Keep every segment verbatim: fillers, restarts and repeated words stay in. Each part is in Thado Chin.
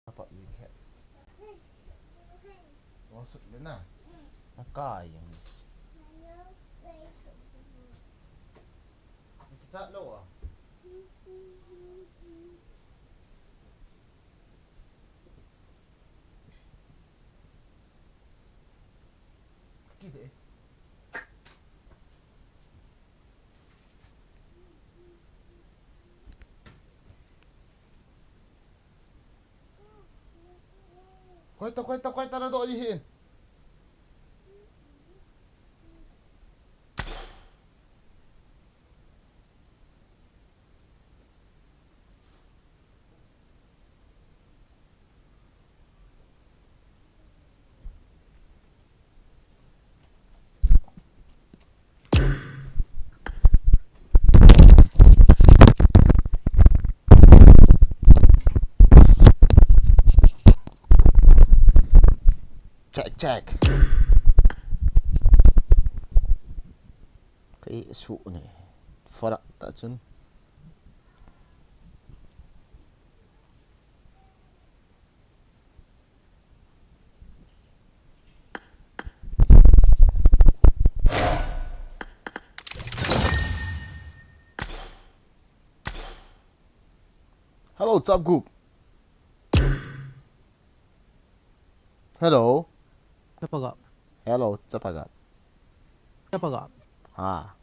Dapat lihat. Masuk dia na. Nakai yang ni. Kita lo ah. Kide. Koita, koita, koita na do ji hin. Check, check. Kei su ne. Farak ta chun. Hello, chap gup. Hello. Chapagap. Hello, chapagap. Chapagap. Ha.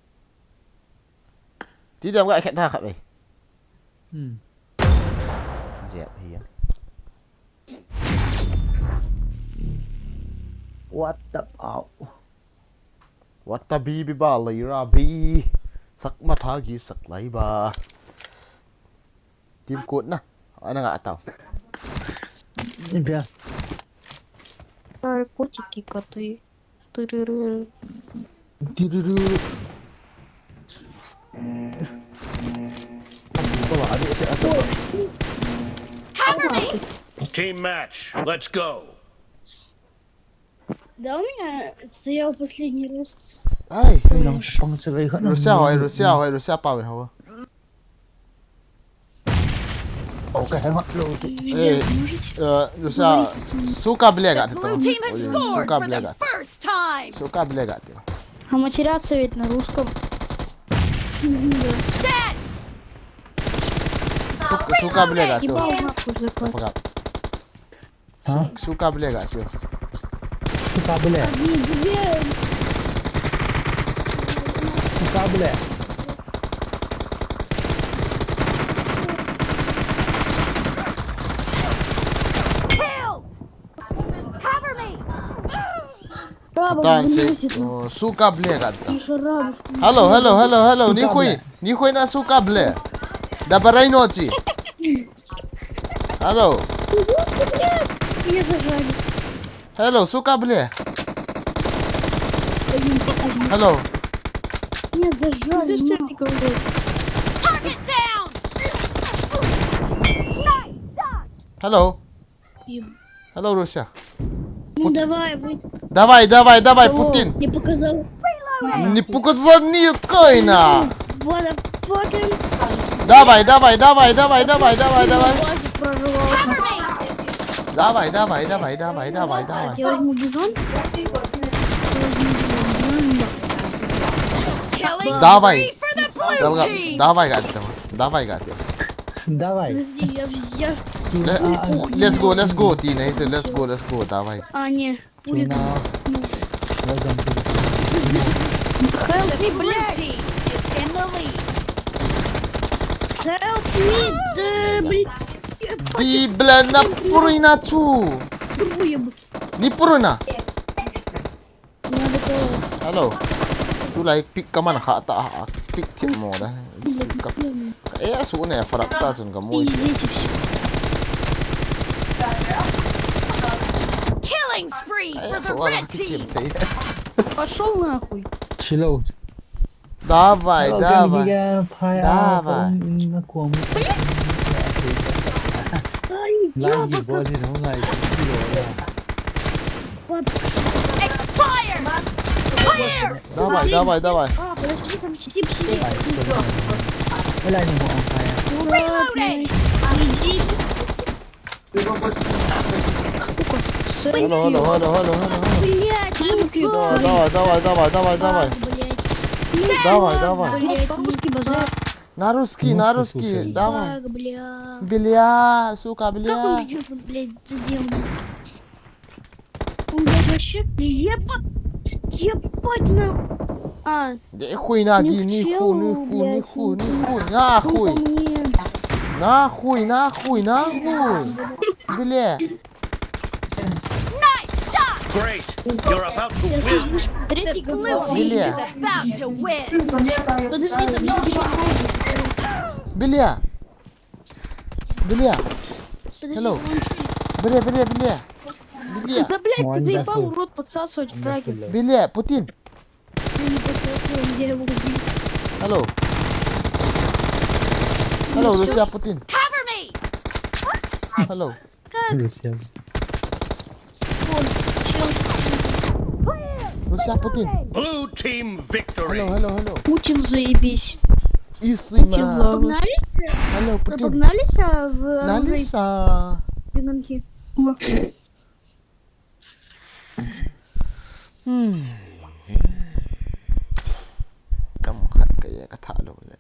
Ti diam ga khet tha khat ve. Hmm. Jep hi. What the fuck? What the bi bi ba lai ra bi. Sak ma tha gi sak lai ba. Team code na. Ana nga tau. Bia. Narkotiki katui. Tururu. Tururu. Cover me! Team match, let's go! Да, у меня стоял последний раз. Ai. Russia hoi, Russia hoi, Russia pau hoi. Oh, ka hang lo. Eh, Russia, suka blega. Suka blega. Suka blega. Hamachirat sovet na ruskom. Suka blega. Suka blega. Suka blega. Suka blega. Hello, hello, hello, hello. Ni khui, ni khui na suka ble. Da barai no chi. Hello. Hello, suka ble. Hello. Hello. Hello, Russia. Ну давай, давай, давай, давай, Путин. Не показал. Не показал ни кайна. Давай, давай, давай, давай, давай, давай, давай. Давай, давай, давай, давай, давай, давай, давай. Я возьму бизон. Давай. Давай, давай, давай, давай. Давай. Подожди, я взял. Let's go, let's go, teenager, let's go, let's go, давай. А, не. Help me, блядь! Help me, да, блядь. Di bla na purina chu. Ni purina. Hello. Tulai pick kaman kha ta, pick thim mo da. Ka, ka e su ne farak ta chun ka mu. Killing spree for the red team. Пошёл нахуй. Чилоу. Давай, давай. Давай. Ай, ёбаный. Expired! Clear! Давай, давай, давай. А, подожди, там чип сидит. Reloading! Иди. Давай, давай, давай, давай, давай, давай, давай, давай. Давай, давай, давай, давай, давай, давай, давай. Hello, hello, hello, hello, hello, hello. Блядь, ну чё? Давай, давай, давай, давай, давай. Блядь. Давай, давай. Блядь, ну чё? На русский, на русский, давай. Как, бля? Бля, сука, бля. Как он бьёт, блядь, за дело? Он, блядь, вообще, ебать, ебать, на. А, да хуй на, ни в чего, ни в чего, блядь, ни в чего. Нахуй. Нахуй, нахуй, нахуй. Бля. Nice shot! Great! You're about to win! The blue team is about to win! Бля! Бля! Hello! Бля, бля, бля! Бля! Да, блядь, ты заебал, урод, подсасывать фраги. Бля, Путин! Hello. Hello, Russia Putin. Cover me! Hello. Как? Russia. Вон, щас. Russia Putin. Blue team victory. Hello, hello, hello. Путин, заебись. Иди в лаву. Погнали? Hello, Путин. Погнали, а, в, а, Налиса. Беганки. Kam khat ka ye ka tha lo le.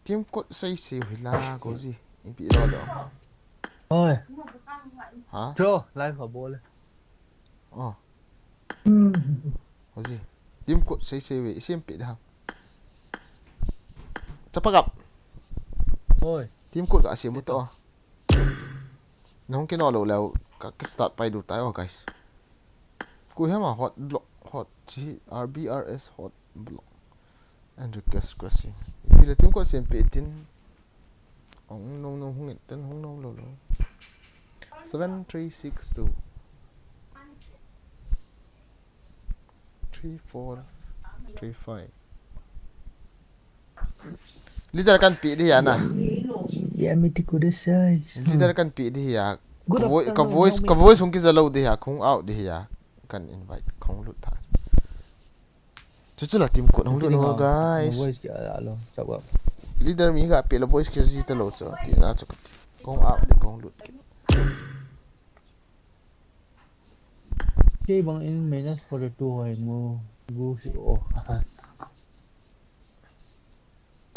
Team code sei sei hila ko ji. Ipi lo do. Oi. Ha? Jo, live ka bol. Oh. Hoji. Team code sei sei ve, i sem peh da. Chapagap. Oi. Team code ka sem u to. Nahung kino lou leh, ka, ka start pai diu tai o, guys. Koi ham a hot block, hot chi, R B R S hot block. And request, request. Ipi le team code sem peh tin. Hung no no hung in ten hung no lo lo. Seven three six two. Three four three five. Leader kan pe di hi a na. Ya, mi ti ku de sai. Leader kan pe di hi a. Ka voi-, ka voice, ka voice hung kija lou di hi a, kong out di hi a. Kan invite, kong lut ta. Chuchu la team code hung lut no, guys. Voice ki a lo, chapa. Leader mi ga pe la voice ki ji ta lo chu. Ti na chu. Kong out di kong lut. Kei bang in minus forty-two hoi mu, gu si o.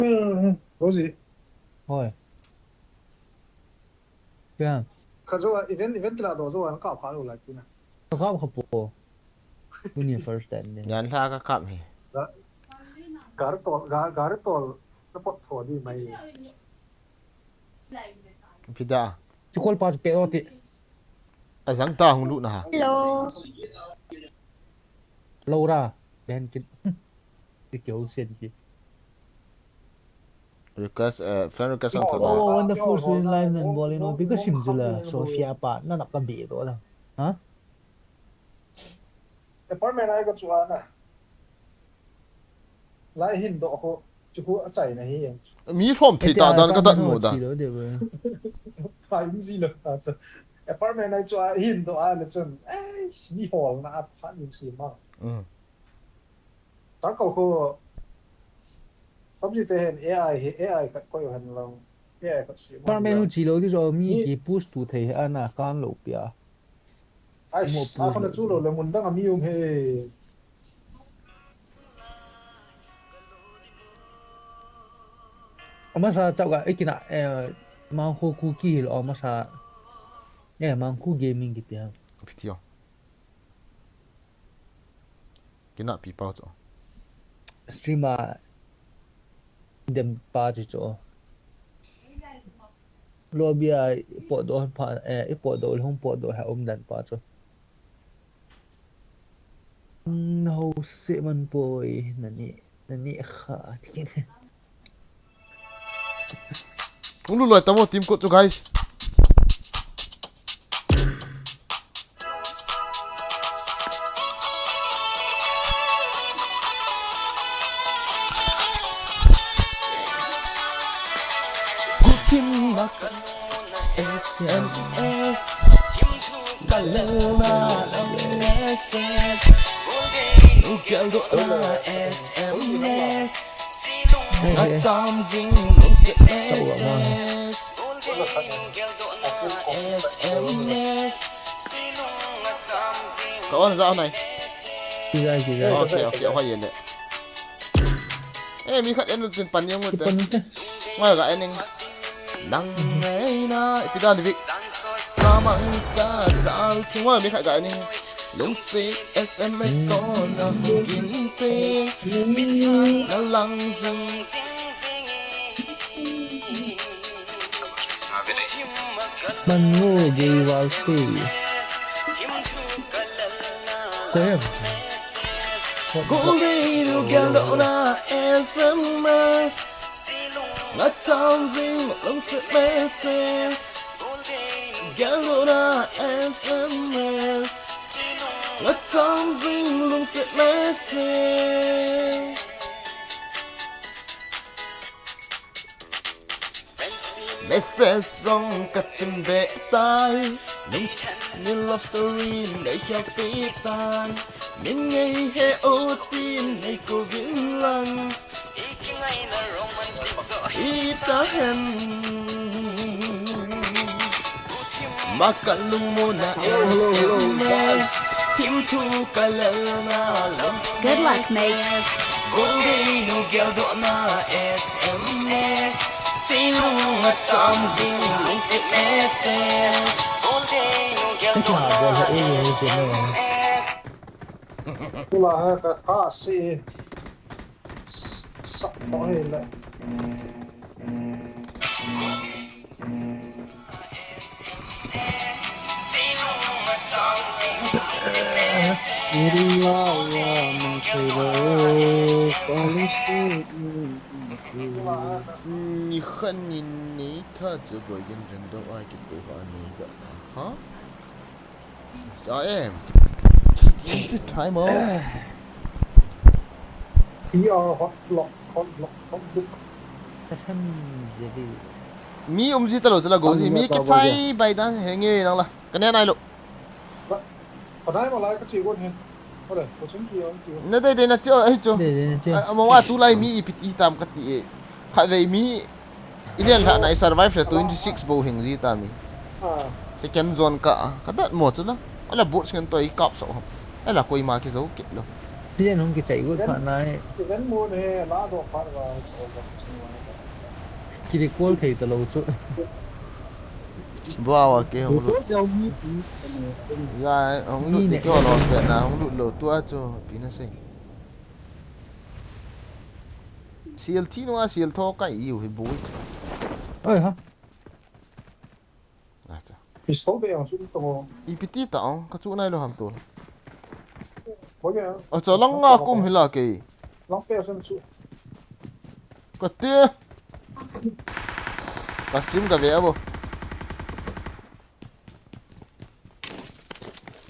Hmm, Rosie. Hoi. Kya? Kha jo event, event kila do jo an ka pha lo la kina. Ka kap kha po. Tuni first time ni. Nyan la ka kap hi. Ga-, gar tol, ga-, gar tol, na pot tho di mai. Pida. Chukol pa pe o ti. A jang ta hung lut na ha. Hello. Laura, ben kin. Ti keu sen ki. Request, eh, friend request ang thola. Oh, wonderful, so in live nan bol in, oh, because sim jula, so sia pa, na nak ka bi do la. Ha? Apartment ai ka chu ana. Lai hin do ho, chu hu a chai na hi. Mi lhom thei ta dan ka dat mo da. Chi lo de ba. Phai um ji lo ta chu. Apartment ai chu a hin do a le chun. Ai, mi hol na a pha ni si ma. Mm. Tang ko ho. Pam ji te hen A I hi, A I khat koi hen lo. A I khat si ma. Apartment u chi lo di jo mi ni ki push tu thei ana kan lo pia. Ai, mo pu a khona chu lo le mun dang a mi um he. Amasa chau ga, eh, kina, eh, Mangkho Kuki lo, amasa, eh, Mangkho Gaming kiti ha. Video. Kina pi pau chu. Stream a dem pa chu chu. Lobby a i potdoh pha, eh, i potdoh le hung potdoh ha um dan pa chu. Hmm, ho se man poi, nani, nani kha, ti kene. Hung lut loi tamo team code chu, guys. Good team mak. S M S. Kalelna S S. Ukeldo S M S. Acham jing lungset message. Golden Girl dohna S M S. Ka on jao nai. Kijai, kijai. Okay, okay, hoi yele. Eh, mi khat en tin pan yong ute. Pan ute. Ngai ga ening. Nang ngai na, ipi dan vik. Samang ka jal thing wa mi khat ga ening. Lungset S M S ko na hung kin te. Min na lang jing. Mango gay valte. Kohem. Golden Girl dohna S M S. Acham jing lungset message. Girl dohna S M S. Acham jing lungset message. Message jong ka chim be tai. Lungset ni love story nei khel pe tai. Min ngei he o tin nei ko vin lang. Ita hen. Makan lung mo na S M S. Thim thu ka lel na lam. Good luck, mate. Golden Girl dohna S M S. Silung acham jing lungset message. Golden Girl dohna S M S. Tula ha ka ka si. Sak mo hi le. Ni khan ni nei tha chu boi gen ren do ai ki tu ha nei ga tha. Ha? I am. It's the time of. P R hot block, hot block, hot block. Ka tham je di. Mi um ji ta lo chu la go ji. Mi kichai bai dan he nge nang la. Ka ne nai lo. Ka dai ma lai ka chi gon he. Ole, ko chim ki on ki. Na dei dei na chi o, ai chu. Dei dei na chi. A, mo wa tu lai mi ipi ti tam ka ti e. Khatvei mi i len lhah na i survive le twenty six bou hing ji ta mi. Ah. Second zone ka, ka dat mo chu la. Ala bot singen toi kap so. Ala koima kijo kit lo. Ti len hung kichai ut pha nai. Second mo ne la do pha ba. Ki recall thei ta lo chu. Bua wa ke hung lut. Recall jao mi ti. Ya, hung lut ni ke lo pe na, hung lut lo tua chu pi na sei. Sial thi nua sial tho kai iu hi boi chu. Oi ha. Acha. Pistol be ang chu tong. Ipi ti ta ong, ka chu nai lo ham tol. Boi ya. Acha, lang nga kum hi la ke. Lang pe san chu. Ka te. Ka stream ka ve a bo.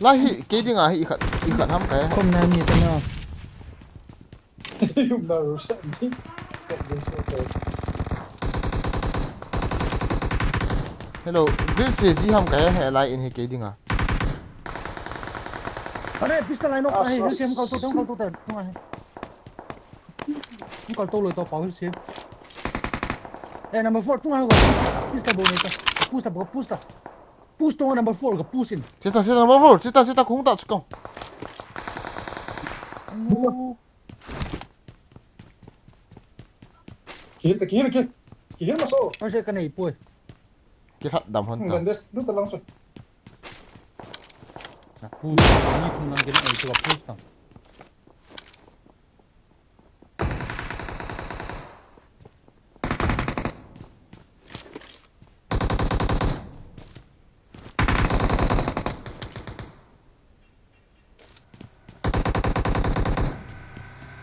La hi, ke ding a hi i khat, i khat ham kai. Kom na mi ta na. Yum na ru sa ni. Hello, Grid se ji ham kai he lai in hi ke ding a. Are, pistol line up ahi, hil sem kal to, kal to, kal to, tung ahi. Hung kal to loi to pau hil sem. Eh, number four, tung ahi go. Pistol bo nei ta. Push ta, bo, push ta. Push to number four, ka push in. Chita, chita, number four, chita, chita, kung ta, chukong. Kihil, kihil, kihil. Kihil maso. Oi, se ka nei poi. Kilhat dam hon ta. Grandes, du ta lang so. Na push, ni phung lang kin ai chu ka push ta.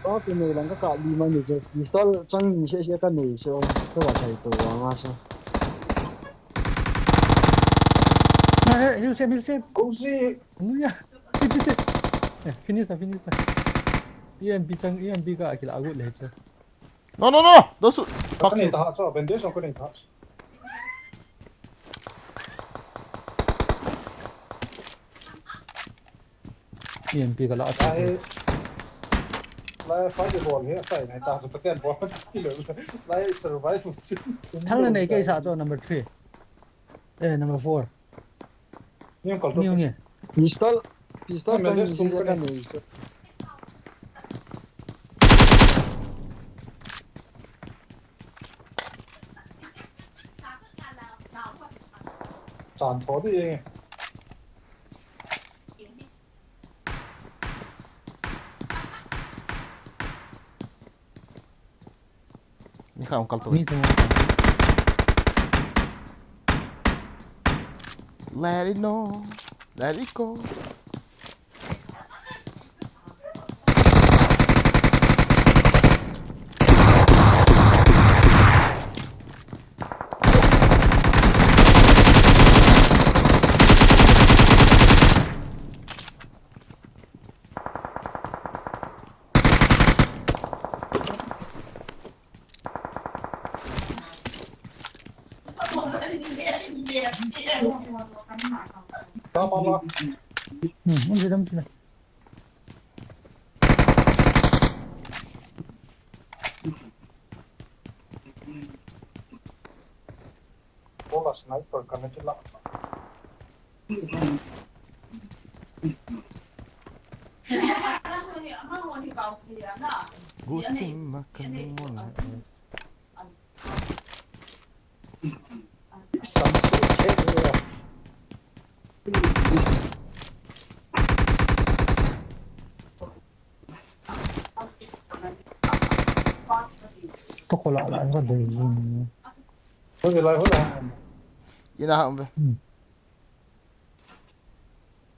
Ka kinei lang ka kap di mai ni chu. Pistol chang ni se se ka nei se o. Ka va thai to wa nga sa. Na he, hil sem, hil sem. Kung si. Hallelujah. Sit, sit, sit. Eh, finish ta, finish ta. E M P chang, E M P ka kila agut le chu. No, no, no, no. Don't shoot. Fuck you. Ka nei ta ha chu, bandage ko nei ta ha chu. E M P ka la a chu. Ai. Lai fight bol hi, sai nai ta, so paten bol ti lo. Lai survive chu. Thang le nei kei sa chu number three. Eh, number four. Ni kol to. Ni nge. Pistol, pistol. Ni chang mele ni sum je ka ka nei. Chan tho di. Ni kha ong kal to. Ni kha ong kal to. Let it know. Let it go. Bola sniper kana kila. Guti makan mona. Samsu khe. Toko la la ko dei jin. Hoje lá, hoje lá. Ina ham ve. Hmm.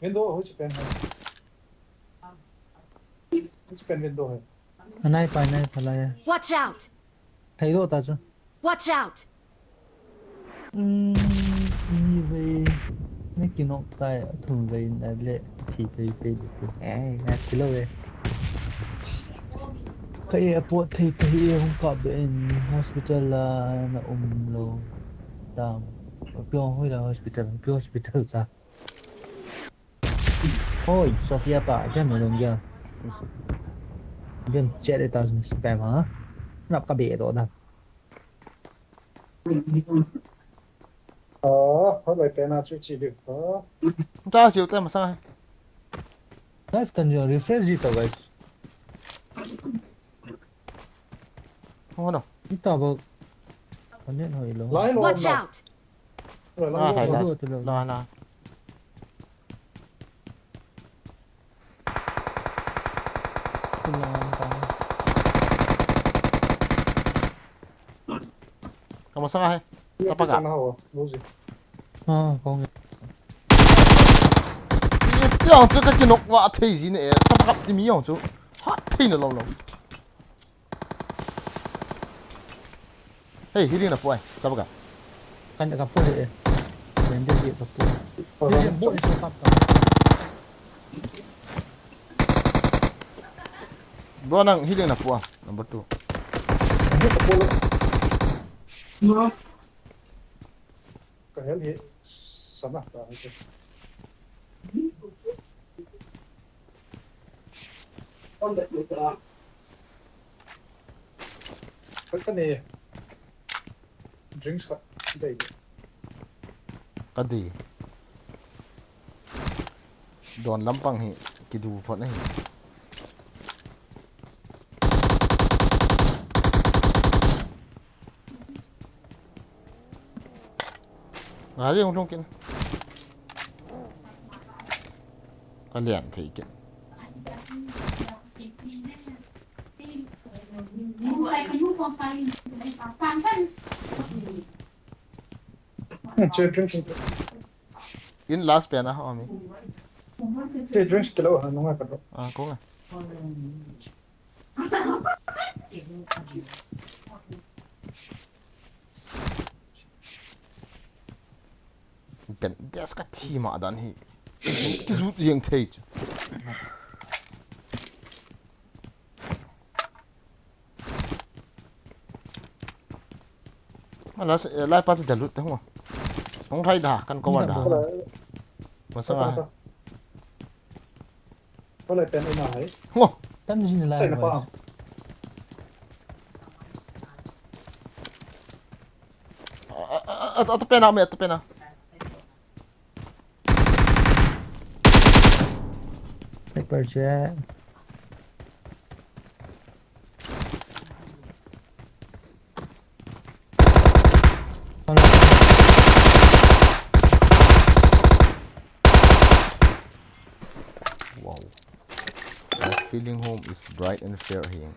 Window hoje pen hai. Hoje pen window hai. Anai pa, anai pa la ya. Watch out! Thei lo ta chu. Watch out! Hmm, ni ve. Ni kinok tai, thum ve na le, thi thei thei le. Eh, na kilo ve. Ka e airport thei thei e hung kap be in hospital la na um lo. Tam. Pyo hui la hospital, pyo hospital ta. Oi, Sofia pa, game lo game. Game chat e ta spam ha. Nap ka be do da. Oh, hoi lai pena chu chi dik to. Ta siu te masang. Life tan jo refresh ji to, guys. Oh no. Ita ba. Kanen hoi lo. Lai lo. Watch out. Lai lo. Ah, thai ta. Lo, lo. Na na. Ka masang ahi. Ka paga. Ah, kong. Tiang chu ka kinok va thei ji ne. Ka paga ti mi yong chu. Ha thei na lo lo. Hei, healing na pu ai, sab ka. Kan ka pu he. Bandage ka pu. Bandage pu ni so kap ka. Bro, nang healing na pu a, number two. Ka hel hi sana ta. Ka, ka ni drinks khat dei. Ka dei. Don lampang hi kidu phot ahi. Gari hung lhung kit. Ka lian phei kit. Che drinks. In last pen a, ami. Che drinks kilo ha nunga ka do. Ah, ko nga. Pen gas ka thi ma dan hi. Ki zut jeng thei chu. Ala se, eh, lai pa ti dalut te hung. Hung thai da, kan ko wa da. Masang a. Ko lai pen ina hai. Ngo. Tan jin lai. Chai na pa. Ata, ata pena, me, ata pena. Sniper che. Wow. That feeling home is bright and fair here.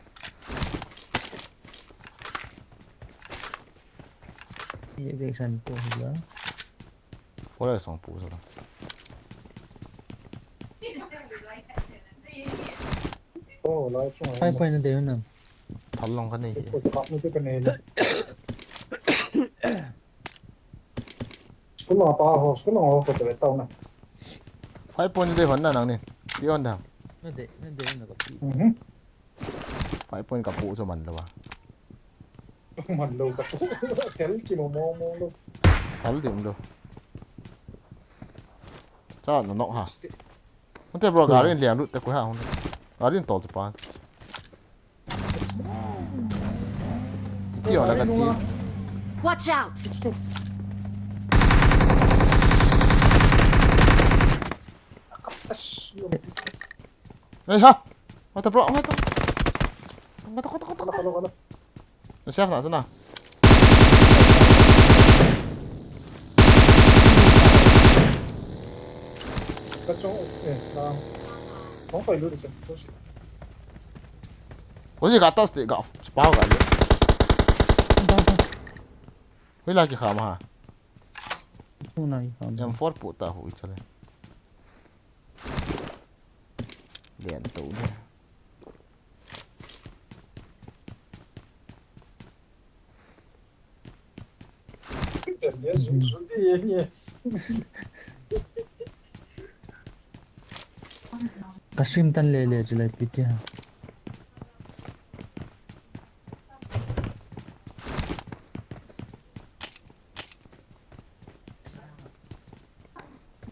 Ye direction ko hila. Ko lai song pu sa la. Oh, lai chung. Five point na de na. Thal long ka nei hi. Ko ka mu te ka nei. School long pa ho, school long ho ko te tau na. Five point de hon na nang ni. Ti hon da. Na de, na de na ka pi. Mhm. Five point ka pu chu man lo a. Man lo ka pu. Tel ki mo mo mo lo. Thal dim lo. Cha no nok ha. Hon te bro, gari in liang lut te ko ha hon. Gari in tol chu pa. Ti ho la ka ti. Watch out! Ei ha. What the bro? What the? What the, what the, what the, what the? Hello, hello. Na siap na sana. Ka chong, eh, na. Kong koi lu de sen. Ko ji ka tas te ga pa ga le. Hui la ki kha ma ha. Hu na ki kha ma. M four pu ta hu i chale. Lian to de. Ka sim tan le le chule piti ha.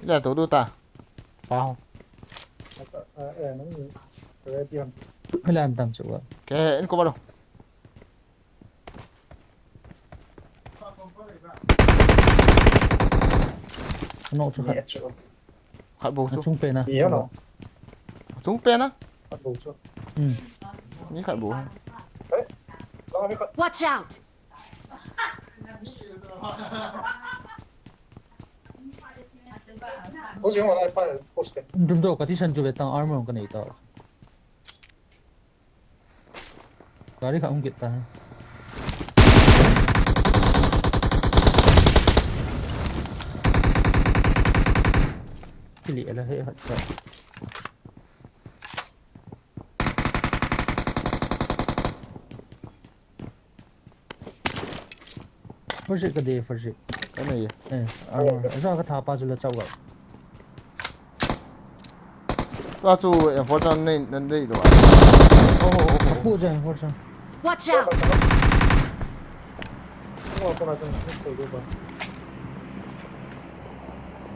Ila to du ta. Pau. Ila am tam chu wa. Ke in ko ba lo. Ano chu khat. Khat bou chu. Achung pen a. Ni ano? Achung pen a? Khat bou chu. Hmm. Ni khat bou. Eh? Lang mi khat. Watch out! Ko jing wala pa post. Dum do ka ti san chu ve tang armor ka nei ta. Gari kha hung kit ta. Kili ala he hat ta. First aid ka de, first aid. Ka nei e. Eh, armor. Ajo ka tha pa chu la chau ga. Ka chu M four chan nei, nei, nei lo. Oh, oh, oh, oh. Ka pu chu M four chan. Watch out!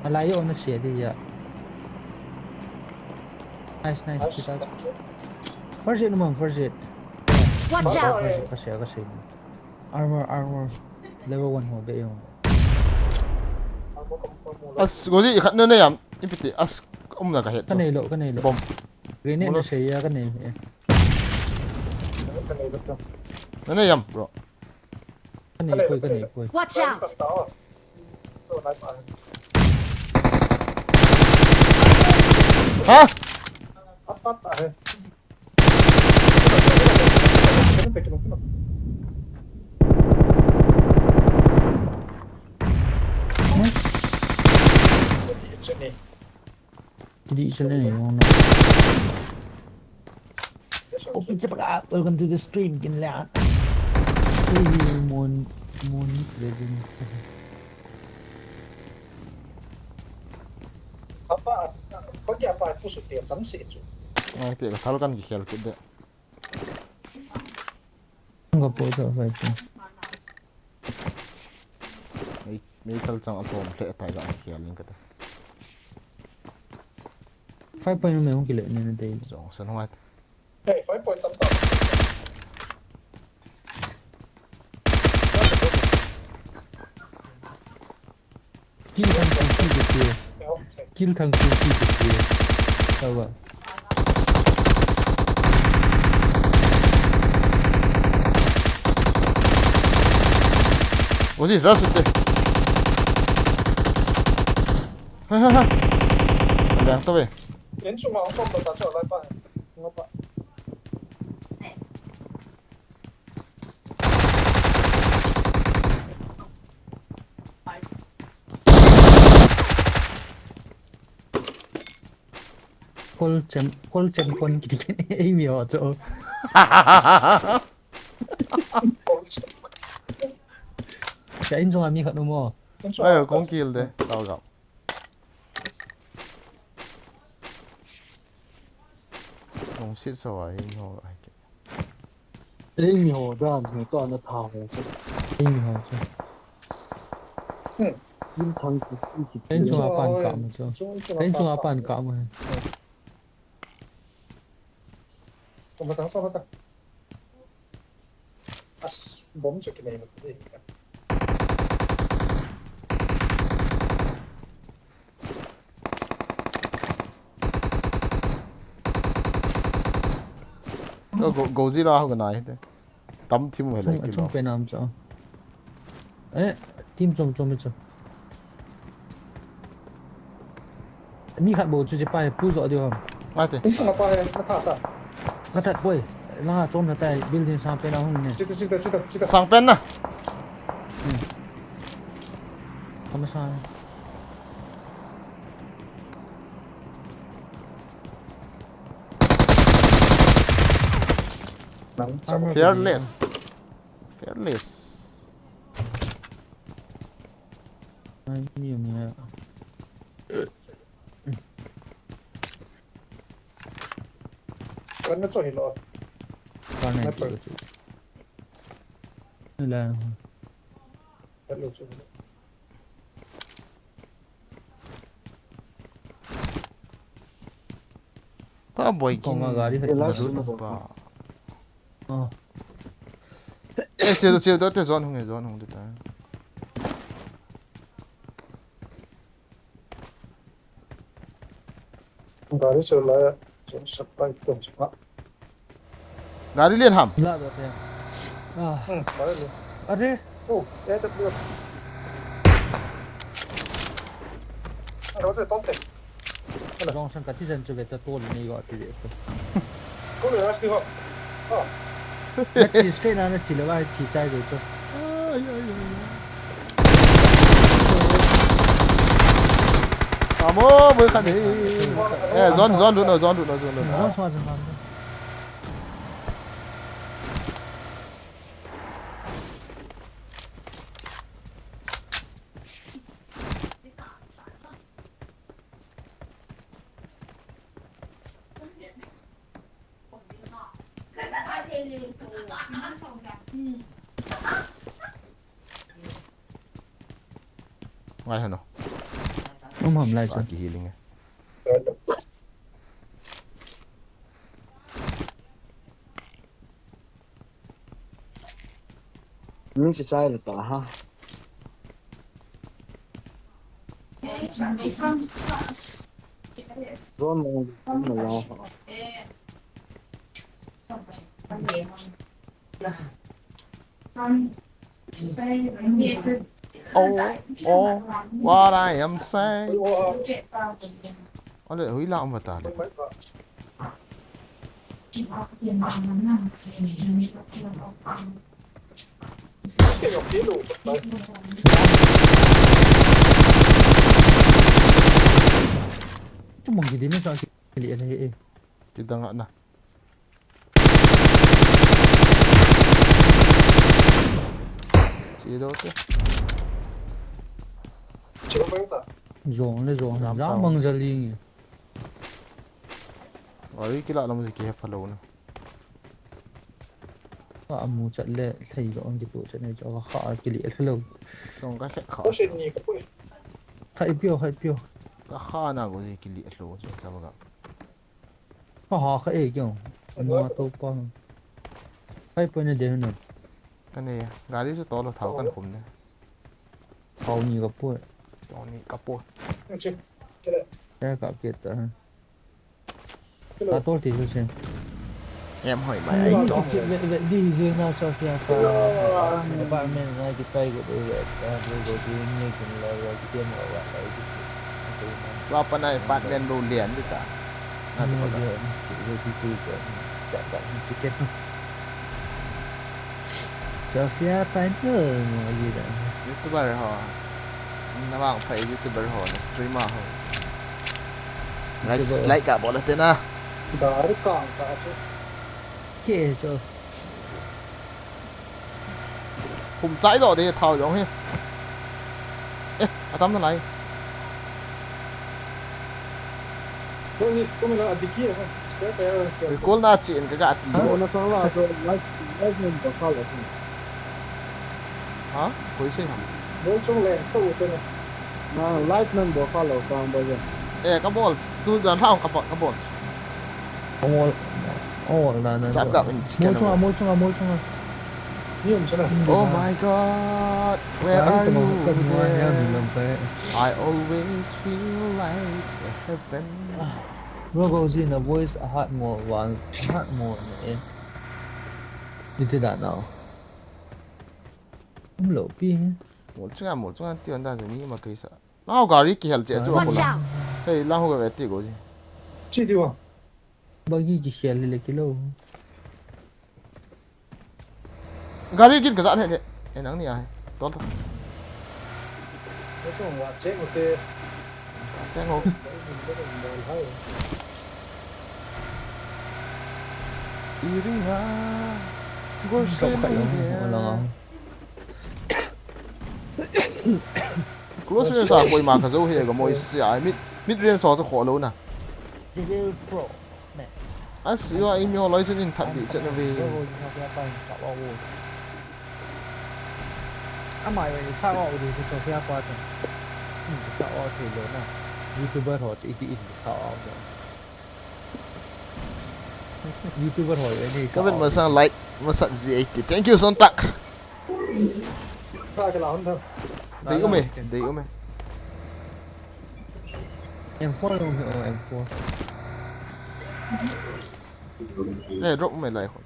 Alai yo na sia di ya. Nice, nice, kita. First aid naman, first aid. Watch out! First aid, kasi, kasi. Armor, armor. Level one ho, be yung. As, goji, ikat na na yan. Ipiti, as, um na ka hit. Kanay lo, kanay lo. Bomb. Grenade na siya, kanay. Kanay lo to. Na na yan, bro. Kanay, koy, kanay, koy. Watch out! Ha? Kidi channel ni mo na. Okay, chapaka, welcome to the stream, kin la. Hey, Mon, Mon, Revin. Apa, apa kya apa pusu tiya chang si chu. Ai, te ka thal kan ki khel kit de. Nga po to five point. Mei, mei thal chang a thom hle tai ga khel ning ka ta. Five point me hung kile ni na dei. Jong san hoi. Hey, five point tam tam. Kill thang thang ki ke ke. Kill thang thang ki ke ke. Tawa. Odi, rush ute. Ha, ha, ha. Alang to ve. Ken chunga chom ta ta cho lai pa. Ngo pa. Kol chem, kol chem kon kiti ken, ei mi ho cho. Ka in chunga mi khat um o. Ayo, kong kill de, tao gam. Nung sit sa wa, ei mi ho, ai ke. Ei mi ho dan, sing to na tha ho chu. Ei mi ho chu. Hmm. Lim thang ki, ki, ki. Ei chunga pan ka mu chu. Ei chunga pan ka mu. Toma ta, toma ta. As, bomb chu kinei na. Go, go, go zero ho ka nai te. Tam thim he lai. Chung, chung pe nam cha. Eh, team chom chom chu. Mi khat bou chu chi pa he pu jo diu ham. Ate. Tung sunga pa he, na tha ta. Ka that poi. Langa chom na tai building sang pe na hung ne. Chita, chita, chita, chita. Sang pen na. Hmm. Kama sang. Armor. Fearless. Fearless. Ai, mi, mi. Kan na cho hi lo. Kan na cho. Ni la. Hello, cho. Ta boi kin. Kong a gari hai. Ba. Ah. Eh, che do, che do, te zone hung, eh, zone hung de ta. Gari chu la, chu supply to chu. Gari lian ham. La da te. Ah. Hmm, gari lian. Are. Oh, A W. Aro te tom te. Jong sang ka ti jan chu ve ta tol nei go ti ve to. Ko le ras ki ho. Ah. Na chi straight na, na chi le va chi chai ve to. Ai, ai, ai, ai. Amo, boi khan hi. Eh, zone, zone lut o, zone lut o, zone lut o. Zone swa zone. Ngai hano. Um ham lai sa chu. Ki healing e. Ni si sai le ta ha. Zone mo, zone mo. Oh, oh, what I am saying. Ale, hui la um ta le. Chu mong ki din sa ki li e. Ki dang na. Chi do te. Jong le jong. Jam mang jali nge. Oi, kila lam ki he phalo na. Ka amu chat le thei jo ang kitu chat nei jo ka kha kili a lo. Song ka kha kha. Ko se ni ka poi. Khai pio, khai pio. Ka kha na go ni kili a lo jo ka ba ka. Ka ha kha e kyo. Anu a to pa. Khai poi ne de na. Ka ne ya. Gari se to lo thau kan khum ne. Thau ni ka poi. Tony kapo. Kya kap kit ta? Atol ti chu sin. Em hoi mai ai to. Kichep vet vet di hi jeng na Sofia pa. Apartment na kichai go do vet. Go go di ni kin la la ki tem wa wa ai ki. Wa pa na apartment lo lian di ta. Na di pa. Sofia pa no mo ji da. YouTuber ho. Na vang phai YouTuber ho, na streamer ho. Like, like ka bol te na. Dar kang ka chu. Ke chu. Khum chai lo de thao jong hi. Eh, atam na lai. Ko ni, ko mi la adiki ko. Recall na chen ka ga ti. Ha, na sang la to live, live number ka la. Ha? Koi sei ha? Mo chung le to to na. Na live number ka lo ka ba ya. Eh, ka bol. Tu dan thao ka bol, ka bol. Ol, ol na na. Chap ka in chicken. Mo chung a, mo chung a, mo chung a. Ni um sana. Oh my God, where are you there? I always feel like heaven. Bro, go see na voice a hat mo wan, a hat mo na eh. Iti da na. Um lo pi. Mo chung a, mo chung a ti on da ni ma kai sa. Nau gari kihel che chu. Watch out! Hei, lang ho ka ve ti go ji. Chi ti wa. Bagi kihel le kilo. Gari gin ka jan he le. E nang ni a he. Ton ta. Mo chung wa che mo te. Che ngo. Iringa. Gol se mo ye. Close range a koima ka jou hi ka moi sia ai mid, mid range so chu kho lo na. Devil Pro Max. A si wa i mi ho loi chen in that di chen ve. Ama ye sa wa u di so sia pa chen. In sa wa thei lo na. YouTuber ho chi i ti in sa wa. YouTuber ho ye ni sa. Comment masang like masat ji eighty. Thank you Sontak. Dei ume, dei ume. M four ume, oh, M four. Eh, drop ume lai ho.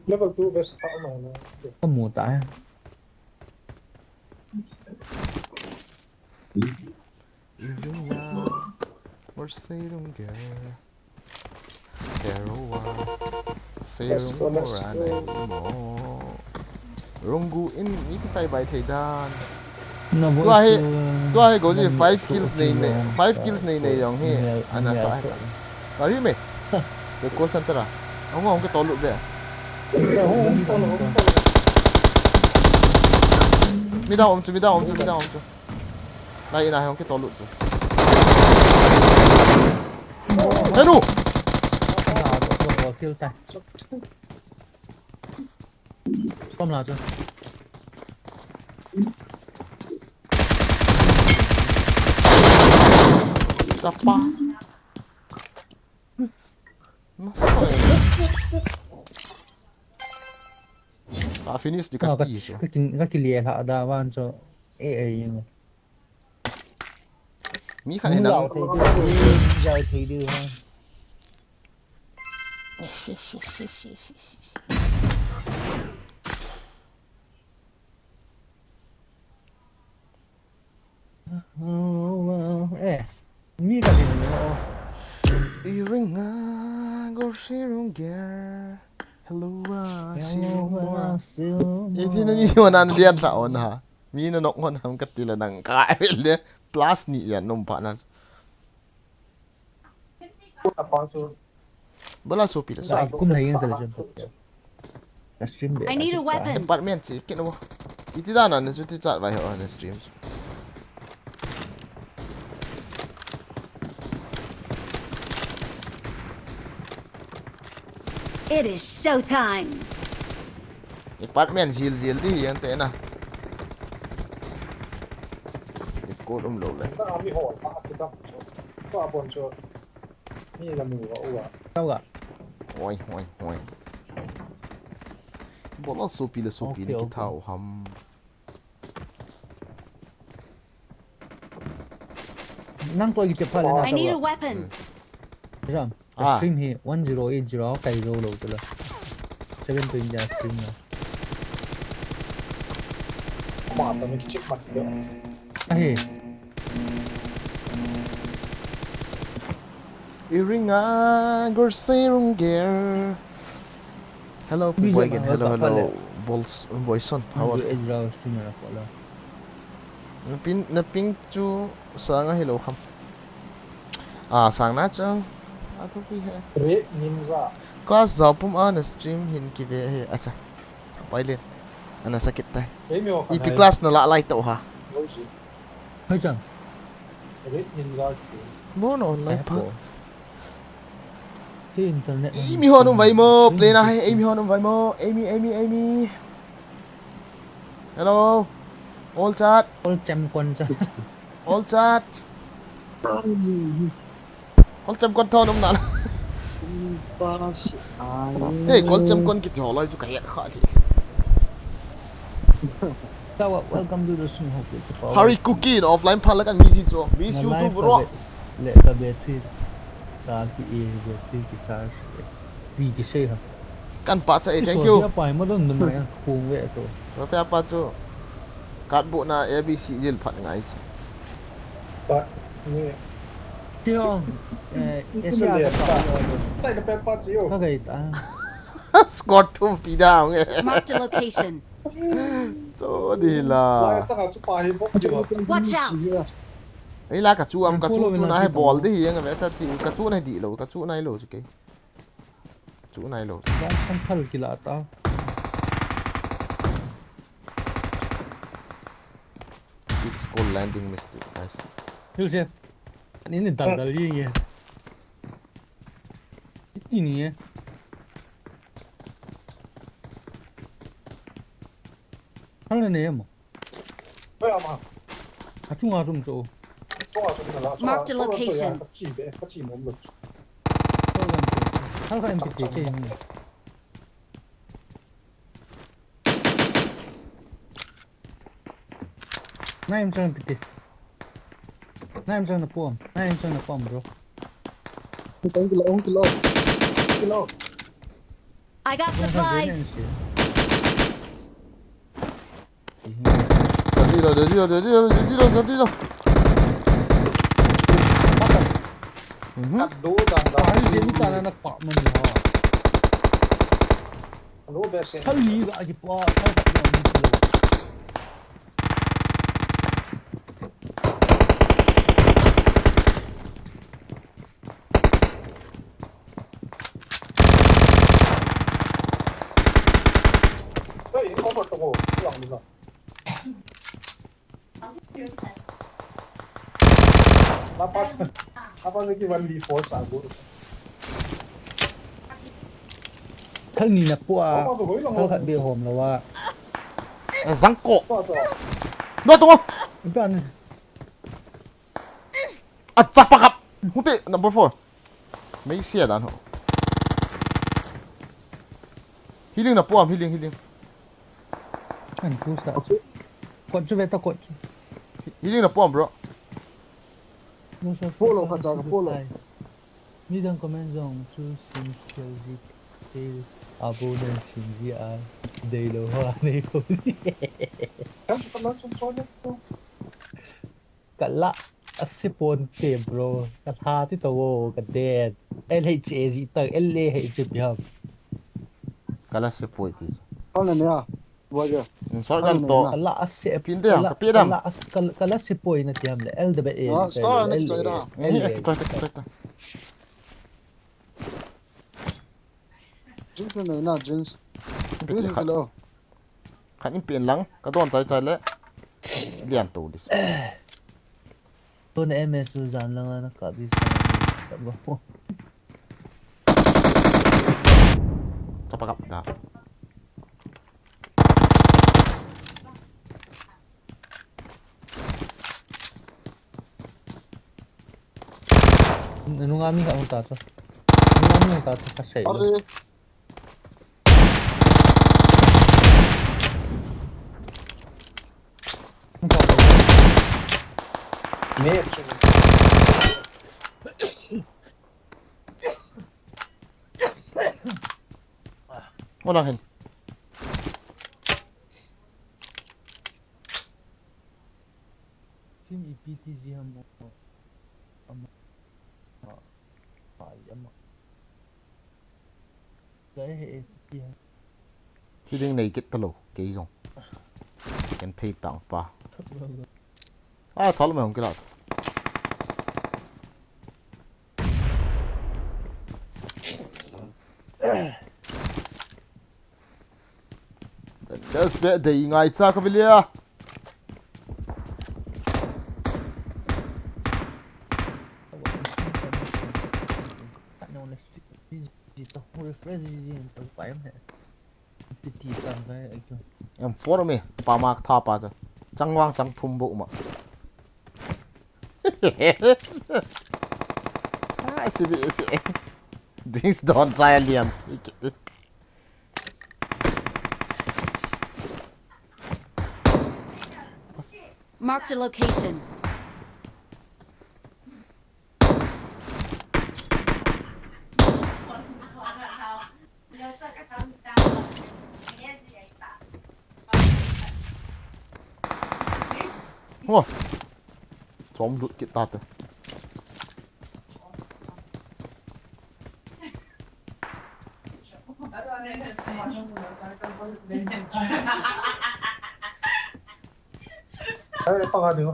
Level two vest pa ume na. Kamu ta. Iringa, Mercy don't care. Let's go, let's go. Ronggu in mi kichai bai thei dan. Tua hi, tua hi go ji five kills nei nei, five kills nei nei jong hi. Ana sa. Kari me. The call center a. Hong hong ke tolu be. Midang um chu, midang um chu, midang um chu. Lai ina hong ke tolu chu. Henu. Kill ta. Kom la chu. Tapa. Ka finish di ka ti chu. Ka kin, ka kilial ha da van chu. Eh, eh, yeng. Mi khat hin nang. Jao thei diu, jao thei diu ha. Eh, mi khat hin nang. Iringa, Gorsi Runger. Hello, ah, Silmora. Iti na ni wan an lian la on ha. Mi na nok ngon ham kati la nang ka le plus ni yan nom pa na. Bala so pi la so. Ai, kum la yang tala jam. Na stream be. I need a weapon. Apartment si kin wo. Iti da na na su ti chat vai ho na stream. It is showtime. Apartment zil zil di yang te na. Ikol um lo le. Na mi ho pa ti da. Pa bon cho. Ni la mu wa wa. Tao ga. Oi, oi, oi. Solar sopi le sopi ni kithau ham. Nang toh kichep pha le na. I need a weapon. Ram, ka stream hi one zero eight zero kai zo lo tala. Seven twenty a stream na. Ama ta mi kichep pha le. Ahi. Iringa Gorse Runger. Hello, Boy again. Hello, hello. Boys, Boyson, how are you? Ezra streamer ko la. Na ping, na ping chu sanga hello kham. Ah, sang na chang. A thu pi he. Red Ninja. Class zau pum a na stream hin kive he. Acha. Pai len. Ana sakit tai. Ipi class na la lai to ha. Hoi chang. Red Ninja. Mo no online pa. Ti internet. Amy hon um vai mo, play na hai, Amy hon um vai mo, Amy, Amy, Amy. Hello. All chat. All chem kon cha. All chat. All chem kon thon um na. Hey, all chem kon kiti ho lai chu ka ya kha li. Tawa, welcome to the stream, hope it's a power. Hari Cookie, offline pha la kan mi ji chu. Miss you too, bro. Le ka battery. Sa ki e battery ki charge. Di ki sei ha. Kan pa cha e, thank you. Pai ma don don na khung ve to. Ka pa chu. Kat bu na A B C jil phat ngai chu. Pa ni. Ti ho. Eh, Asia ka pa. Sai ka pa chi yo. Ka kai ta. Squad thum ti da nge. Marked a location. Cho di la. Lai changa chu pa hi bok di ba. Watch out. Ei la ka chu am ka chu chu na he bol di hi nge ve ta chi ka chu na di lo ka chu na lo chu ke. Chu nai lo. Ba san thal kila ta. It's called landing mistake, guys. Hilse. Ani ni dal dal yi nge. Iti ni nge. Hal ne mo. Achunga chum chu. Marked a location. Naim chang piti. Naim chang na pom. Naim chang na pom, bro. Kilo, kilo, kilo. I got supplies. Jadilo, jadilo, jadilo, jadilo, jadilo. Mhm. Ai, jeni tana na pa man ha. Hello, best. Hali ga ji pa, pa pa. Thal ni na pua, thal khat be hom lo a. Zangko. No to. Acha pakap. Hute number four. Mei sia dan ho. Healing na puam, healing, healing. An push ta. Kot chu ve ta kot chu. Healing na puam, bro. Push up. Follow ka cha ka follow. Midang comment jong chu sim skill ji. Abo den sim ji a. Dei lo ha nei ko. Kan ka la chun chon ko. Ka la a se ponte, bro. Ka la ti to, ka den. L H A Z tang, L A H A P ham. Ka la se poi ti. Kau na ne a. Bua ja. Sor kan to. Ka la a se. Pin de, ka pi dam. Ka la a se, ka la se poi na ti ham le. L W A. Sor na to da. L A. Jeans na na jeans. Jeans lo. Khat in pen lang, ka don chai chai le. Lian to dis. Tuna M S U jan lang na ka dis ka ba. Chapa kap da. Nunga mi ka hung ta to. Nunga mi ka to ka sei. Map chu. Ola hin. Team E P T Z ham mo. Ama. Ai, ama. Kai he E P T Z ham. Hiding nei kit talou, kei jong. Ken thei tang pa. Ah, thal mai hung kila. Just be dei ngai cha ka bilia. Refresh ji ji to pai me. Ti ti tang kai ai ko. M four me, pa mak tha pa cha. Chang wang chang thum bo ma. Ah, si bi si. Dings don chai liam. Marked a location. Hua. Chom lut kit ta te. Ai, le pa ga ding.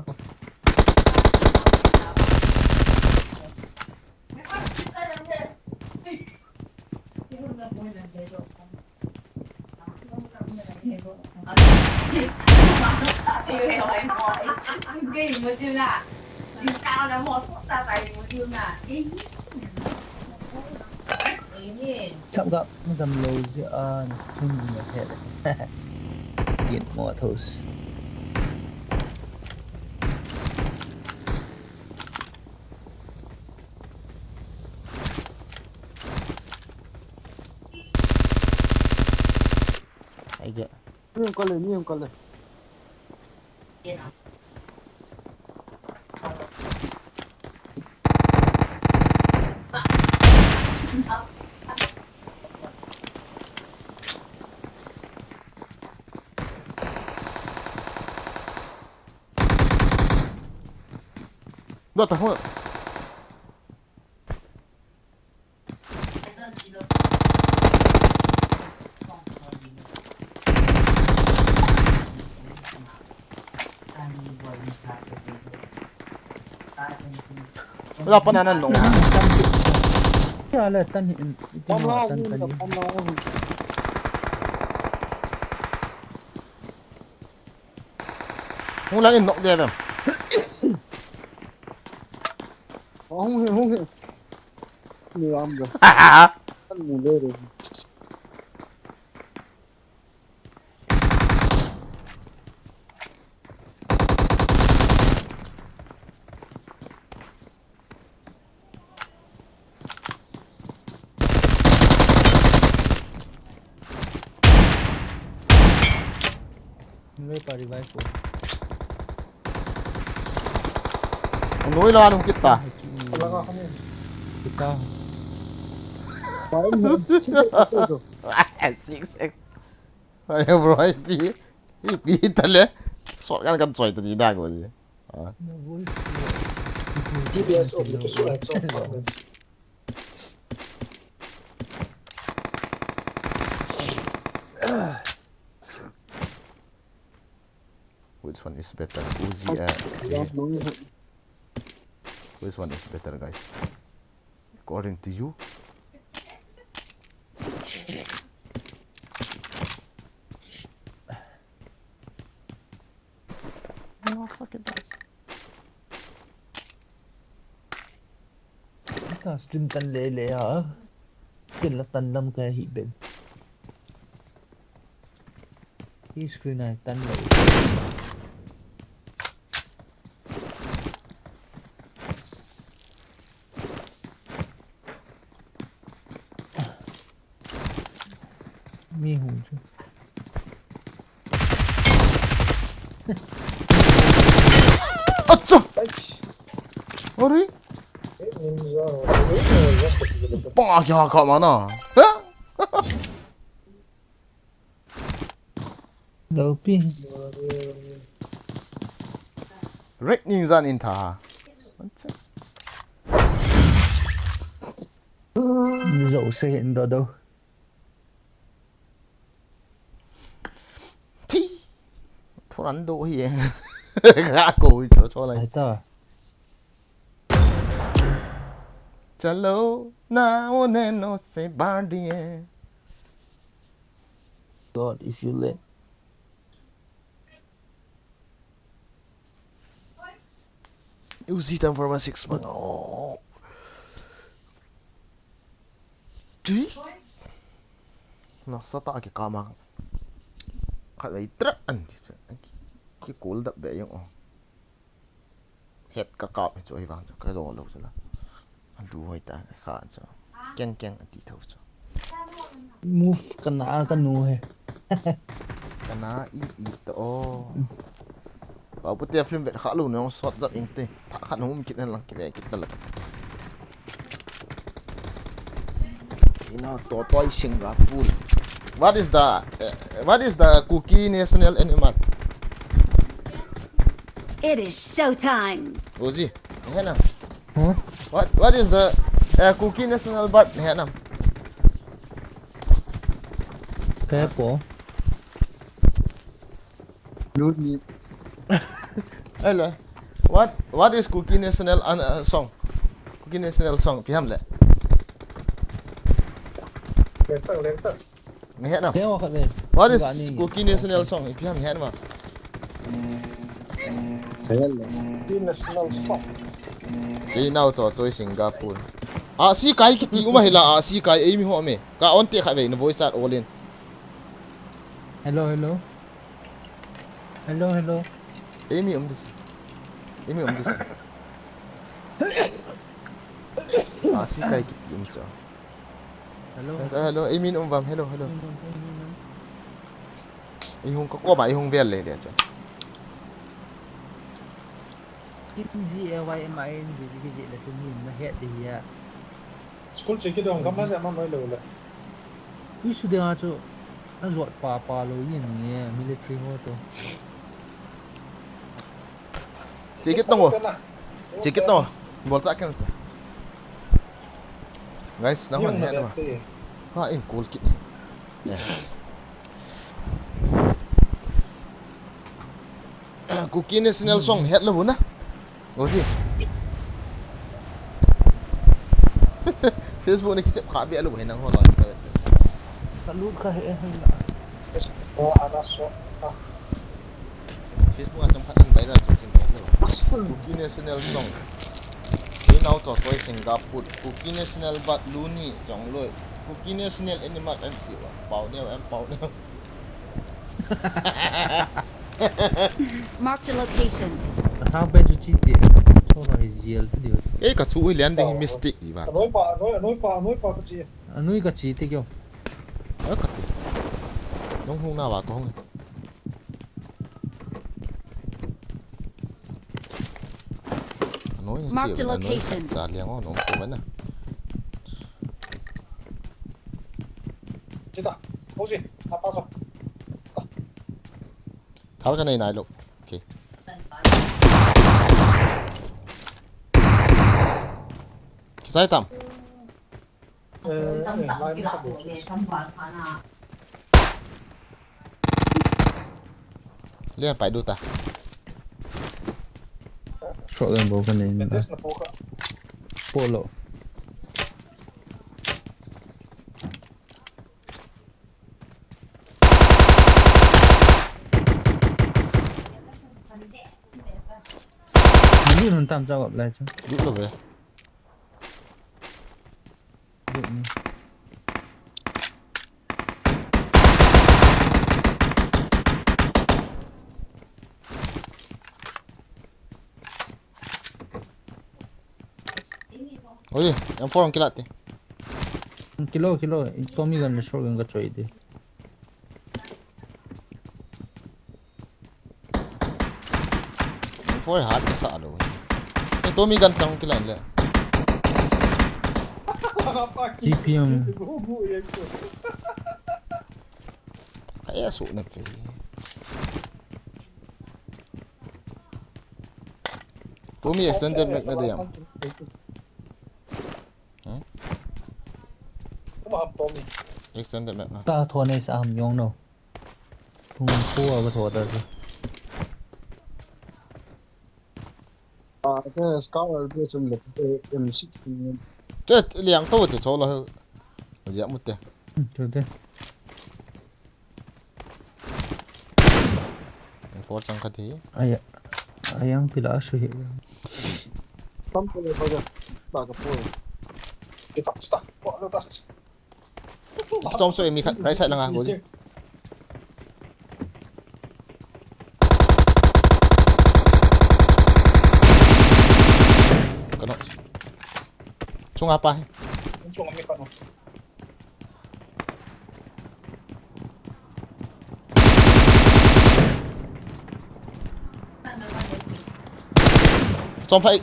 Chapgap na damlou jeh a na thun na he. Gin mo thos. Ai ge. Mi hung kal le, mi hung kal le. Dot ta ho. Wala pa nanan nong. Ya le tan hin. Pom la tan hin, tan pom la hin. Hung lang in nok dia bem. Hung hin, hung hin. Ni ram da. Kan mu le re. Noi pa revive ko. Noi la nung kita. Kita. Six X. Ai bro, ai pi. Pi tale. Shotgun kan choi ta ni da ko ji. Ah. D P S off, ni ki su ai so. Which one is better? Uzi, uh, Which one is better, guys? According to you? Nossa, que dor. Ka stream tan le le ha. Kin la tan lam ka hi ben. Hi screen ai tan le. Mi hung chu. Acha! Ori? Panga kya ka mana? Ha? Lopi. Red ninja in tha. Acha. Zo se hin do do. Thi. Thoran do hi. Ga ko hi cho cho lai. Ai ta. Chalo na one no se bardi. God, if you let. Uzi tam for my six month. Oh. Tui. Nasatah a kikama. Khatvei trat an ti chu. Ki, kikul dap be jong o. Het kakap hi chu ahivang chu kajo lou chu la. Alu hoi ta kha chu. Keng keng ati tho chu. Move kana kanu he. Kana i i to. Ba bu te film vet kha lou nong sot jap ing te. Tha khat hum kit hen lang kive kit ta lou. Ina to toi Singapore. What is the, uh, what is the Kuki national animal? It is showtime. Uzi, hena. Huh? What, what is the, uh, Kuki national bird? Hena. Kaya po. Luni. Hello. What, what is Kuki national an, uh, song? Kuki national song, ipi ham le. Lentang, lentang. Nge het nam. Tengok kat ni. What is Kuki national song? Ipi ham het ma. Kuki national song. Te nau cho choi Singapore. A si kai kiti uma hila a si kai ei mi ho me. Ka on te kha ve na voice chat all in. Hello, hello. Hello, hello. Emi um this. Emi um this. Ah, si kai kiti um cha. Hello. Hello, hello. Emi um vam. Hello, hello. Emi um, emi um. Ihung ka ko ba ihung vel le le cha. N G A Y M I N G G G le tu ni na het de ya. School che kidong gam na jeh a man noi lou le. Ui, su ding a chu a jot pa pa lou yin nge military ho to. Che kit nong o. Che kit nong o. Bol ta ken. Guys, nang hon het ma. Ha, in kol kit. Yeah. Kuki national song het lou na. Go si. Facebook ni kichep kha bia lou he nang ho la. Ka lut kha he he la. O ara so. Facebook a cham khat an viral cham kin het lou. Kuki national song. Ei nau cho toi Singapore. Kuki national bat luni jong loi. Kuki national animal an ti wa. Pau neo, em pau neo. Marked a location. Thang pen chu chi ti. Cho la hi ziel ti di. Ei, ka chu ui lian ding mistake i va. Noi pa, noi, noi pa, noi pa ka chi. Anui ka chi ti kyo. A ka ti. Nong hung na wa ko hung. Anoi na chi. Marked a location. Cha liang o nong ko na. Chita. Hosi. Apa so. Thal ka nei nai lo. Okay. Kisai tam. Eh, eh, lai ma ka bo. Lian pai du ta. Shotgun bo ka nei. Betes na po ka. Po lo. Ni nun tam chao gap lai chu. Lut lo ve. Lut ni. Oi, M four ang kilat te. Kilo, kilo. Ito mi gan short gan ka choi de. M four hat ka sa lo. Eh, Tommy gun chang kilan le. T P M. Kaya su na pe. Tommy extended mag na diam. Hmm? Extended mag na. Ta thon is am yong no. Tung ko a ba tho da. Ah, te scar al be chum le, eh, M sixteen. Te liang to te cho lo. Jia mu te. Hmm, to te. Four chang khat hi. Aya. Ayang pila su hi. Tam ko le ba ga. Ba ga po. Kita, kita. Ko lo das. Chom so mi khat right side langa go ji. Kano. Chunga pa hi. Chunga mi kano. Chom phai.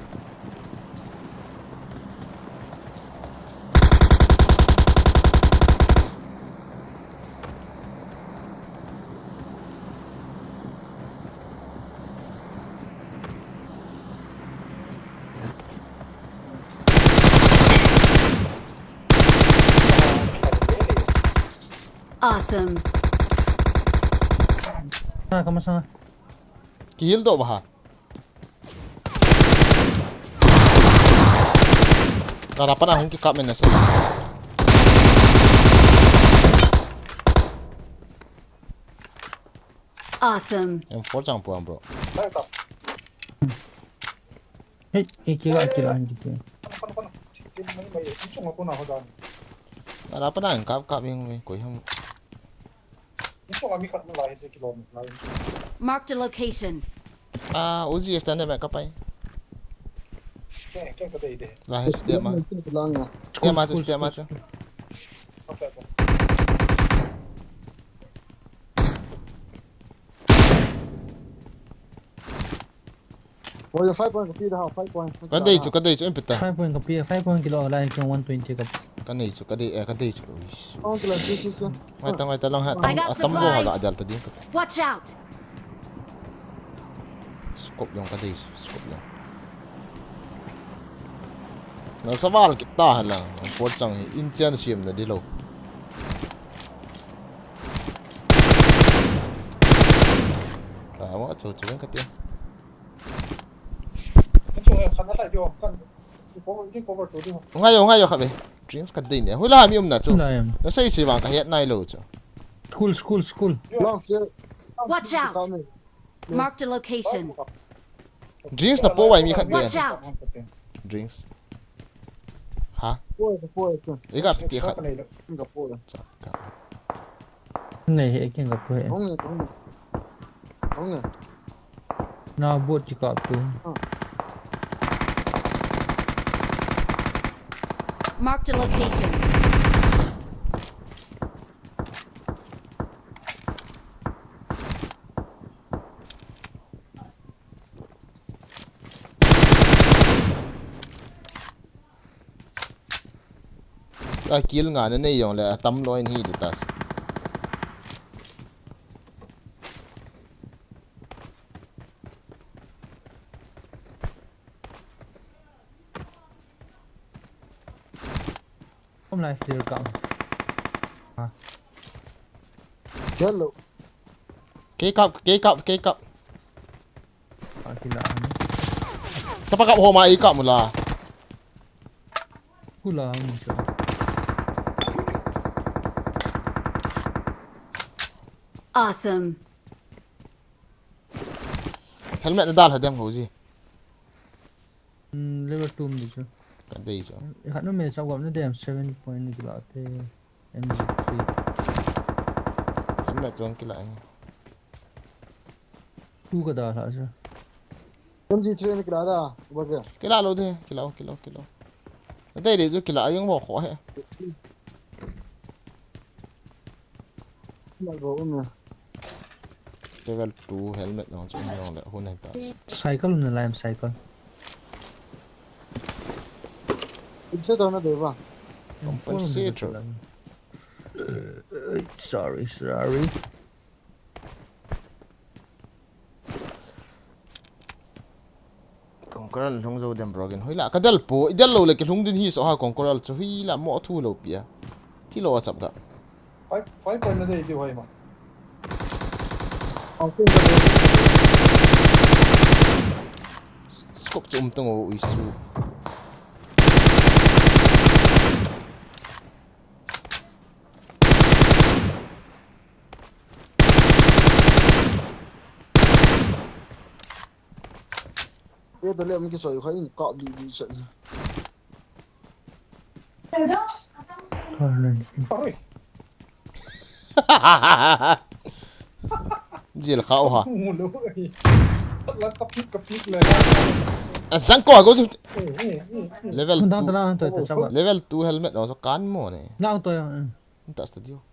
Awesome. Sana, kamu sana. Kihil do baha. Kara pana hung kikap men nasa. Awesome. M four chang puan, bro. Hey, iki ga kila ang gitu. Kara pana hung kap kap yang me koi ham. Marked a location. Ah, Uzi standard ba kapai. Lahi, stay ma. Stay ma chu, stay ma chu. Oi, five point kapi da, five point. Kadei chu, kadei chu, em pita. Five point kapi, five point kilo, line chung one twenty kap. Kanei chu, kadei, eh, kadei chu. Oh, kilo, chu, chu, chu. Ngai ta, ngai ta lang ha. I got supplies. Tam go hala, adal ta ding ka. Watch out. Scope jong kadei chu, scope jong. Na saval kita hala, por chang hi, in chen siam na dilo. Ka wa chu chu ka ti. Ngai yo, ngai yo kha be. Drinks kadei ne. Hula mi um na chu. Lai em. Na sei sei vang kahet nai lo chu. School, school, school. Long clear. Watch out. Marked a location. Drinks na po wai mi khat be. Watch out. Drinks. Ha? Poi, poi, poi. Ega piti khat. Ega poi. Cha ka. Nei he, ken ka poi. Hong ne, hong ne. Hong ne. Na bot chi kap tu. Ah. Marked a location. A kill nga na nei jong le, a tam lou in hi di tas. Kom lai clear ka. Ha. Hello. Kei kap, kei kap, kei kap. Akila. Tapa kap homa i kap mula. Kula mo siya. Awesome. Helmet na dal ha dem ho ji. Hmm, level two mi chu. Ka dei chu. E khat no me chau gam na dem seven point ni kila te M G three. Helmet chong kila ni. Two ka dal ha chu. M G three ni kila da, ba ke? Kila lou de, kila, kila, kila. Dei dei chu kila, ayung mo kho he. Kila go um ya. Level two helmet jong chu jong le, hun he ta. Cycle na lai em cycle. Compensator na dei ba? Compensator. Sorry, sorry. Conqueror lhung jou dem bro gin. Hoila, ka del po, i del lou le kilhung din hi so ha Conqueror chu hoila mo thu lou pia. Ti lou a chap da. Five, five point na dei ti hoi ma. Scope chu um tang o, ui su. Ye to le am ki soi kha in kap di di chat. Oi. Jil kha o ha. Mu lo ai. La ka pik, ka pik le. A sang ko go chu. Eh, eh, eh, eh. Level Dang two. Dang to, to, chapa. Level two helmet lo so kan mo ne. Dang to ya. Ta sta dio.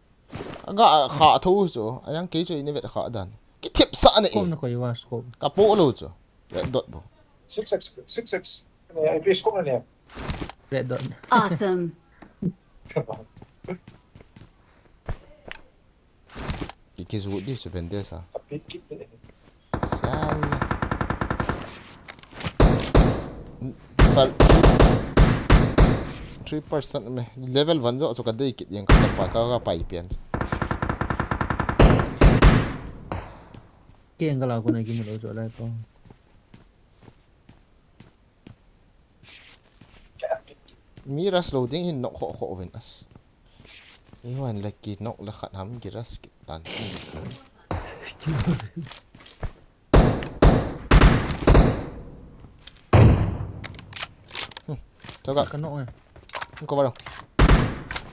Aga kha tho chu. Ayang kei chu i ne vet kha dan. Ki thep sa ne. Kom na koi wa scope. Ka po lo chu. Red dot bo. Six X, six X. Ne, I P scope ne. Red dot. Awesome. Ki, ki zu di su bende sa. Sal. Pal. Three percent me. Level one jo, so ka dei kit yang ka pa, ka, ka pai pian. Keng ka la ko na ki mu lo jo lai ko. Mi rush lo ding hin nok ho ho vin as. I huan le ki nok le khat ham ki rush ki tan. Hmm. Toga. Ka nok eh. Cover.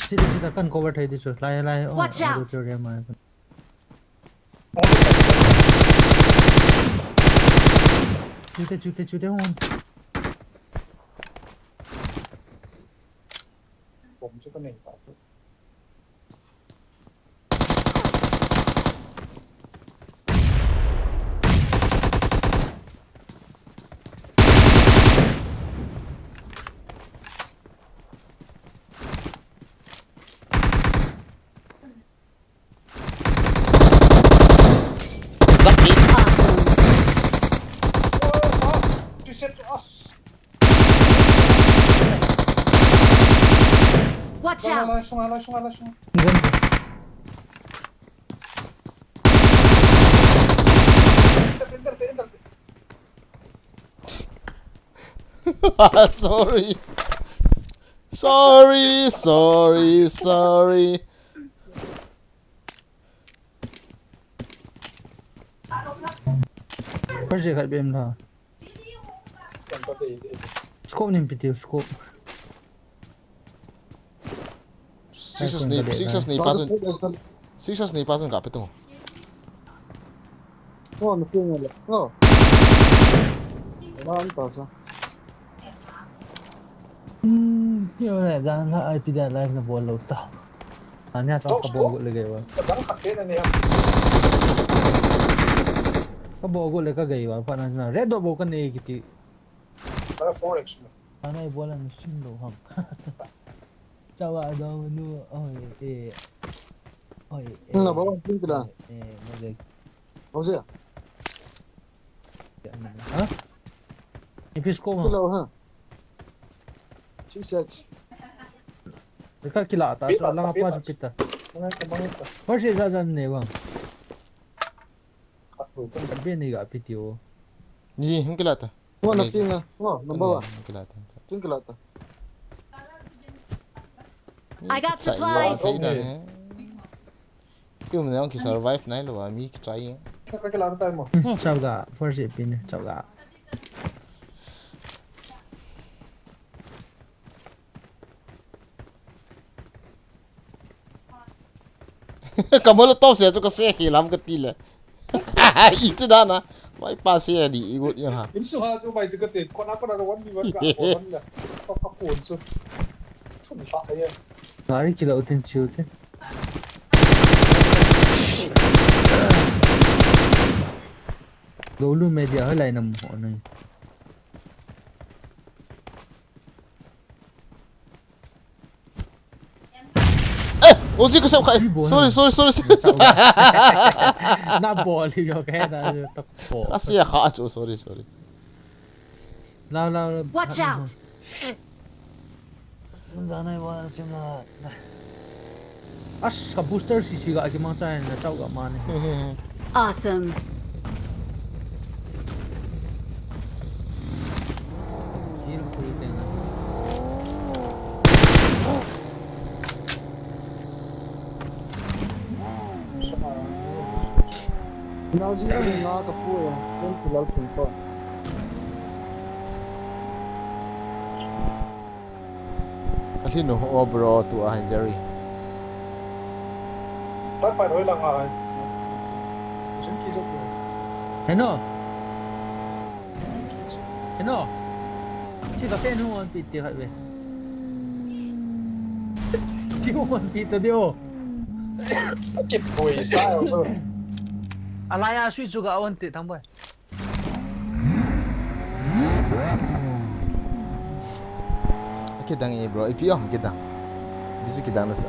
Sida, sida kan cover thei di chu. Lai, lai. Oh, watch out. Auditorium ah. Chute, chute, chute, hon. Bom chu ka nei ta chu. Watch out! Sorry. Sorry, sorry, sorry. Project khat bem la. Scope nin pi tiu, scope. Six as ni, six as ni pa chun. Six as ni pa chun ka pe tung. Oh, na pi ngai le. Oh. Na an ta sa. Hmm, kio le, jan la, ai, pi da live na bol lo ta. Ania chong ka bol go le gei wa. Ka bol go le ka gei wa, pa na na. Red dot bol ka nei kiti. Para four X mo. Ana i bol an sim lo ham. Chawa dong nu, oi, eh. Oi, eh. Na ba wan pin kila. Eh, eh, mo de. Hausa. Ha? Ipis ko mo. Kilo ha. Six X. Ka kila ta, so langa pa chu pita. Mangta, mangta. Par se ja jan ne bang. Ka be ni ga piti o. Ni hung kila ta. Ngo na pinga. Ngo, number one. Hung kila ta. Hung kila ta. I got supplies. Kium ne ong ki survive nai lo a mi ki try. Ka kila ta mo. Chau ga, first pin, chau ga. Ka molotov se chu ka se hi lam ka ti le. I ti dan a. Vai pa se di i gut ya ha. In su ha chu vai chu ka te. Kona kona ka wan ni wan ka ko wan la. Ka ka ko chu. Thun ha ya. Gari kila utin chiu te. Golu media hai lai nam ho nai. Oji ka sep khai. Sorry, sorry, sorry, sorry. Na bol hi yo ka na ta po. Asia kha chu, sorry, sorry. Lao, lao, lao. Watch out! Jana wa sima. As ka booster si si ga ki mang cha na chau ga mani. Awesome. Heal full te na. Nalji ni nga ka pu ya, ken kilal pun to. Ka lhin u o bro, tu a hai Jerry. Pai pai hoi lang a ai. Sin ki jok. Heno. Heno. Chi ka pen hu on pi ti hai ve. Chi hu on pi to dio. Ki pui sa yo. Alaya sui chu ga on ti thang bai. Kidang e bro, ipi ong kidang. Bisu kidang na sa.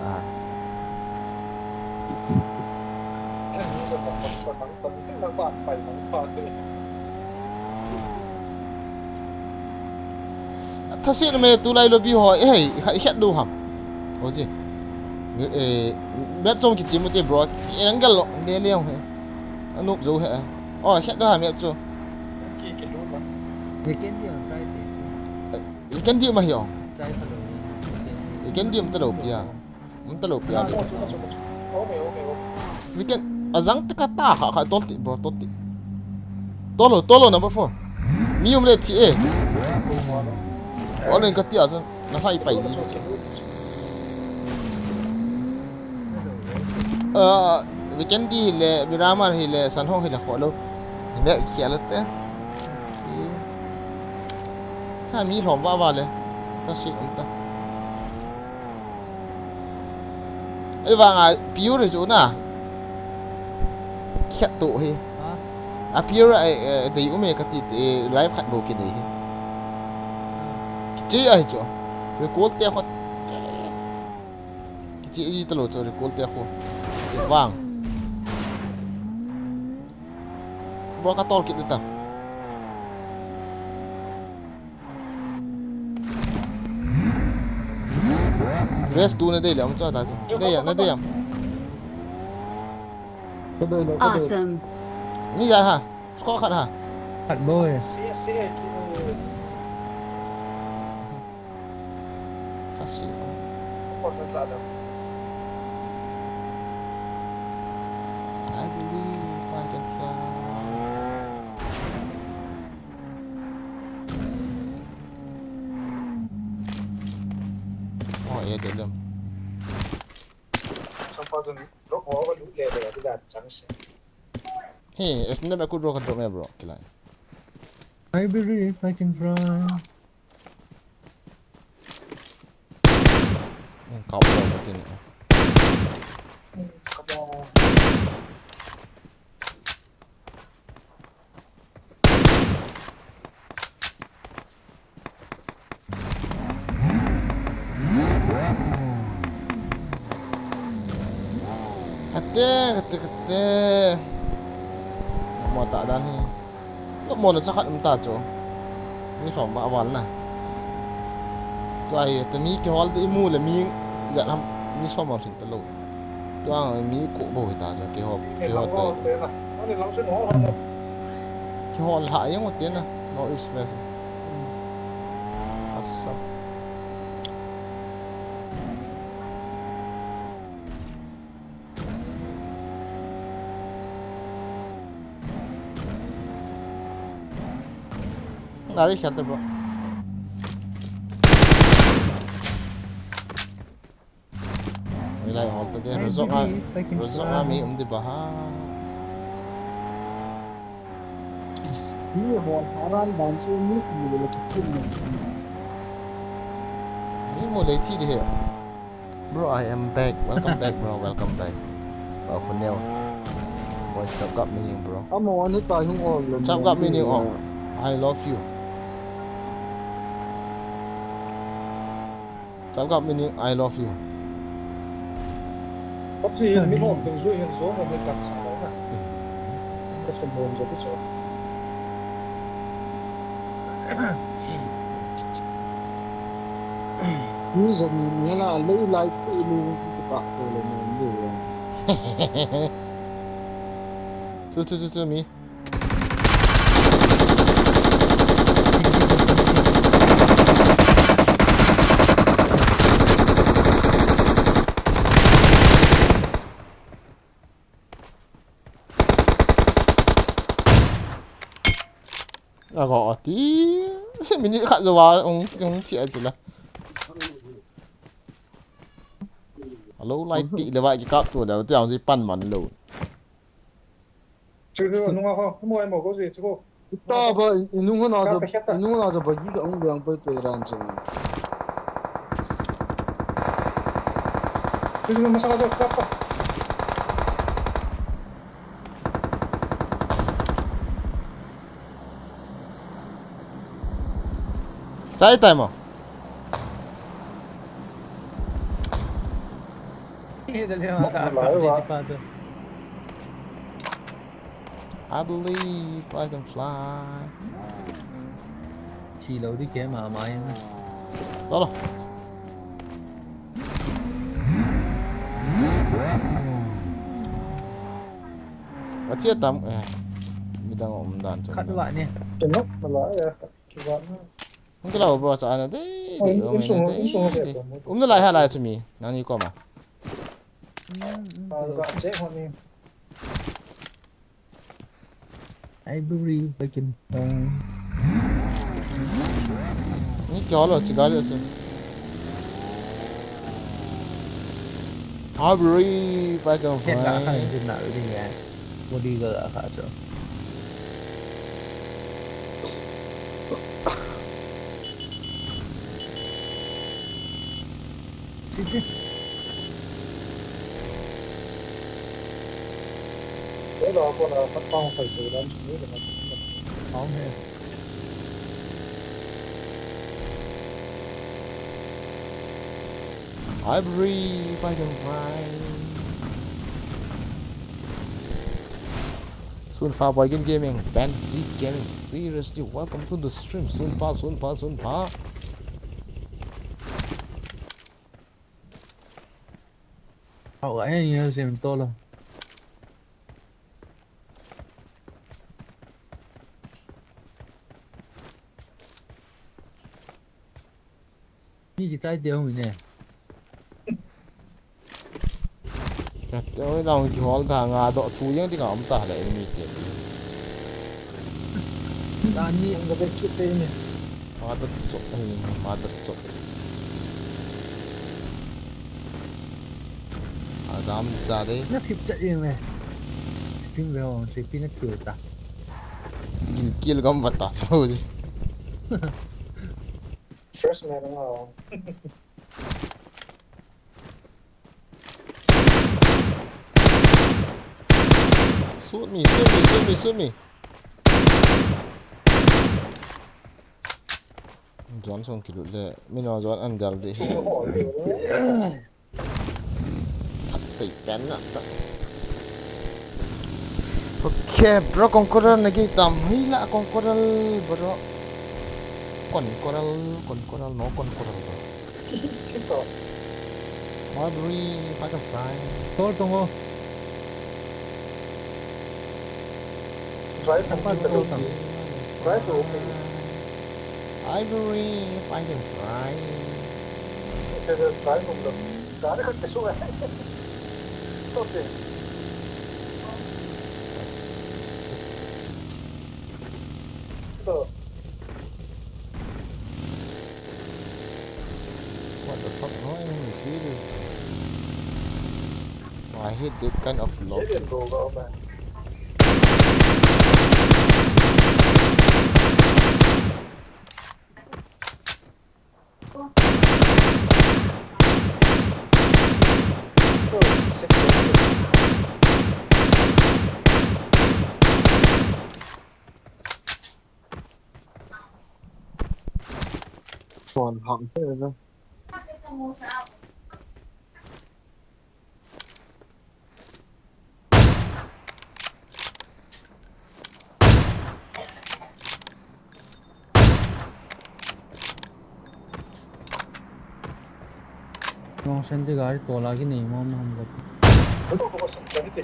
Thasi na me tulai lo bi ho, eh, i khat do ham. Oji. Eh, map chom kichi mu te bro. E nang gal lo, le le he. Anop jo he. Oh, khat do ham map chu. Ki ki lu ma. Ye ken di on try te. Ye ken di ma hi ong. Try pa lo. Ye ken di um ta lo pia. Um ta lo pia. Ye ken ajang te ka ta kha kha tol ti bro tol ti. Tolo tolo number four. Mi um le thi e. Olen ka ti a chun na hai pai di. Ah, Vikendi hi le, Miramar hi le, Sanhong hi le, kho lo. Hi me khia lo te. Kha mi lhom va va le. Ta si um ta. Ei vang a, piu re zu na. Khat to hi. Ha? A piu re ai, eh, dei um e ka ti, eh, live khat bo ki dei hi. Kichi ai chu. Recall te kho. Kichi ji ta lo chu recall te khu. Vang. Bro ka tol kit ta. Rest tu na dei le, um cha ta chu. Dei ya, na dei ya. Awesome. Ni ya ha. Score khat ha. Khat bou e. Kasi. I believe I can fly. Oh, ya, dia belum. Sampai tu drop, oh, lu le le, dia dah chance. Hey, es nem aku drop, drop me, bro. Kila. I believe I can fly. Kau, kau, kau, kau. Kate, kate, kate. Mo ta dan hi. Lo mo na cha khat um ta chu. Mi som ba wal na. Tua hi, te mi kihol di mu le mi ya ham mi som mo sin ta lo. Tua mi ko bo hi ta chu kihol, kihol ta. Kihol ha yang o te na. No is best. Asa. Nari khat bro. Milai hol ta de, result a, result a mi um di ba ha. Mi hol haran dan chu mi ki le ki thim ne. Mi mo le thi di he. Bro, I am back. Welcome back, bro. Welcome back. Ba khu neo. Boy, chap gap mi hing, bro. Amo ani ta hung ol le. Chap gap mi ni ong. I love you. Chap gap mi ni, I love you. PUBG hi mi hom ding jui hin zo mo ni tak sa lo na. Ka sa bom zo ti so. Mi zani mi la lo lai ti ni ki pa ko le mo ni. Chu chu chu chu mi. Ago ati. Minute khat jou a ong ong thi a chu la. Alo lai ti le va ki kap tu le ti ang ji pan man lo. Chu chu nunga ho, mo ai mo ko ji chu ko. Ta ba, inung ho na jo, inung ho na jo ba ji ka ong biang poi poi ran chu. Chu chu masa ka jo ka pa. Sai tai mo. Ni da le ma ka pa ji pa chu. I believe I can fly. Thi lo di ke ma ma in. Tolo. Achi tam eh. Midang um dan chu. Khat wa ni. Kino mala ya. Ki wa na. Hung kila bro cha ana de. Ai, de, um, insung, na de, insung de. De. Um na lai ha lai chu mi. Nang ni ko ma. Hmm, hmm, ah, hello. Ka che ho ni. I believe I can fly. Ni kya lo, chi gari ase. I believe I can fly. Ken ga kha ni na ri ya. Mo di ga ga kha cho. City. Hello, ako na, patpang sa ito lang, sumili na. Okay. I believe I can fly. Sunfa Boy Game Gaming, Ben Z Gaming, seriously, welcome to the stream. Sunfa, Sunfa, Sunfa. Hao ga en ya sem to lo. Ni ki chai te hung ne. Ka te oi, nang kihol ta nga do thu yang ti nga um ta le mi te. Dani ang ga be kit te ni. Ma ta chok ni, ma ta chok. Adam sa de. Na phip chat yeng le. Phim ve hong se pi na kiu ta. Gil kil gam va ta so ji. First man nga. Shoot me, shoot me, shoot me, shoot me. John song kilut le, mi no John an dal de. Thak tei pen na ta. Okay, bro, Conqueror na gei tam. Hei la Conqueror, bro. Conqueror, Conqueror, no Conqueror, bro. Marbury, Butterfly. Tol tongo. Drive apa tol tong? Drive okay. Ivory, Butterfly. Okay, drive tong. Gari khat kasu hai. Okay. What the fuck? No enemy serious. Oh, I hate that kind of lock. Phone hot, sir. Phone hot, sir. Sandi gari tola ki nahi mo, mo hum gati. Ito ko sa gari te.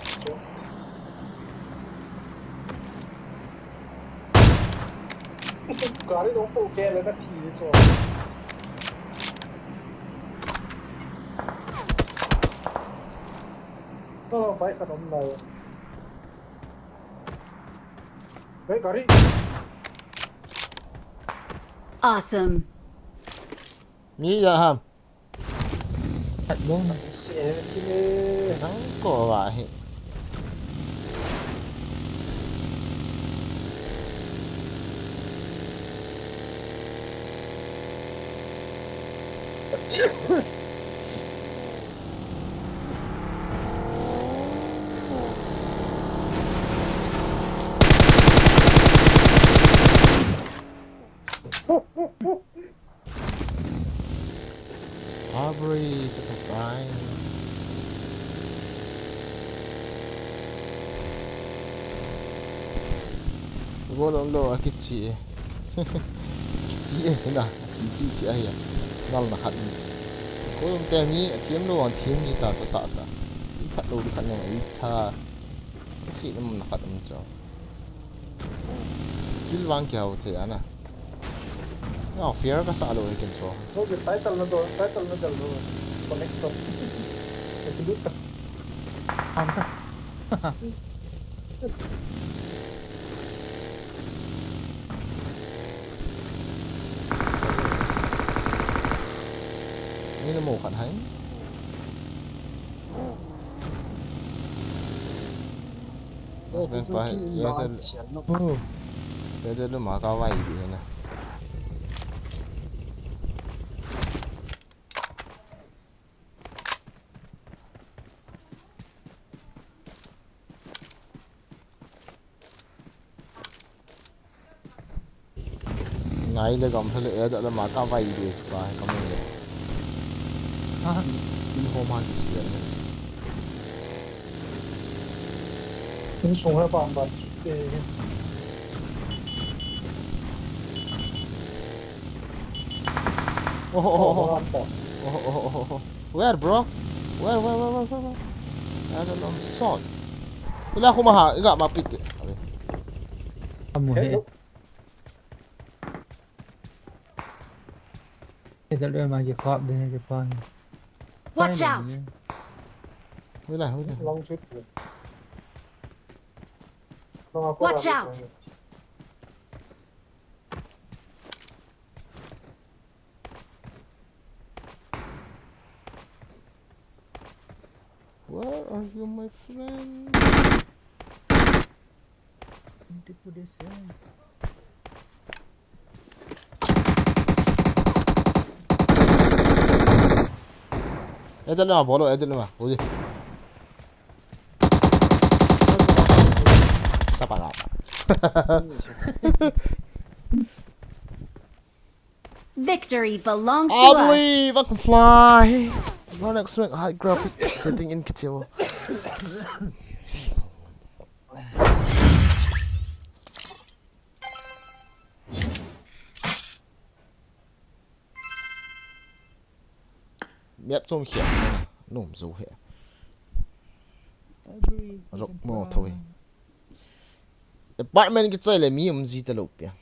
Gari lo ko ke le na thi cho. No, no, bike ka dom na. Hey, gari. Awesome. Mi ya ham. At bom. Sang ko wa hi. Abri, kata pai. Golom lo, akichi e. Kichi e sina. Chi, chi, chi, ai ya. Nal na khat ni. Golom te mi, athiam lo, athiam ni ta, ta, ta, ta. I khat lo, i khat lo, i tha. Kasi naman na khat ni cho. Kill vang kya hote ana. Nga fair ka sa lo he kin so. Okay, title na to, title na to. Connect to. Kasi lut ka. Ham ka. Ni na mo khat hai. Mas ben pa, ya te, ya te lu ma ka vai di na. Ngai le gam le, eh, da le ma ka vai de pa, ka mun le. Ha? In ho ma ki si le. In sung ha pa ba ki te. Oh, oh, oh, oh. Oh, oh, oh, oh, oh. Where, bro? Where, where, where, where, where, where? I don't know. Shot. Ila kuma ha, iga ma pit. Abe. Amu he. Hello. Ita lu ma ki kap de ki pa. Watch out! Wait la, wait la. Long shoot. Watch out! Where are you, my friend? Hindi po de siya. Edit lima, bolo, edit lima. Uji. Tapa, tapa. Victory belongs to us. I believe I can fly. Run X-Max high graphic setting in kiti. Map chom khia. Nom zo he. Rok mo thoi. Apartment kichai le mi um ji ta lo pia.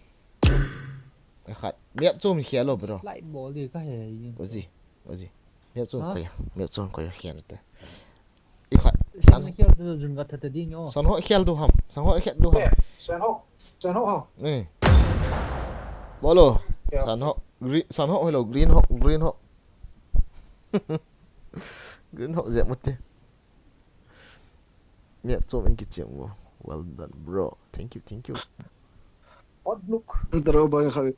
Ai khat. Map chom khia lo, bro. Light bol di ka he. Oji. Oji. Map chom khia. Map chom khia te. I khat. San khel tu jun ka thate ding o. San ho khel du ham. San ho khel du ham. San ho. San ho ha. Eh. Bolo. San ho. Green, san ho hello. Green ho. Green ho. Green ho jep mati. Map chom in kicheng wo. Well done, bro. Thank you, thank you. Outlook. Taro ba khawi,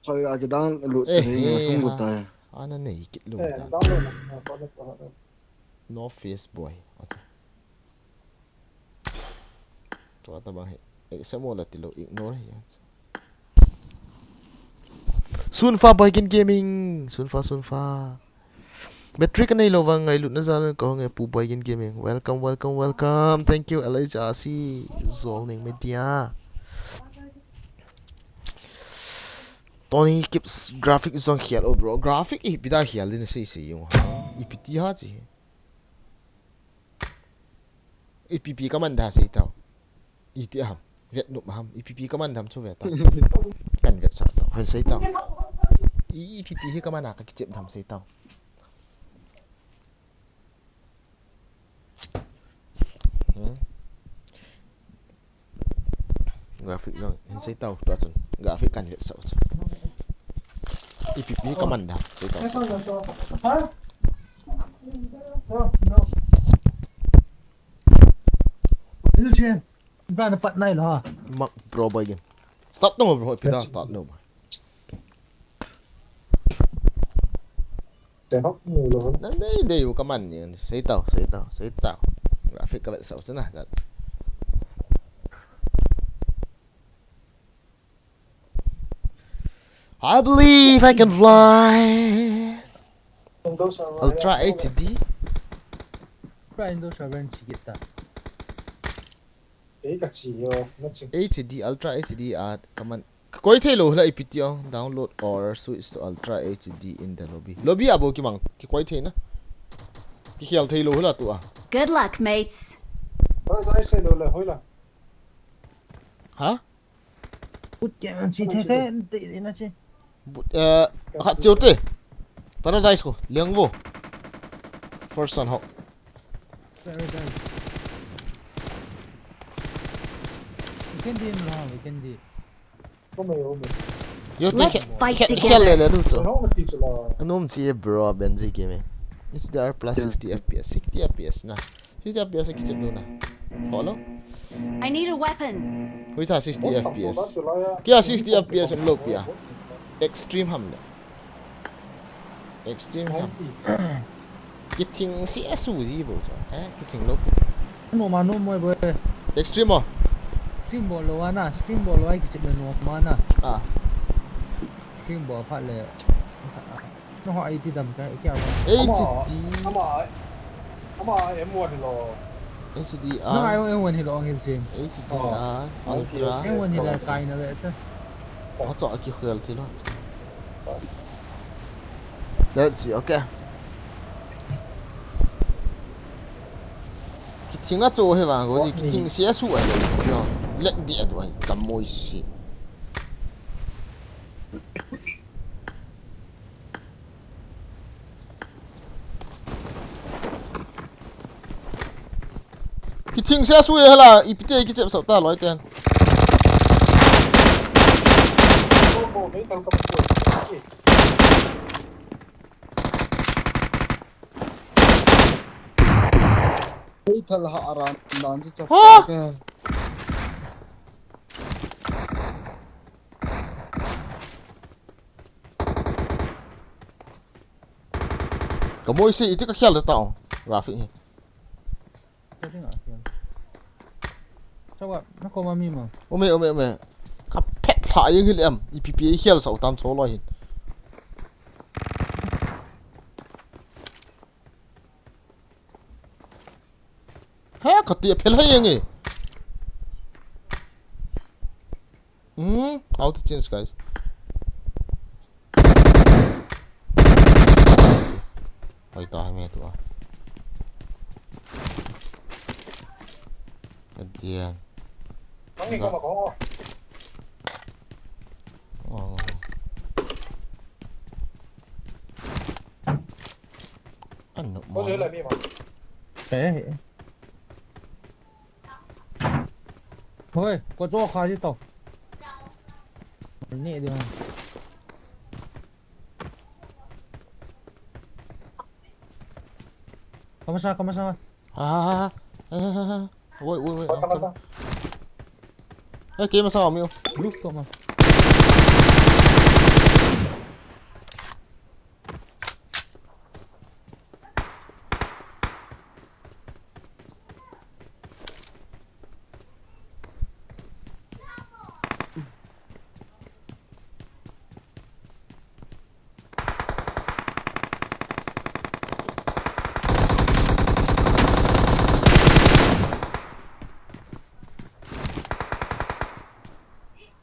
khawi a kidan lut. Eh, eh, hung lut ta. Ana nei kit lut ta. Download na. Outlook. North Face boy. Acha. Tua tabang hi. Accept mo la tilo, ignore hi. Sunfa Boykin Gaming. Sunfa, Sunfa. Battery ka nei lo vang ngailutna jal ka hong e Pu Boykin Gaming. Welcome, welcome, welcome. Thank you, L H R C. Zolning Media. Tony Kips graphic jong khial o, bro. Graphic ipi da khial din sei sei jong ha. Ipi ti ham chi. Ipi pi kaman da sei tau. Iti ham. Vet nup ham. Ipi pi kaman dam chu ve ta. Kan vetsah tau. Hoi sei tau. Ipi pi hi kaman a ka kichep dam sei tau. Hmm. Graphic jong hin sei tau tua chun. Graphic kan vetsah chu. Ipi pi kaman dam sei tau. Bro, na pat nai lo ha. Mak bro boy game. Start no bro, pita start no boy. Te hok mu lo. Na dei dei u kaman ni sei tau, sei tau, sei tau. Graphic ka vetsah chu na. I believe I can fly. Ultra H D. Ultra Windows seven chi kita. Ei ka chi yo, na chi. H D, Ultra H D a kaman. Ka koi thei lo hila ipi ti o. Download or switch to Ultra H D in the lobby. Lobby a bou kimang, ki koi thei na. Ki khel thei lo hila tu a. Good luck, mates. Oi, dai se lo le, hoila. Ha? Boot camp an chi the khe, an ti na chi. Boot, eh, khat chiu te. Paradise ko, liang vo. First sun hawk. Paradise. We can be in long, we can be. Ome, ome. Yo, let's fight together. Khel le le du chu. Anom chi bro, Benji Gaming. It's there plus sixty F P S, sixty F P S na. Sixty F P S kichep lou na. Hello? I need a weapon. Hoicha sixty F P S. Kia sixty F P S umlou pia. Extreme ham le. Extreme ham. Kithing se asu ji bou chu. Eh, kithing lou. No ma no moi bou. Extreme o. Stream bol lou ana, stream bol lou ai kichep lou no ma na. Ah. Stream bol phat le. No, ho I T dam ka, kya ba? H D. Ama, ama, ama M one hi lo. H D R. No, I M one hi lo, ang hilsim. H D R, oh, Ultra. M one hi la, kai na ve ta. Acha, aki khel ti lo. Let's see, okay. Kithing a chu he vang go, kithing se asu a le, yo. Let di a tu ai, ka moi si. Kithing se asu e hala, ipi ti kichep sah ta loi ten. Hei thal ha aran dan chu chak ha? Ke. Ka moi se iti ka khial ta tao. Rafi hi. Ka ding a khial. Chawa, na ko ma mi ma. Ome, ome, ome. Ka phet lha yeng hil em. Ipi pi khial sa utam cho lo hin. Ha, kati a phel hai yeng e. Hmm, how to change, guys? Hoi ta hai me tu a. Adian. Mami ko ma ko. Oh. Ano mo? Ko je la mi ma. Eh. Hoi, ko cho kha ji to. Ni di ma. Kamasa, kamasa. Ah, ah, ah, ah, ah. Wait, wait, wait. Kamasa, I'm coming. Kamasa. Eh, kaya masa kami, oh. Rooftop ma.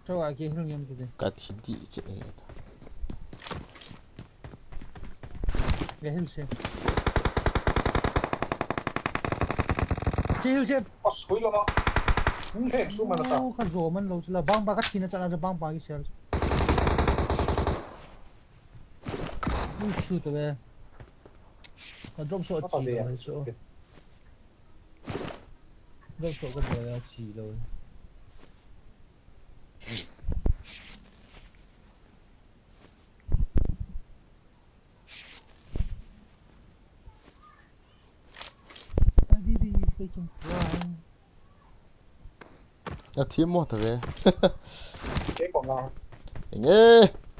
Cho a ke hung yam kide. Ka thi di che e ta. Ke hin se. Chill, chill. Asui lama. Hung hen su mana ta. Oh, ka zo man lo chula. Bang ba ka thina chala bang ba ki sel. Usu to be. Ka drop shot chi lo hai so. Drop shot ka bo ya chi lo. A thiam mo ta ve. Ke ko nga. Enge.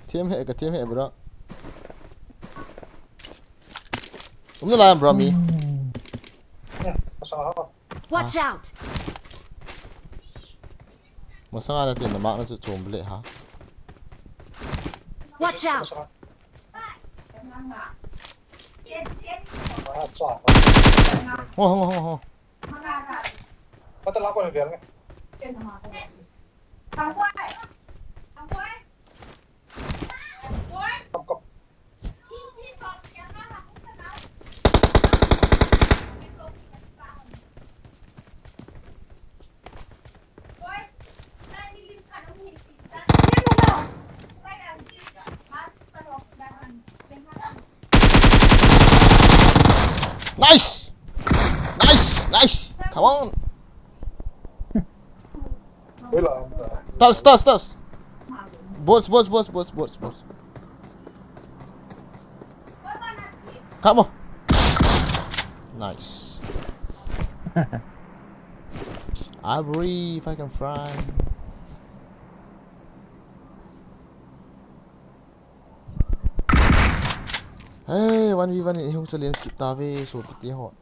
Thiam he ka thiam he bro. Um na la bro mi. Sa ha. Watch out! Masanga na tin na mak na chu chom ble ha. Watch out! Ah, cha. Ho ho ho ho. Pata la ko na biar. Kam kam. Nice! Nice! Nice! Come on! Wala. Stars, stars, stars! Bots, bots, bots, bots, bots, bots. Come on! Nice. I believe I can fly. Hey, one v one in hung challenge kit ta ve, so piti ho.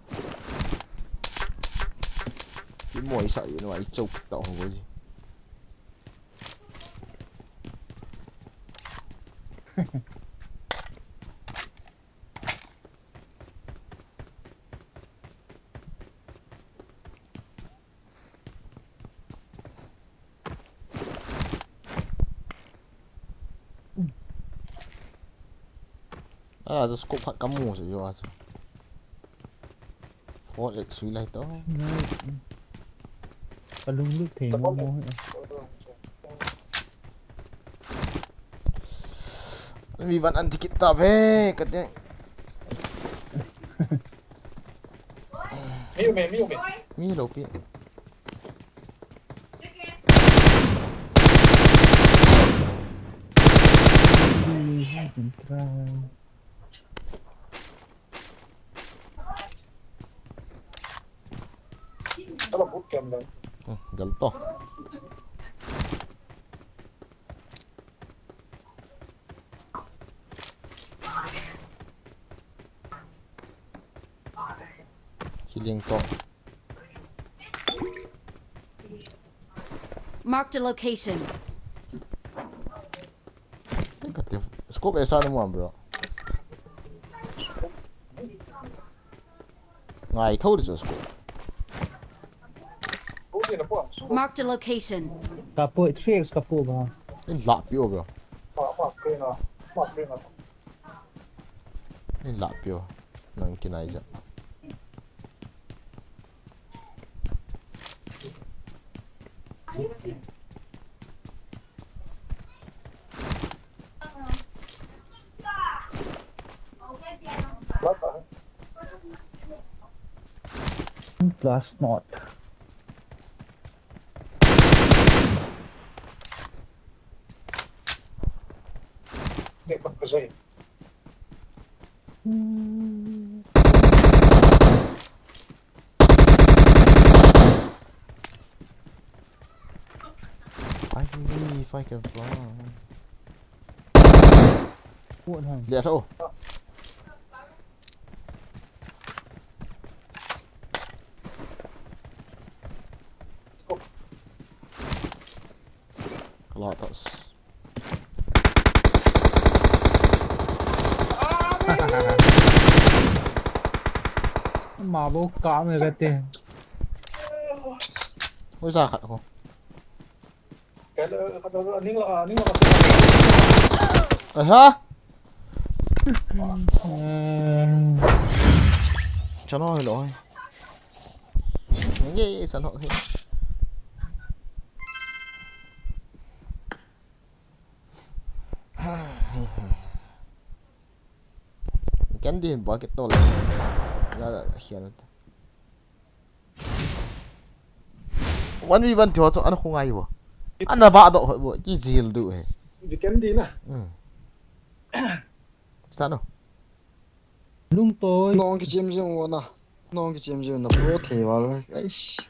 Ki moi sa yin wa i chok ta ho ji. A, chu scope khat ka mu chu jo a chu. Four X sui lai to. Ka lunglut thei mo mo hi. Mi van an ticket ta ve ka te. Miu me, miu me. Mi lo pi. Ala boot camp lang. Hmm, gal to. Healing to. Marked a location. Ka te scope esa ni mo bro. Ngai tho di scope. Boot ni na po. Marked a location. Ka po three X ka po ba. In la pi o bro. Ma, ma, kena. Ma, kena. In la pi o. Nang kinai ja. Plus not. Dek bak ka zai. I believe I can fly. Puan hang. Lihat oh. Kalau atas. Mabo ka me gate. Ui sa khat ko. Aha. Chano hello. Nge, san hok he. Ken din ba ke tol. Ya, ya, hian. One v one ti ho chu ana khungai bo. Ana va do bo, ki jil du he. Vikendi na. Hmm. Sano. Lungtoi. Nong ki chim jing wo na. Nong ki chim jing na pro thei wa lo. Eish.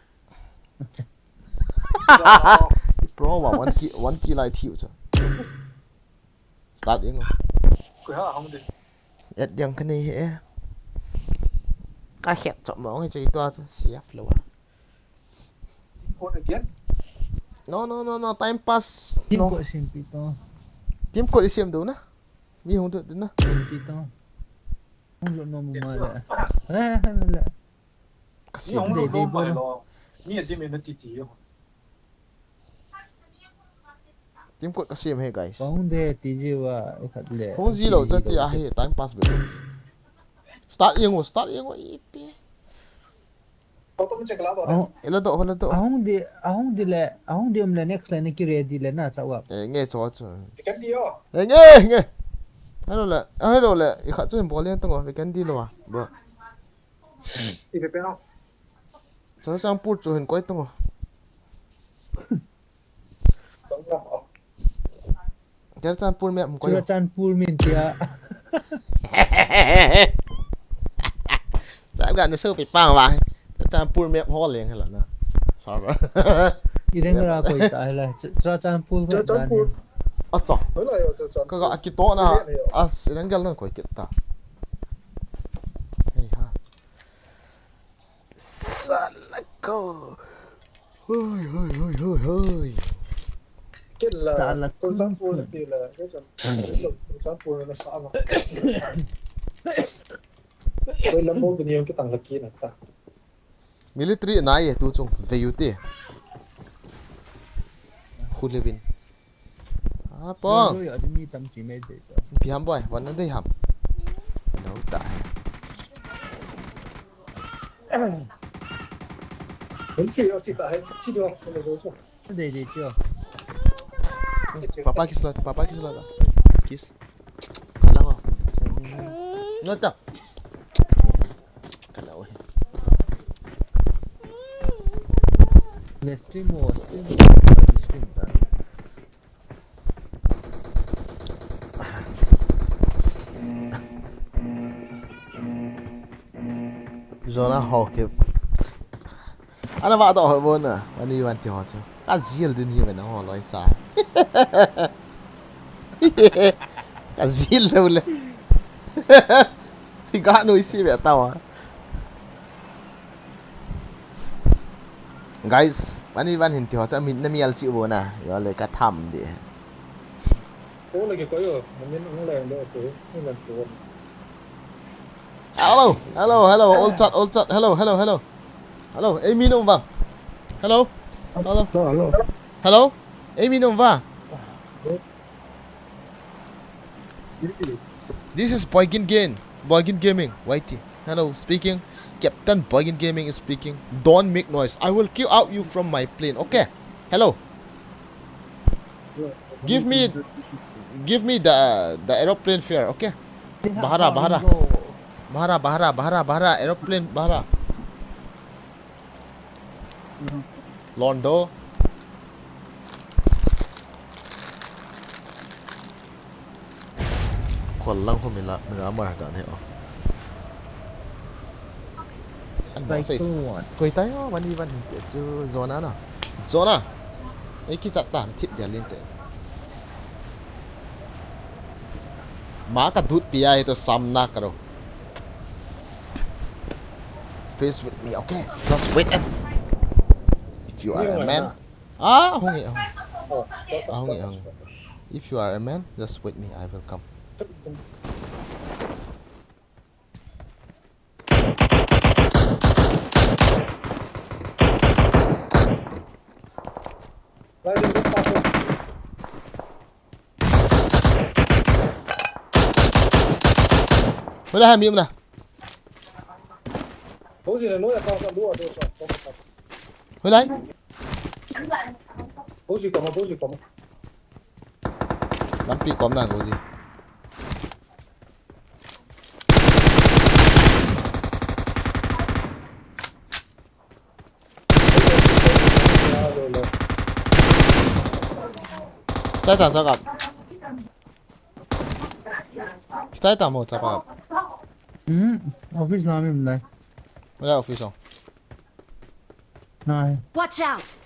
Pro wa one ki, one ki lai thiu chu. Start ing. Koi ha hong de. Et yang kani he. Ka het chop mong he chu i tua chu siap lo wa. Import again? No, no, no, no, time pass. Team no. Code sim pi to. Team code i siam do na. Mi hung do na. Sim pi to. Hung lo no mu ma le. Re, re, re, re. Ka siam. Ni hung lo no mai lo. Ni a di me na ti ti yo. Team code ka siam he, guys. Hung de ti ji wa, i khat le. Hung ji lo cha ti a he, time pass be. Start yang wo, start yang wo, i pi. Auto me check la do. Ahung, ela do, ela do. Ahung di, ahung di le, ahung di um le next le ni ki ready le na cha wa. Eh, nge cho cho. Vikendi yo. Eh, nge, nge. Hello le, hello le. I khat chu hin bol yang tong o, Vikendi lo wa, bro. I pe pe no. Churachandpur chu hin koi tong o. Churachandpur map koi. Churachandpur min tia. Chap ga na so pi pang wa. Churachandpur map ho leng hala na. Server. I reng ra koi ta hala. Churachandpur map. Churachandpur. Acha. Hola yo Churachandpur. Ka ga ki to na. As reng gal nan koi kit ta. Hei ha. Salako. Hoi, hoi, hoi, hoi, hoi. Kila, Salako. Churachandpur ti la, Churachandpur na sa ma. Koi lambo ni ki tang la ki na ta. Military nai e tu chung, vei u te. Khu levin. Ah, pong. Oi, oi, oi, mi tam chi mai de to. Pi ham boy, wan na dei ham. No ta. Hon chi yo chi ta hai, chi do, ko lo so. Dei dei chi yo. Papa kiss la, papa kiss la. Kiss. Kala ko. No ta. Kala ko. Le stream wo, stream wo, stream ta. Zona ho ke. Ana va do ho bo na. Ani van ti ho chu. Ka jil din hi ve na ho loi cha. Ka jil lo le. Hi ga noi si ve ta wa. Guys, ani van hin ti ho cha min na mial chi bo na. Yo le ka tham de. Ko le ke ko yo, min ung le le ko, ni le ko. Hello, hello, hello, all chat, all chat, hello, hello, hello. Hello, ei mi nom va. Hello, hello. Hello, hello. Hello, ei mi nom va. This is Boygin Game, Boygin Gaming, Y T. Hello, speaking. Captain Boygin Gaming is speaking. Don't make noise. I will kick out you from my plane. Okay. Hello. Give me, give me the the aeroplane fare, okay? Bahara, bahara. Bahara, bahara, bahara, bahara, aeroplane, bahara. Londo. Khol lang ho mi la, mi la mar dan he o. An ma sai. Koi tai o, van i van hin te chu zona na. Zona. Ei ki chat ta, thip dia lin te. Ma ka dut pi ai to sam na ka ro. Face with me, okay? Just wait and if you are a man. Ah, hung e, hung e. Ah, hung e, hung e. If you are a man, just wait me, I will come. Wala ha mi muna. Hung si na no ya ka ka dua dua ka. Hoilai. Boji kom a, boji kom a. Lampi kom na, boji. Chai tang, chai kap. Chai tang mo, chai kap. Hmm, office na mi lai. Wala office ong. Nai. Watch out!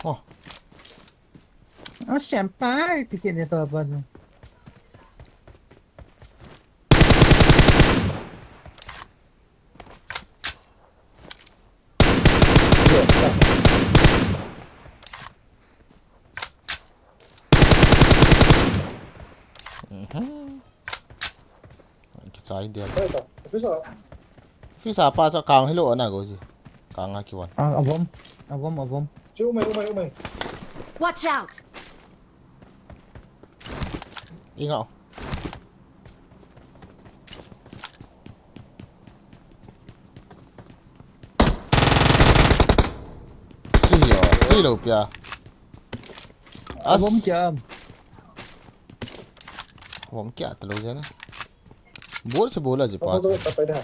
Oh. Oh, senpai, ticket ni to apa tu? Mhm. Kichai dia. Office a pa sa kang hilo na go ji. Kang a kiwan. Ah, avom. Avom, avom. Chu mai, mai, mai. Watch out! Inga. Sui yo, sui lo pia. As. Avom kya? Avom kya talo jana. Bol se bola je pa. Avom to pa da.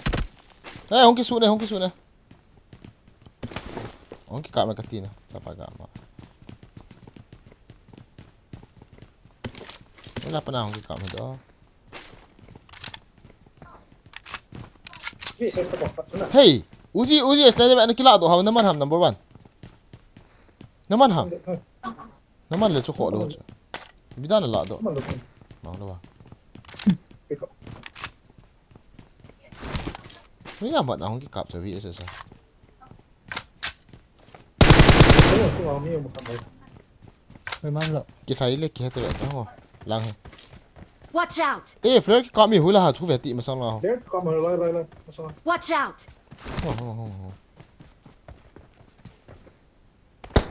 Eh, hung kisu ne, hung kisu ne. Hung kikap mai kati na. Chapa kap ma. Wala pa na hung kikap mai do. Hey, Uzi, Uzi, sniper ana kila do ha, naman ham number one. Naman ham. Naman le chu kho lo chu. Bida na la do. Mang lo wa. Ni ya mat na hung kikap cha V S S a. Hoi man lo. Kithai le kihe te ta ho. Lang he. Watch out! Eh, flare kikap mi hula ha chu ve ti masang la ho. Flare kikap mi lai, lai, lai. Masang la. Watch out! Ho, ho, ho, ho.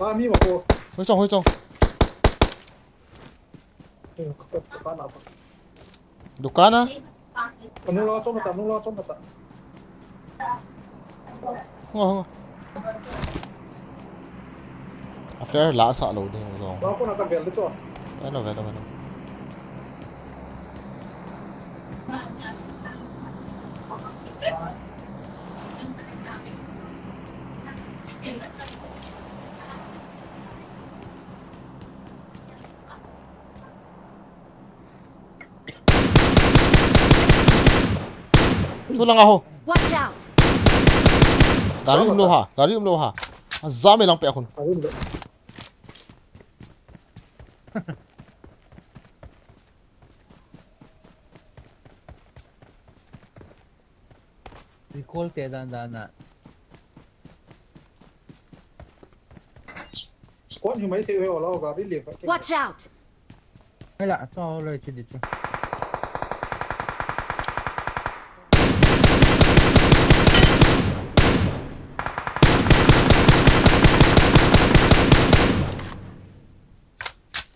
Ah, mi ma ko. Hoi chong, hoi chong. Eh, ka, ka, ka na pa. Dukan a? Anu la chong ta, anu la chong ta. Ngo, ngo. A flare la sa lo de, ngo. La ko na ka bel de cho. Velo, velo, velo. Thu lang a ho. Watch out! Gari um lo ha, gari um lo ha. A jam e lang pe a khun. Gari um lo. Recall te dan dan a. Squad hi mai thei ve ola ga bi le. Watch out! Hai la, to lo chi di chu.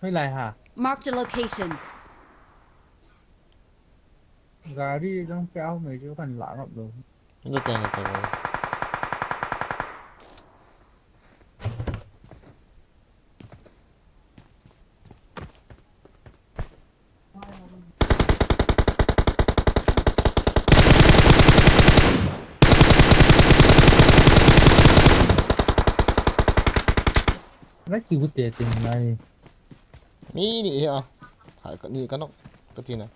Hai lai ha. Marked a location. Gari dang pe au mai chu kan la ngap lo. Lo teng, lo teng. Na ki bu te te lai. Mi ni e a. Hai ka ni ka nok. Ka ti na.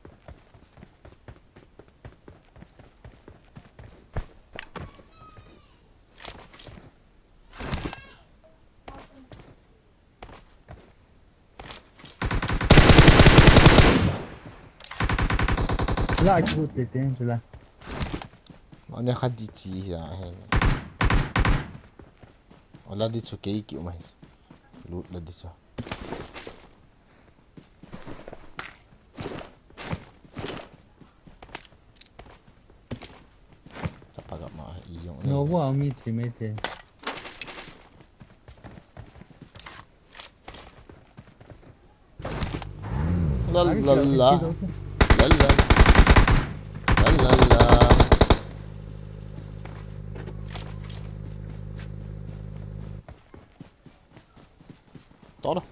La chu te te chu la. Ane kha di chi ya he. Ola di chu kei ki umai. Lut la di chu. Chapa ga ma i jong ne. No, bo a mi chi me te. La la la. La la la. La la la. Todo.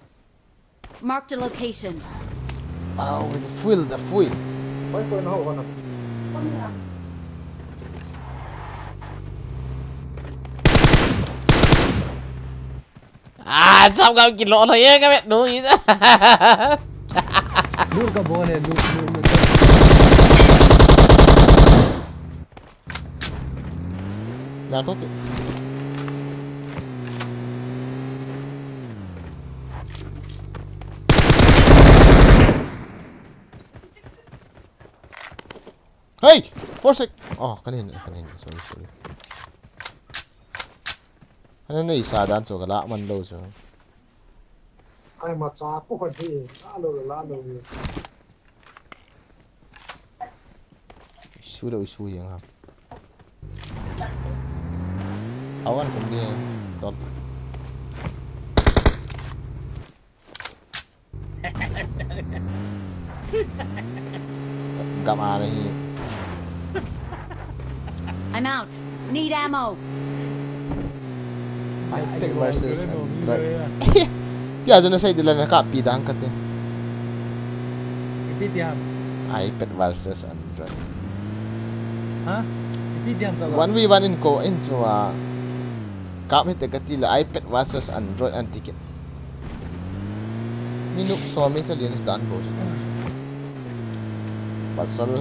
Marked a location. Au, the fuel, the fuel. Ah, sao kau kilo thôi á, các bạn đuổi. Lut ka bol e, lut, lut, lut. Yang tu ti. Hey! Four six! Oh, kanin, kanin. Sorry, sorry. Kanin na isa dan so kala man lo so. Ai, macha ko kan hi. Lalo, lalo. Isu da isu yang ha. Awan kum dia. Top. Gam ana hi. I'm out. Need ammo. iPad versus Android. Tia jona sai dila na kapi dang kate. Ipi diam? iPad versus Android. Ha? Ipi diam sa? One v one in ko in chua. Kap hite katila iPad versus Android anti kit. Minute som mi challenge dan bou chu. Pasal.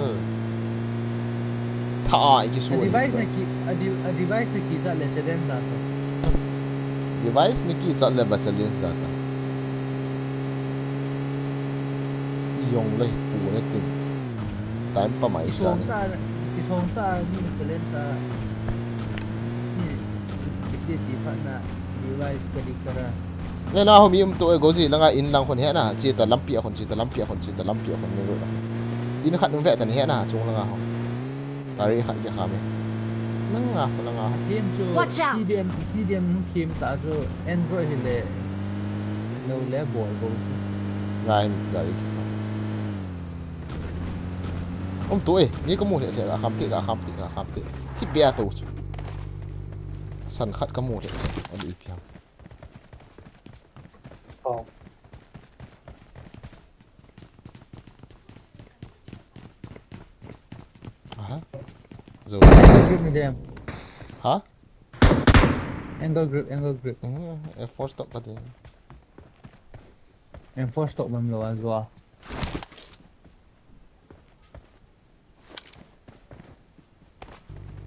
Tha a iki su. A device na ki, a di-, a device na kichat le challenge dan to. Device na kichat le ba challenge dan to. Jong le pu le tin. Time pa mai sa ni. Kisong ta, kisong ta ni challenge a. Ni, kiti ti pha na device ka di kara. Le na ho mi um to e goji langa in lang khun he na, chi ta lampi a khun, chi ta lampi a khun, chi ta lampi a khun ni ru la. In khat um ve ta ni he na, chung langa ho. Gari khat ke kha me. Langa ho, langa ho. Game chu Watch out! T D M, T D M game ta chu Android hi le. Lo le bol bol. Ngai gari ke kha. Um to e, ni ka mu le le, ka kham te, ka kham te, ka kham te. Thi bia to chu. San khat ka mu le le, ali piang. Oh. Aha. Zo. Angle grip ni dem. Ha? Angle grip, angle grip. Hmm, F four stock ka din. F four stock bam lo a zo a.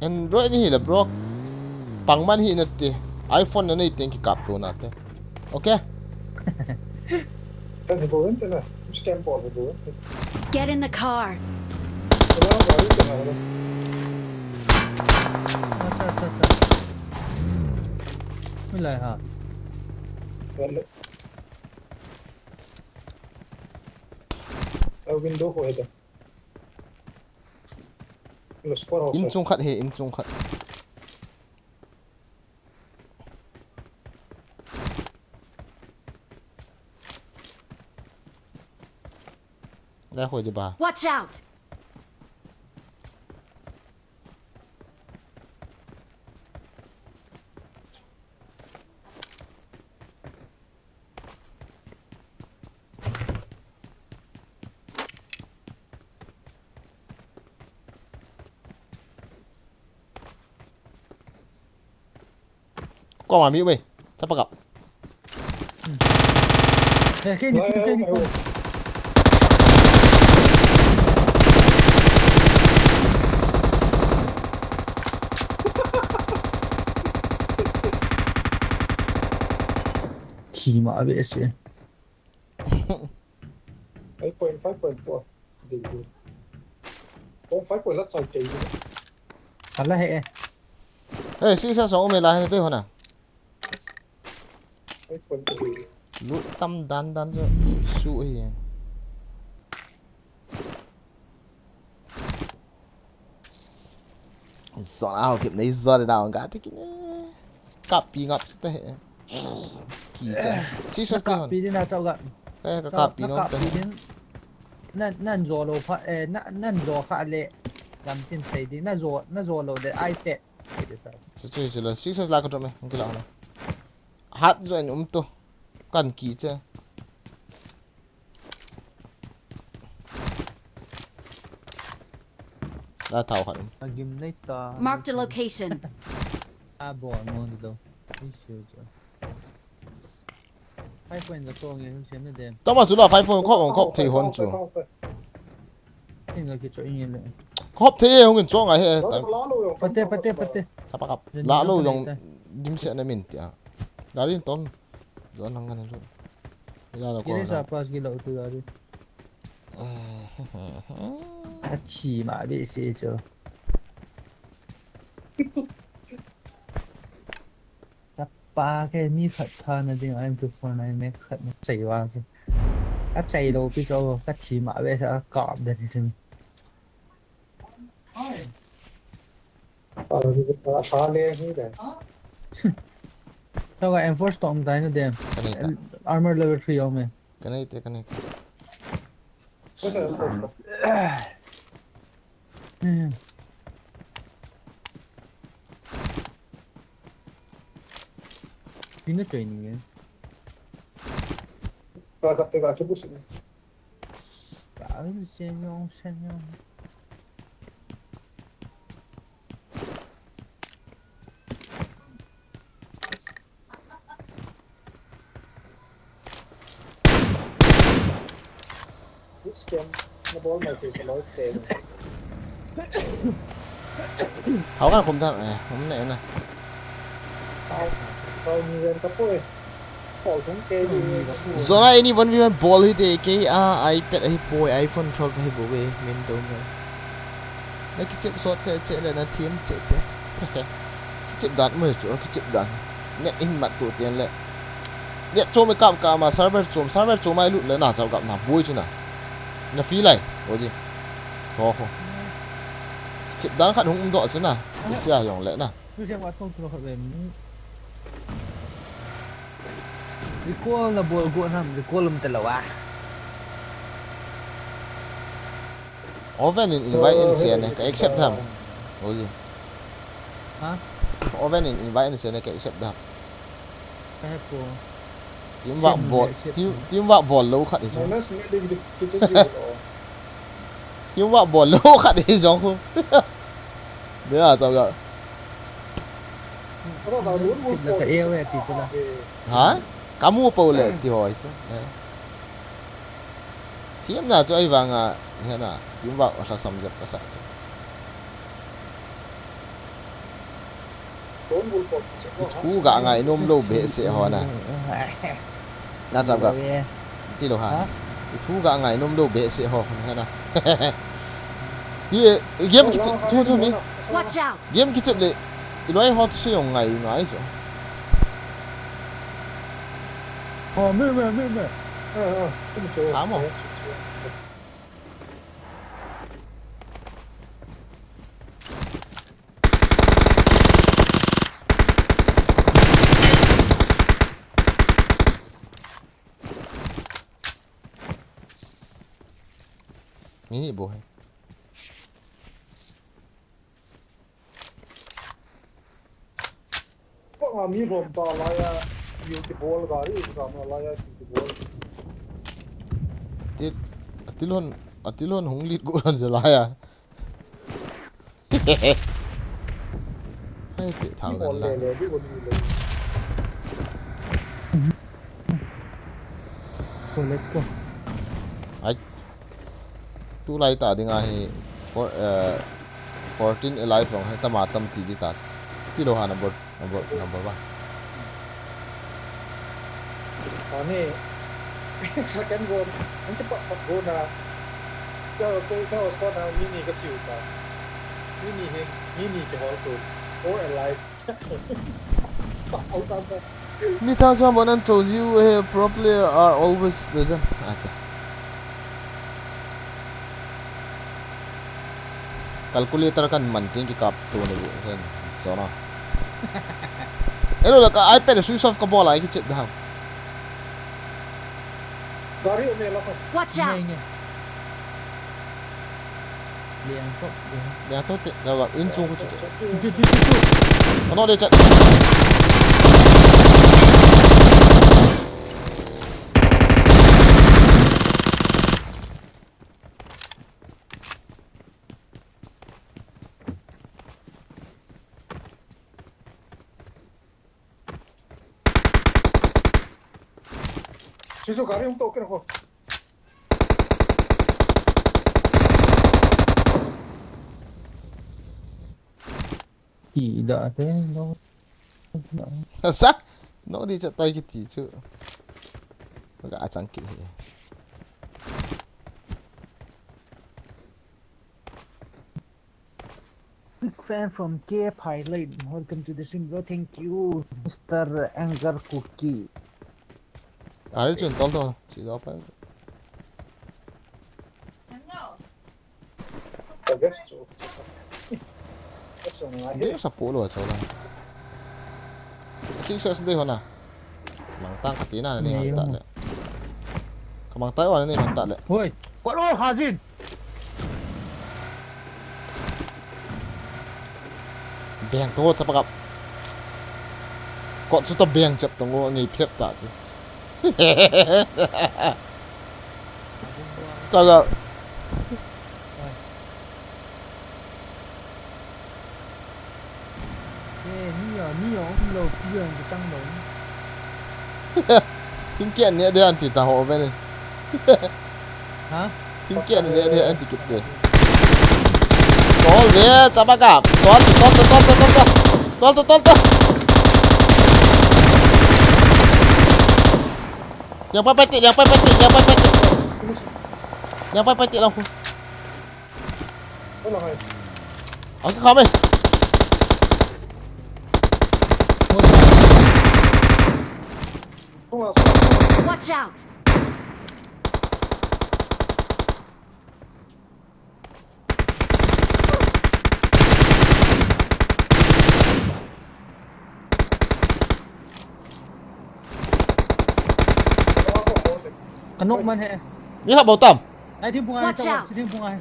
Android ni hi la bro. Pangman hi na ti. iPhone na nei teng ki kap tu na te. Okay? Kan hi bo en te na. Scam bol hi bo en te. Get in the car. Ala ba ri te na. Acha, acha, acha. Milai ha. Wale. A window ko he ta. Lo squad house. In chung khat he, in chung khat. Le khoi di ba. Watch out! Koma mi ume. Tapa kap. Eh, kini, kini, kini. Kima abe ese. Five point, five point four. Dei dei. Oh, five point la chai chai dei. Ala he e. Eh, si sa song me la he te hona. Five point three. Lu tam dan dan jo su he. Zona ho kip nei zona da ga te kine. Kapi ngap sita he. Pi cha. Si sa te hon. Kapi din na chau ga. Eh, ka kapi no te. Kapi din. Nan, nan jo lou pha, eh, nan, nan jo kha le. Lam tin sei di, na jo, na jo lou le, iPad. Chu, chu, chu le, six S la ka drop me, ang kila na. Hat jo in um to. Kan ki che. La thau khat um. A gim nei ta. Marked a location. A bo mo do. Issue jo. Five point la ko nge, hu siam na dem. Tama chu la five point khop, khop thei hon chu. Inga ki cho inge le. Khop thei hung in cho ngai he. Pate, pate, pate. Tapa kap. La lo jong dim se na min tia. Gari ton. Don nang ngan lu. Ya na ko. Kiri sa pas ki lo tu gari. A chi ma be se cho. Chapa ke mi khat tha na ding, M two four nine me khat na chai vang chu. Ka chai lou pi chu, ka thi ma ve sa ka kap de ni chu. Ah, ni ka tha le ni de. Tao ka M four stock tai na de. Ka nei ta. Armor level three om e. Ka nei te, ka nei te. Ko sa M four stock. Hmm. Pina training eh. Ka kap te ka ke busi. Ka ni se nyong, se nyong. This game, na bol mai ke sa loi te. Hau kan khum tham, eh, khum ne na. Hau, hau ni ven ka poi. Hau thum ke ni. Zona any one v one bol hi te ke a iPad hi poi, iPhone twelve hi bo ve, min do me. Na kichep sot che che le na thiam che che. Kichep dan mo chu, kichep dan. Net in mat tu tian le. Net chom e kap kap ma server chom, server chom ai lut le na chau kap na boi chu na. Na free lai, o ji. Ho ho. Kichep dan khat hung um do chu na. Isia jong le na. Recall na bol go nam, recall um te lo a. Oven in invite in se ne, ka accept tham. Oi. Ha? Oven in invite in se ne, ka accept tham. Ka he ko. Team wa bol, team, team wa bol lo khat hi. Team wa bol lo khat hi jong khu. Be a tau ga. Ha? Ka mu po le ti hoi chu. Thiam na chu ai vang a, he na, team wa a sam jep ka sa chu. Thu ga ngai nom lo behseh ho na. Na chap ga. Ti lo ha. Thu ga ngai nom lo behseh ho na he na. Ti game ki chu chu mi. Watch out. Game ki chep le. I loi ho chu se jong ngai ngai chu. Oh, me me me me. Ah, ah. Amo. Mini bo hai. Panga mi lhom ta lai a, mi kibol gari, sam lai a, kibol. Til, atil hon, atil hon hung lit go lhon se lai a. Hai te thau gan la. Ai. Tulai ta dinga hi four, eh, fourteen alive long hai tama tam ti di ta. Ti lo ha number, number, number one. Ani, second goal. Ang kipat pat goal na. Kau, kau, kau score na mini ka tiu ta. Mini hing, mini ke hol tu. Four alive. Mi thang sa mon an cho jiu he, pro player are always the same. Acha. Calculator kan man ting ki kap tu ni bu sen so na. Elo la ka iPad switch off ka bol ai ki chet da. Gari o me la ka. Watch out. Nge, nge. Liang to, liang. Liang to te, la in chung ku chu. Chu, chu, chu, chu. Ano le chat. Sisu gari hung to kena ko. Ti da te no. Sa? No di chat tai kiti chu. Ka achang ki. Big fan from K Pilot. Welcome to the stream, bro. Thank you, Mister Anger Cookie. Ari chun tol tol. Chi do pa. Dia sa pulo sa lang. Six sa sendai hona. Mangtang katina ni hon ta le. Kamang tai wan ni hon ta le. Hoi. Kwalo Hazin. Beng to chapa kap. Kot chu ta beng chap to ngo ngi phep ta ti. Chapa kap. Ni yo ni yo um lo pi yo ngi tang lo. Thingkian neh ding ahi ti ta ho ve ni. Ha? Thingkian neh ding ahi ti kit te. Tol ve, chapa kap. Tol, tol, tol, tol, tol, tol. Tol, tol, tol, tol. Yang pai pai ti, yang pai pai ti, yang pai pai ti. Yang pai pai ti lang khu. Ang ka kami. Watch out! Kanok man he. Ni ha bau tam. Ai thim phung ai, Watch out. Thim phung ai.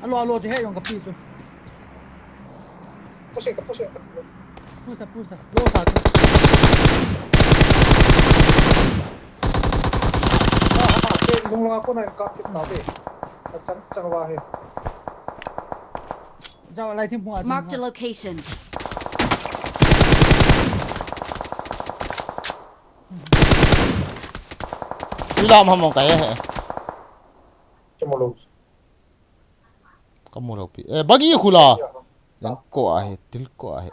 Alo alo che he yong ka pi su. Push ka push ka. Push ta push ta. Lo sa ta. Lung lung ko na ka pi ta be. Chang chang wa he. Jao lai thim phung ai. Mark the location. Ila ma mo ka he. Chamo lo. Ka mu lo pi. Eh, bagi khu la. Yang ko a he, til ko a he.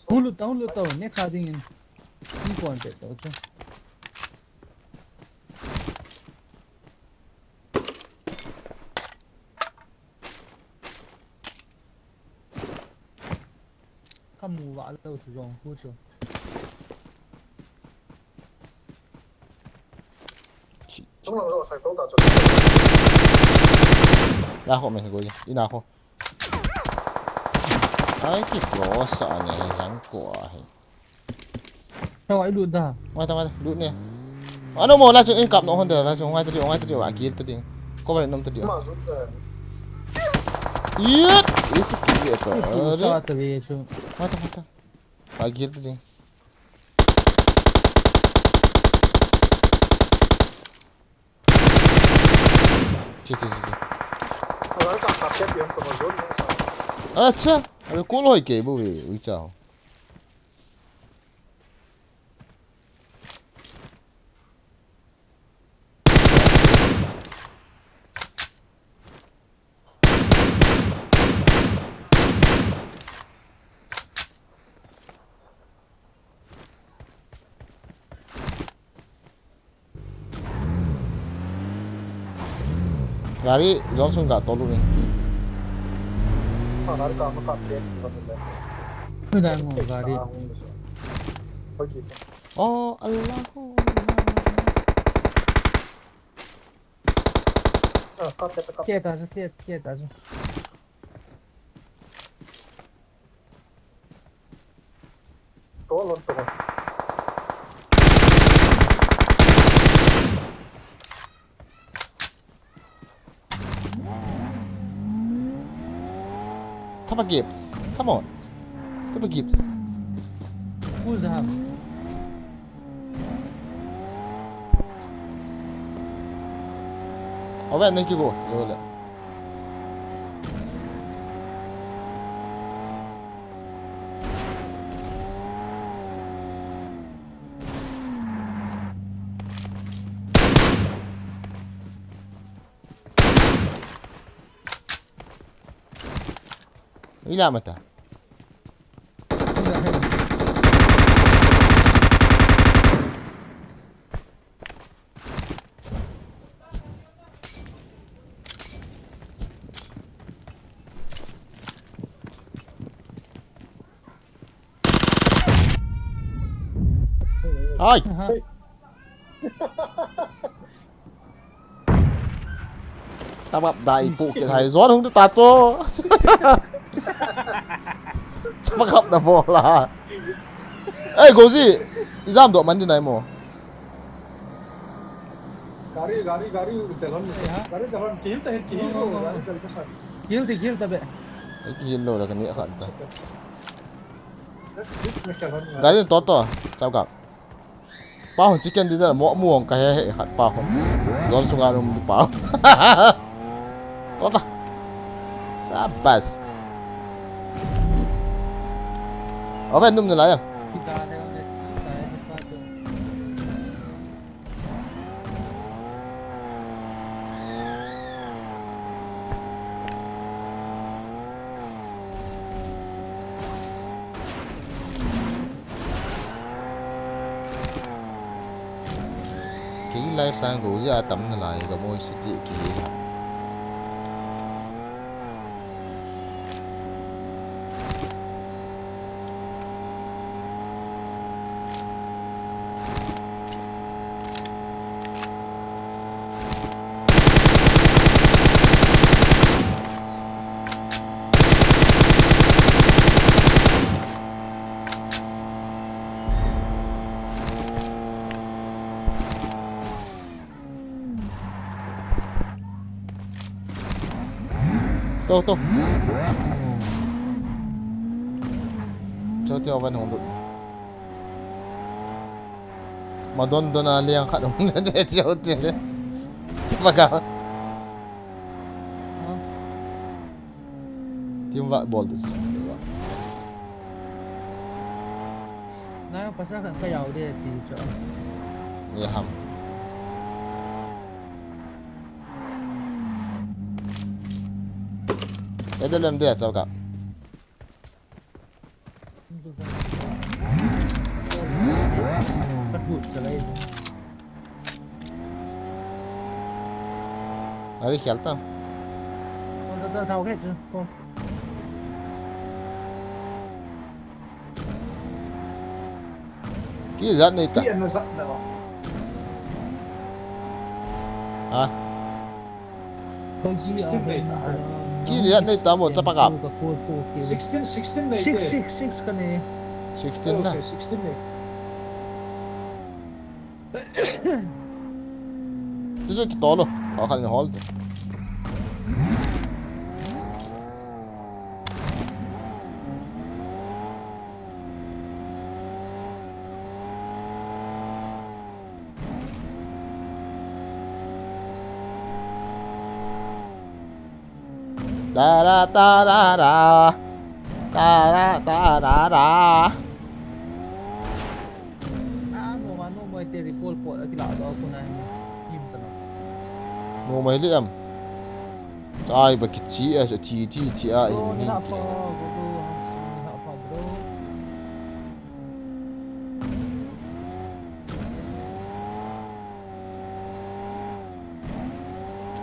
Hulu tau, hulu tau, ne kha ding in. Ni kon te tau chu. Kamu vah lou chu jong khu chu. Na ho me go ya. Ina ho. Ai ki pro sa ne jang ko a he. Sao ai lut da. Ngai ta ngai ta lut ne. Ano mo la chu in kap no hon da la chu ngai ta di ngai ta di a gil ta di. Ko ba nom ta di. Yet, itu ki ye ta. Sa ta ve chu. Ngai ta ngai ta. A gil ta di. Chi chi chi chi. Acha, are ko loi ke bu ve, ui cha. Gari Johnson ka tolu ni. Pwede mo gari. Oh, Allahu. Kita, kita, kita. Tolong, tolong. Tapa Gibbs. Come on. Tapa Gibbs. Who's the hub? Ove, neki go. Zole. Ila mata. Ai. Aha. Tabap dai pu kit hai zon hung ta to. Chapa kap na bola. Ei, Gozi, ijam do man di nai mo. Gari, gari, gari, telon. Ei, ha? Gari telon, kihil ta, kihil ta, gari telon. Kihil ta, kihil ta be. Ei, kihil lo la kani khat ta. Gari to to, chau kap. Pa hon chicken dinner mo muang ka he he khat pa hon. Zon sunga um pa. Tota. Sabas. Oven num na la ya. Kei live sang go ya tam na lai ka moi si ti ki la. To, to. Cho ti oven hung lut. Ma don don a liang khat hung le de cho ti le. Ma ka. Team va bol du. Na pasal kan ka yau de ti cho. Ye ham. Ede lem de cho ka. Ari khel ta. Ki jat nei ta. Ki ana jat na. Ha. Ki jat nei ta mo chapa kap. Sixteen, sixteen nei. Six, six, six ka nei. Sixteen na. Sixteen nei. Chu chu ki to lo. Ka khan hol te. Ta ra ta ra ra. Ta ra ta ra ra. Ah, no ma, no mo ite recall po, ati la do ko na. Im ta na. No ma li am. Tai ba kichi a, ti ti ti a, im hin ki.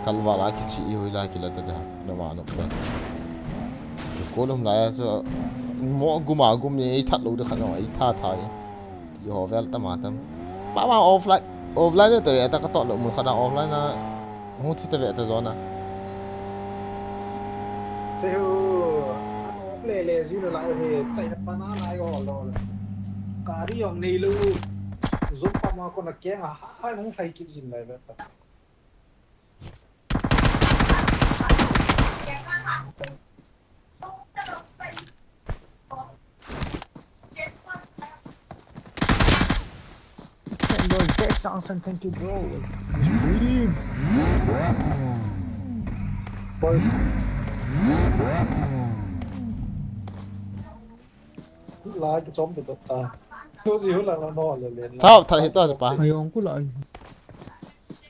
Kalva la kichi i hui la kila ta da. Na ma no pa. Kolum la ya so mo guma gum ni i that lo de khan no i tha tha i. Ti ho vel ta ma tam. Pa ma offline, offline ta ve ta ka to lo mun kha da offline na. Hung thi ta ve ta zona. Cheu, an off le le zin lai he, chai na pa na lai ho lo. Kari yong nei lo. Zon pa ma ko na ke nga ha, ha hung khai kit zin lai ve ta. Yo, Jack Johnson, thank you, bro. Stream. Boy. Lai kichom ta ta. Ko ji hu la la no le le. Thao, thao, hit to pa. Ayong ku la.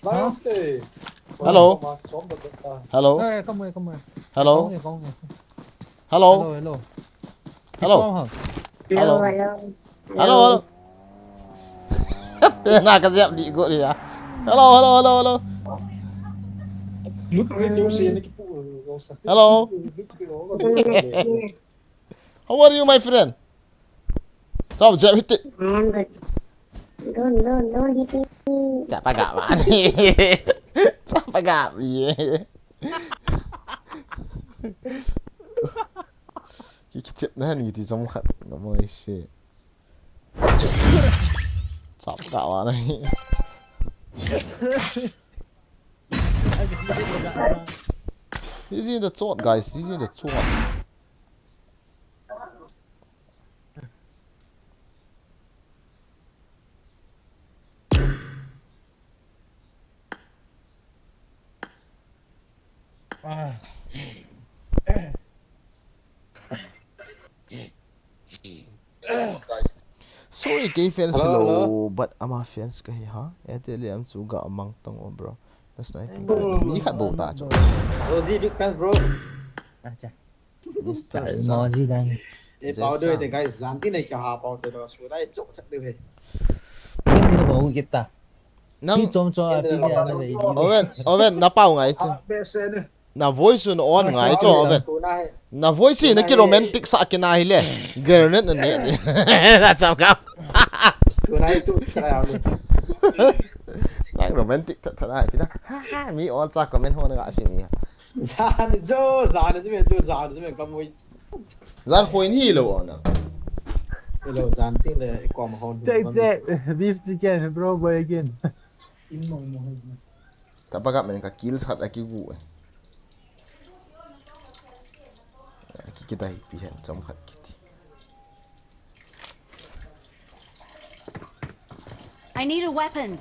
Lai te. Hello. Hello. Eh, come here, come here. Hello. Come here, come here. Hello. Hello, hello. Hello. Hello, hello. Hello, hello. Te na ka jep di go dia. Hello, hello, hello, hello. Hello. How are you, my friend? Stop, jep hit it. Don't, don't, don't hit me. Chapa gap man. Chapa gap ye. Ki ki chep na ni ti som khat. Ngam ai se. Chop ka wa na hi. He's in the short, guys. He's in the short. Sorry, kei fans hello, hello, but ama fans kahi ha. Airtel am chu ga mang tang o, bro. That's not mi khat bou ta chu. Rosie, big fans, bro. Acha. Mister Zan. Moji dan. Eh, pau de, guys, Zan tin nei kya ha pau te lo su lai chok chak de he. Kin ni bou kita. Nang. Ti chom chom a ti ni ana le. Owen, Owen, na pau ngai chu. Na voice un on ngai chu, Owen. Na voice na ki romantic sa kina hi le. Girl ne ne. Na cham ka. Nang romantic ta ta na hi na. Ha ha, mi all sa comment ho na ga si mi. Zan jo, Zan jo, Zan jo, ka mui. Zan khoi ni lo na. Hello, Zan ting le kom hon. Check, check. Beef chicken, bro, boy again. Tapa ka men ka kills khat aki gu. Aki kita hi pi hen chom khat kiti. I need a weapon.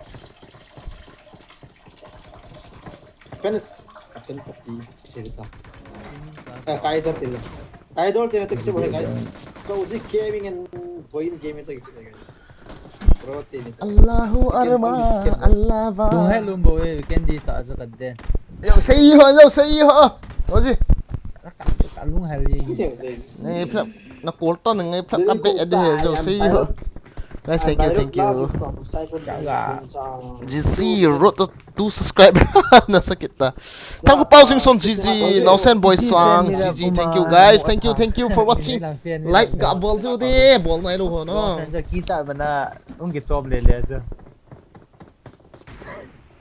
Fence, fence tapi, sila ta. Eh, kaidor tila. Kaidor tila, tik si boleh, guys. Cozy Gaming and Boyin Gaming, tik si boleh, guys. Bro, tila. Allahu Arma, Allah va. Tung hai lum bo, eh, weekend di ta aja kadde. Yo, sei ho, yo, sei ho. Oji. Kalung hai li. Nei, plap. Na call to ngai phlak ka be de he jo sei ho. Guys, thank you, thank you. G C, road to two subscriber. Na sakit ta. Thank you, Pausing Son, G G, Nausen Boy Sang, G G, thank you, guys. Thank you, thank you for watching. Like ka bol jo de, bol nai lo ho no. Ki sa bana, ung ki chop le le jo.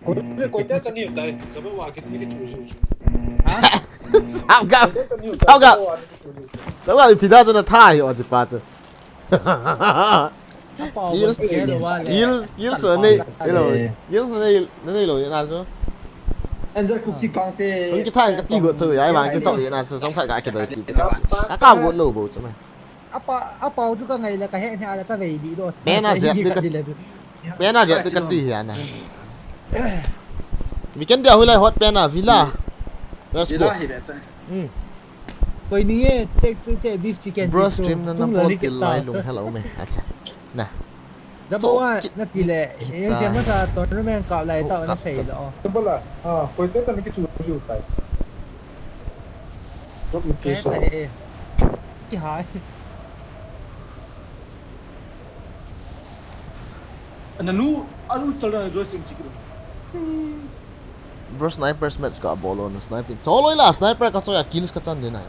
Koi, koi ta ta ni tai, jab wa ke ni ke chu chu. Ha? Sao ga. Sao ga. Sao ga, pida chu na tha hi o chi pa chu. Kill, kill, kill so nei, hello. Kill so nei, nei lo na chu. Angel Cook chi kang te. Hung ki tha ka ti go to ya, ba ki chau ya na chu, song kha ka ke do ti. Ka ka go lo bo chu mai. Apa, apa chu ka ngai le ka he ne ala ka vei di do. Pen a jep di ka, pen a jep di ka ti hi ana. Weekend dia hui lai hot pen a villa. Let's go. Villa hi le ta. Hmm. Koi ni e, check, check, check, beef chicken. Bro, stream na na pon til lai lung hello me. Acha. Na. Jab wa na ti le, eh, siam masa tournament kap lai tau na sei lo. Tabala, ah, koi te ta na ki chu chu tai. Drop location. Ki hai. Ana nu, anu chala joy sim chikru. Bro, snipers match ka bolo na sniping. Cholo ila sniper ka soya kills ka chan de na.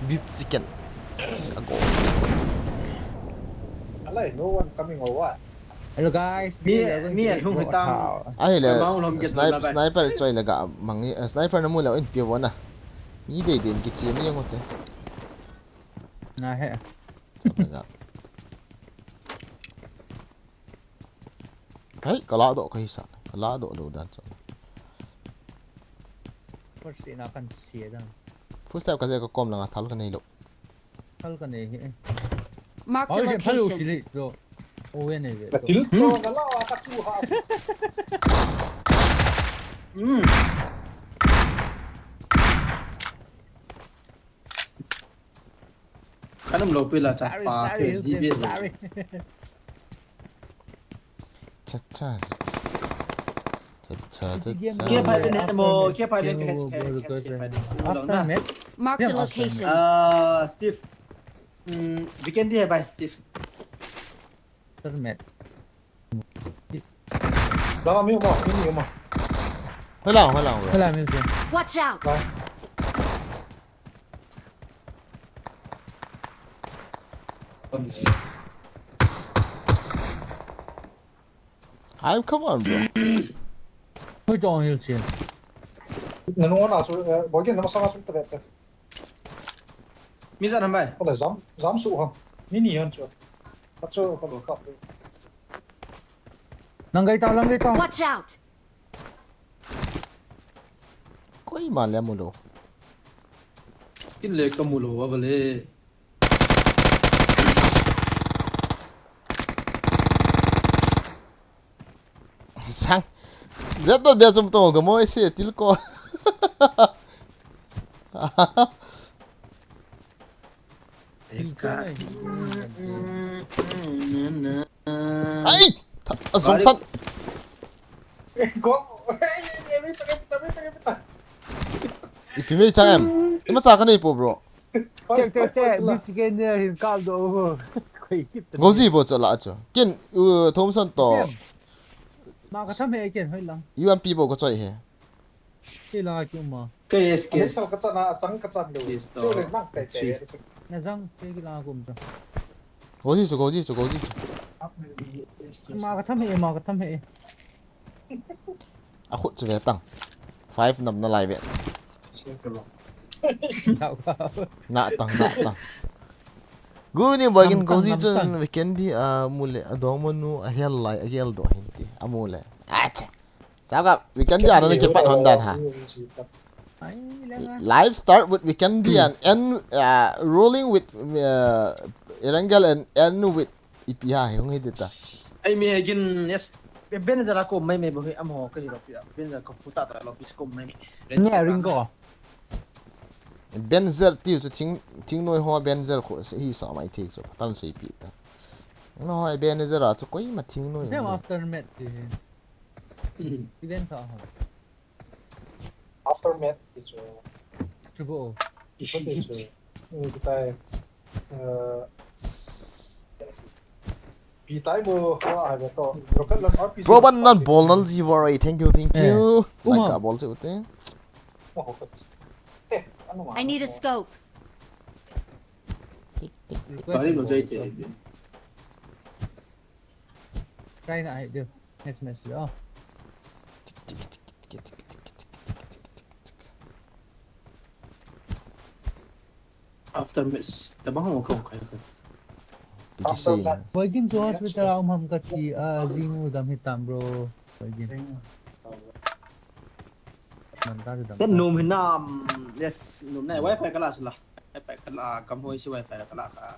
Beef chicken. Ka go. Alai, no one coming or what? Hello guys, mi, mi a lhung hitam. Ahile, sniper choi le ga mang, eh, sniper na mu le in pia vona. Mi dei den ki chi mi ngote. Na he. Hai, ka la do ka hisa. Ka la do lo dan so. First na kan sia dan. First time ka je ka kom langa thal ka nei lo. Thal ka nei hi. Marked a Oi, hello, location. Sili, bro. Oh, wait, wait. Ka thil to ka la a ka chu ha. Hmm. Kanam lo pila cha Sorry, pa sorry, ke di be. Sorry. Cha cha. Cha cha cha It's a game cha. Kia pai over. den After mo, match, kia pai den game ke over, ke bro, ke because, ke pai uh, den. Sulu after na. match, Marked a game after location. match. Ah, Steve. Hmm, weekend di hai bai Steve. After match. Lama mi mo, mi mi mo. Hoilang, hoilang, hoilang. Hola, Milton. Watch out! Bai. Ai, come on, bro. Hoi chong hil chin. Na nung na su, eh, boy na masa na su ta ta. Mi za nam bai. Hola jam, jam su ha. Mini yan chu. Ka chu ka ka. Lang gai ta, lang gai ta. Watch out! Koima le mu lou. Kin le ka mu lou va le. Sang. Zet to bia chom to ga moi se til ko. Hil chin ai. Ai! Tha- A zong san. Go. Hey, hey, hey, mi chang ta, mi chang ta. Ipi mei chang em. Ima cha ka nei po, bro. Check, check, check. Mi chicken ne hin kal do. Koi kit. Gozi bo cho la cho. Kin, uh, Thompson to. Ma ka tham he ken hoi lang. U M P bo ka choi he. Sei lang a kiu ma. Ke yes Ke yes. sa ka chana, chang ka chan do. Yes, to. Chu le nang tai tai. Na jang ke ki lang a kum ta. Gozi su, gozi su, gozi su. Ma ka tham he, ma ka tham he. A khut chu ve tang. Five nam na lai ve. Chao ka. Na tang, na tang. Gu ni boy kin Nam tang, gozi nam chun tang. Weekend di a mu le a dong mo nu a hel lai a gel do hin ti. A mu le. Acha. Chao ka Weekend di a na ki pat hon dan ha. Ai, lang a. Life start with Weekend di and end uh, rolling with uh, Erangel and end with ipi ha hung hi ta. Ai mi hegin yes. Ben za la ko mai mai bo he am ho ka hi lo pi. Ben za ko puta ta lo pi ko mai mai. Ne ring ko. Benzer ti chu thing thing noi ho Benzer ko se hi sa mai thei chu tan sei pi ta. No ho Benzer a chu koima thing noi. Dem after match ti. Event ta ho. After match ti chu. Chu bo. Ko ti chu. Ni tai. Eh, pi tai mo ha ha to. Rocket launch R P G. Proban nan bol nan ji war thank you, thank Eh. you. Uma. Like a bol se ute. Oh, ko. Eh, ano ma. I need a scope. Bari lo jai te. Try na ai do. Next match lo. After match. Tabang ho ko kai ko. P T C. Boy kin chu hospital a um ham ka ti a, jing u dam hi tam bro. Boy kin. Man ta dam. Ten nom hinam. Yes, nom nai wifi ka la sula. Wifi ka la kam hoi si wifi ka la ka.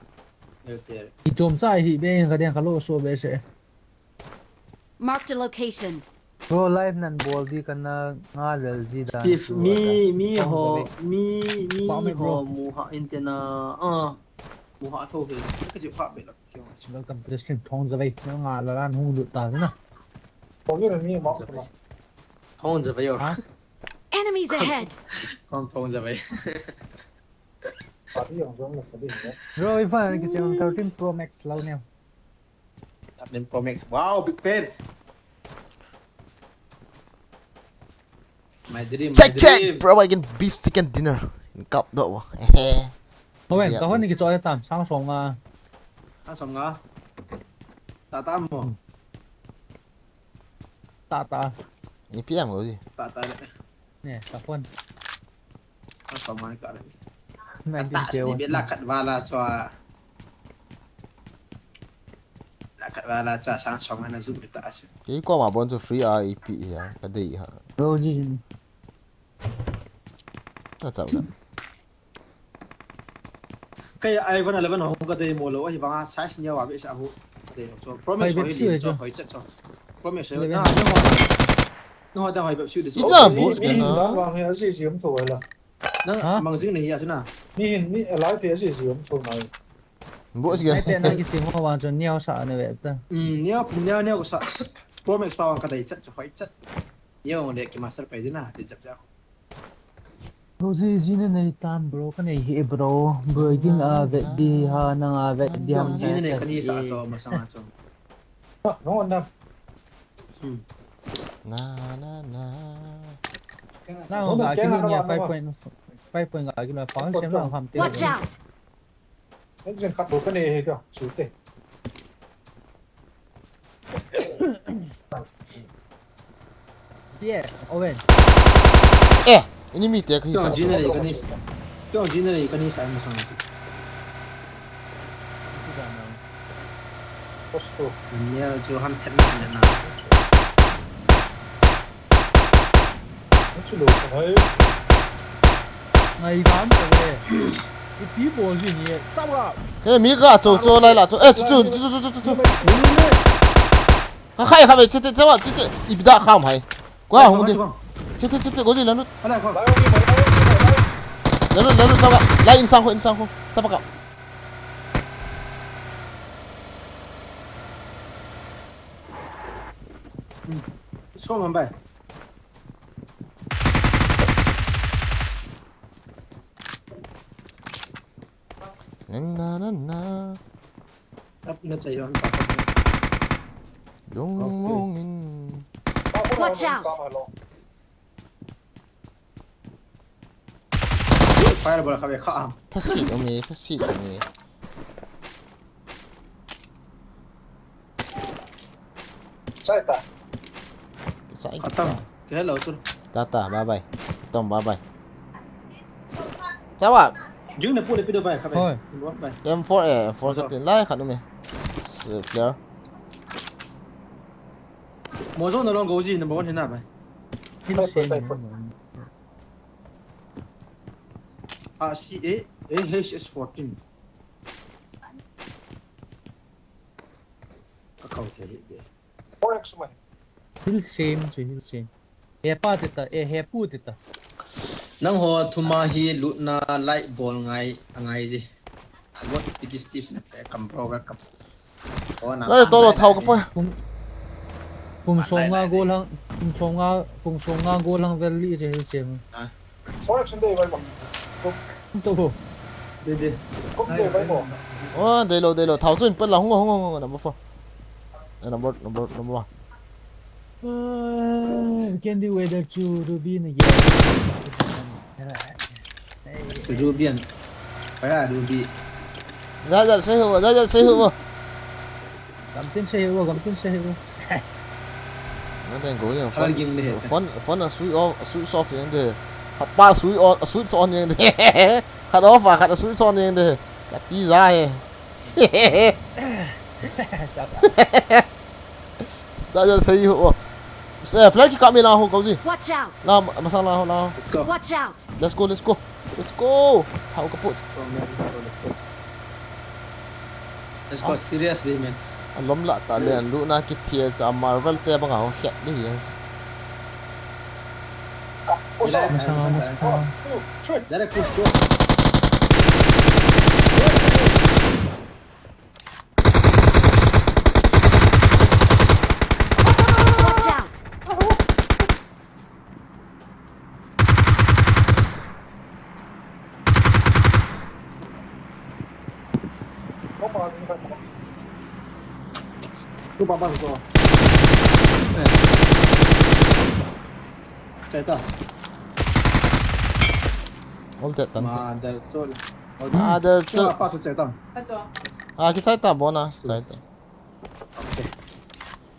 Airtel. I chom cha hi be ka den ka lo so be se. Marked a location. Bro, live nan bol di ka na nga lel ji da. Steve, mi mi Thong ho Zavei. Mi mi Pame, ho bro. Mu ha internet. Ah. Mu ha tho he. Ka ji pha be la. Kyo. Welcome to the stream. Thong Zavei. Nga la ran hung lut ta na. Ko ni mi ma ko. Thong Zavei or. Ha? Enemies ahead! Thong Thong Zavei. Party yang jong na sadi ne. Bro, if I get you thirteen Pro Max lo ne. Thirteen Pro Max. Wow, big face. My dream, my Check check. dream. Bro, I can beef chicken dinner. Kap do wa. Hehe. Owen, Yeah, ka hon ni please. Ki cho tam sang song a. Ang song nga. Tata mo. Ta ta. Ni P M ko ji. Tata le. Ne, ka phone. Ang song nga ka le. Nineteen Tata K ni one. Be la kat wala cho. La kat wala cha sang song na zu ta si. Ki ko ma bon chu free R E P ya. Ka dei ha. Bro, ji. Ta chao na. Kei iPhone eleven hong ka dei mo lo, ahi vanga size neo a be sa hu. Ka dei lo. So, Promax hoi ho hi Bepsi lim ve cho, chu. Hoi chet cho. Promax hoi. Eleven. Na, neo. Neo da hoi Bepsi de so. Ita bo. Vang he aji ji um tho la. Na, ha? Mang jing nei a chu na. Mi hin, mi alive he aji ji um tho na. Bo si. Ai pe na ki sim ho vang chu neo sa ne ve ta. Hmm, neo, neo, neo sa. Promax pa vang ka dei chet cho, hoi chet. Neo le ki master pai de na, ti chap cha. Bro, ji, ji ne nei tam, bro, ka nei hi, bro. Bro, kin a vet di ha, nang a vet di ha. Ji ne nei ka ni sa cho, ma sa cho. Ah, no, no. Hmm. Na, na, na. Na, no, no, ga ki kya ni na, five point, five point ga ki na, pa sem na ham te. Watch out! Engine khat bou ka nei hi ka, chu te. Pia, Owen. Eh, enemy te ka hi sa. Tong jin nei ka ni. Tong jin nei ka ni sa ma sang. Posto. Nia chu ham chet na na. Chu lo ka hai. Ngai gam ka le. Ipi bol ji ni, chapa. He, mi ka cho cho lai la cho. Eh, chu chu chu chu chu chu. Ka khai kha ve, chete, chapa, chete. Ipi da kham hai. Kwa hung de. Chete, chete, go ji la nu. Ala ko. La nu, la nu, chapa. Lai insang ko, insang ko. Chapa ka. Hmm. Song am bai. Na, na, na, na. Ap na chai yon pa. Lung, okay, lung in. Watch out! Fireball kha ve kha am. Tha si um e, tha si um e. Chai ta. Chai ta. Khatam. Ke hello tu. Ta ta, bye bye. Tom, bye bye. Chawa. Jing na pu le pi do bye kha ve. Hoi. Bye bye. M four eh, M four ka tin lai khat um e. Player. Mo zo na long go ji number one hina bye. Hit se. Ah, C A, A H S fourteen. Ka kau thei hi be. Forex man. Hill same chu hill same. He pa te ta, eh, he pu te ta. Nangho thuma hi lutna light bol ngai, angai ji. Agot piti Steve na pe kam pro ga kam. Ngai to lo thau ka poi. Kum, kum som nga golang, kum som nga, kum som nga golang vel li je hill same. Ah. Forex dei vai mo. To bo. Dei dei. Kum dei vai mo. Oh, dei lo, dei lo. Thau chun pen la hung, hung, hung, hung, number four. Eh, number, number, number one. Uh, we can do weather to Ruby again. Ruby an. Kaya Ruby. Jajal sei ho, jajal sei ho. Gamtin sei ho, gamtin sei ho. Yes. Nang teng go yang phone, phone a switch off, a switch off yang de. Khat pa switch on, a switch on yang de. Khat off a, khat a switch on yang de. Kati ja he. Jajal sei ho. Eh, flag ki kami na ho kau ji. Watch out! Na, masang na ho na ho. Let's go. Watch out! Let's go, let's go. Let's go. Hau ka put. Go, man, go, let's go. Let's go, seriously, man. Alom la ta le, lutna kithia cha Marvel te banga ho khet ni hi. Masang, masang. Direct push, go. Watch out! Tu pa pa ko. Chai ta. All that tan. Ma, dal chol. Mother chu. Chol apa chu chai ta. Ah, kichai ta bona, chai ta. Okay.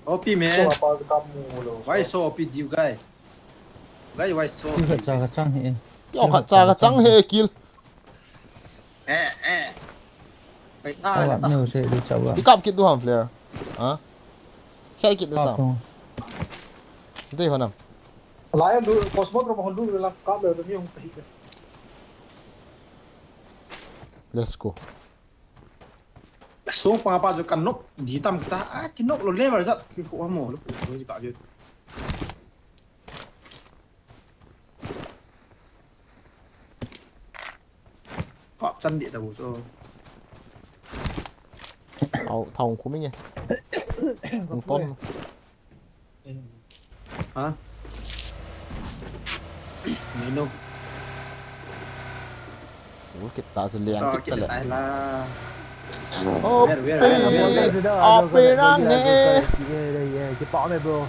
O P man. Why so O P, you guy? Guy, why so O P? Khat cha ka chang hi. Yo, khat cha ka chang hi kill. Eh, eh. Pai ta. Awa, neo se di chawa. I kap kit du ham flare. Ha? Khai kit du ta. Dei ho nam. Lai lu, Cosmodrome hon lu la kap le mi hung ta hi. Let's go. So pa pa jo kan nok di tam ta. Ah, ki nok lo level jat ki ko mo lo ko ji ka jo. Kap chan di ta bu so. Thao, thao khu mi nge. Hung ton. Ha? Ni no. Fu kit ta chu lian kit ta le. Where, where, where? Ope, ope rang ne. Kipa me, bro.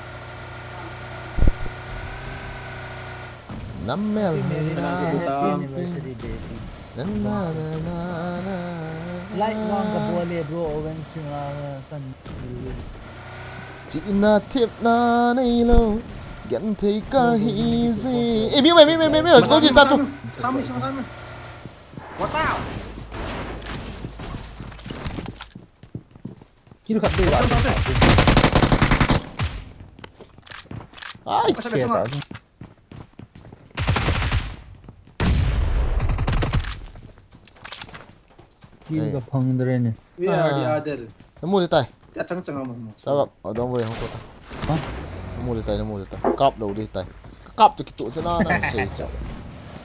Nam mel. Happy marriage, happy anniversary, baby. Na, na, na, na, na. Like vang ka bol e, bro, Owen Singh a kan. Chihna thepna neilou, genthei kahi je. Eh, mi, mi, mi, mi, mi, ko ji ta tu. Sami, sami, sami. What the? Kill khat dei ba. Ai, che ta. Kill ka phang dre ne. We are the other. Na mu le tai. Ka chang chang mo. Sa ba, oh, don't worry, hong ko ta. Ha? Na mu le tai, na mu le tai. Kap lou le tai. Ka kap tu kitu che na na sei che.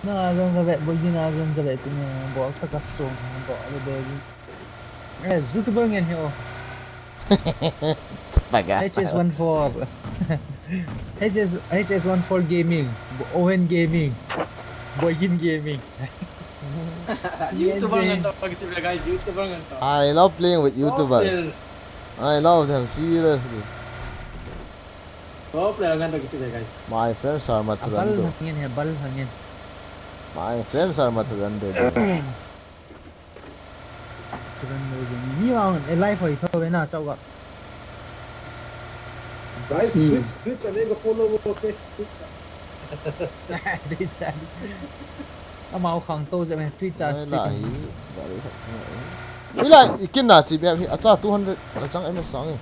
Na jong ka ve, bo ji na jong ka ve tu ne, bo ta ka song, bo le be ji. Eh, YouTuber ngen hi o. Paga. H S one four. H S, H S one four Gaming. Bo-, Owen Gaming. Boygin Gaming. YouTuber ngen to, guys, YouTuber ngen to. I love playing with YouTuber. Profile. I love them seriously. Profile ngen to, guys. My friends are Mathurando. Bal hangen he, bal hangen. My friends are Mathurando. Kevin Logan. Mi vang, eh, live hoi tho ve na, chau ga. Guys, hmm. Switch, switch, ane ka follow mo, okay? Switch. Switch, ane. Amau khang to je me, Twitch a stream. Ai la hi, ba le khat na e. Ui la, i kin na chi bia hi, acha two hundred, a sang M S sang e.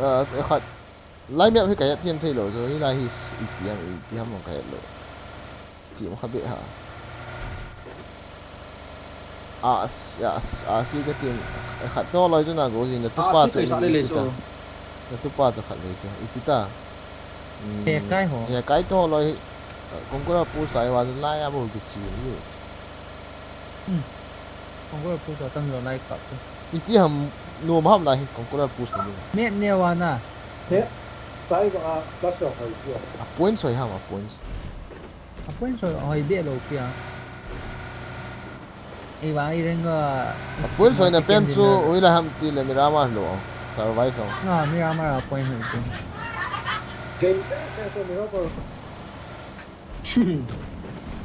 Ah, e khat. Lai map hi ka het them thei lou, so hi lai hi ipi ham, ipi ham ka het lou. Kichim kha beh ha. A, a, a, si ka tim, khat to loi chu na go jin, na tupa chu ipi ta. Na tupa chu khat vei chu, ipi ta. Hmm, he kai ho. He kai to loi, Conqueror Post lai va chu lai a bo kichim ni. Hmm. Conqueror Post a tam jo lai kap tu. Iti ham, nom ham lai hi Conqueror Post ni. Map ne va na. He, sai va a, plus jo hoi jo. A points hoi ham, a points. A points hoi, hoi de lou pia. Ei va, ei reng a. A points hoi na pen chu, ui la ham ti le Miramar lou. Survive lou. Ah, Miramar a point hoi tu. Game, eh, eh, so Miramar.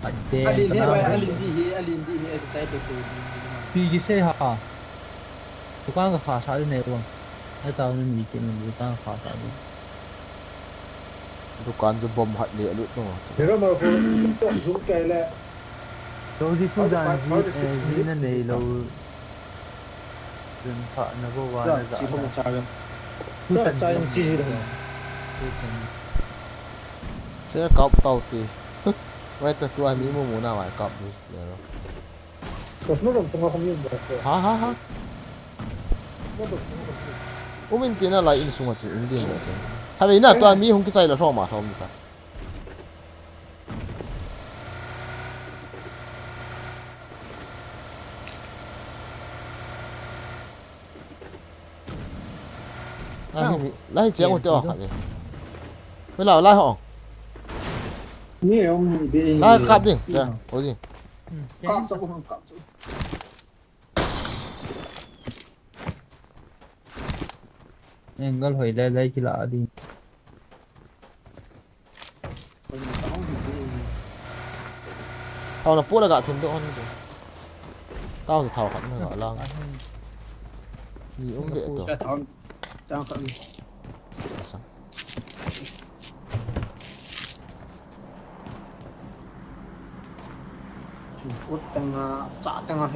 Ade, alin kana hi, alin di hi, alin di hi, excited to. Pi ji se ha. Dukan ka kha sa de ne bang. Ai ta ni mi ke ni dukan ka kha sa de. Dukan chu bomb hat le lut no. Miramar ko, zoom kai le. Rosie tu dan ji, eh, ji na nei lou. Dun pha na bo wa na za. Chi ko cha ga. Tu chan chi ji dong. Tu chan. Te kap tau ti. Wai ta tua mi mu mu na wai kap du. Le ro. Ko sno dong tunga khom yin ba. Ha, ha, ha. Sno dong tunga khom yin. Umin tina lai in sunga chu in din ba chu. Ha ve na tua mi hung kichai la thom ma thom ta. Lai hi mi, lai hi chiang u te o kha ve. Ve lau, lai ho. Ni om ni be. Lai kap ding. Ya, o ji. Kap chak u, kap chak u. Angle hoi lai lai kila ding. Thao na pu la ga thum do hon. Tao thao khat na ga lang. Ni um be to. Thao, thao khat. Asa.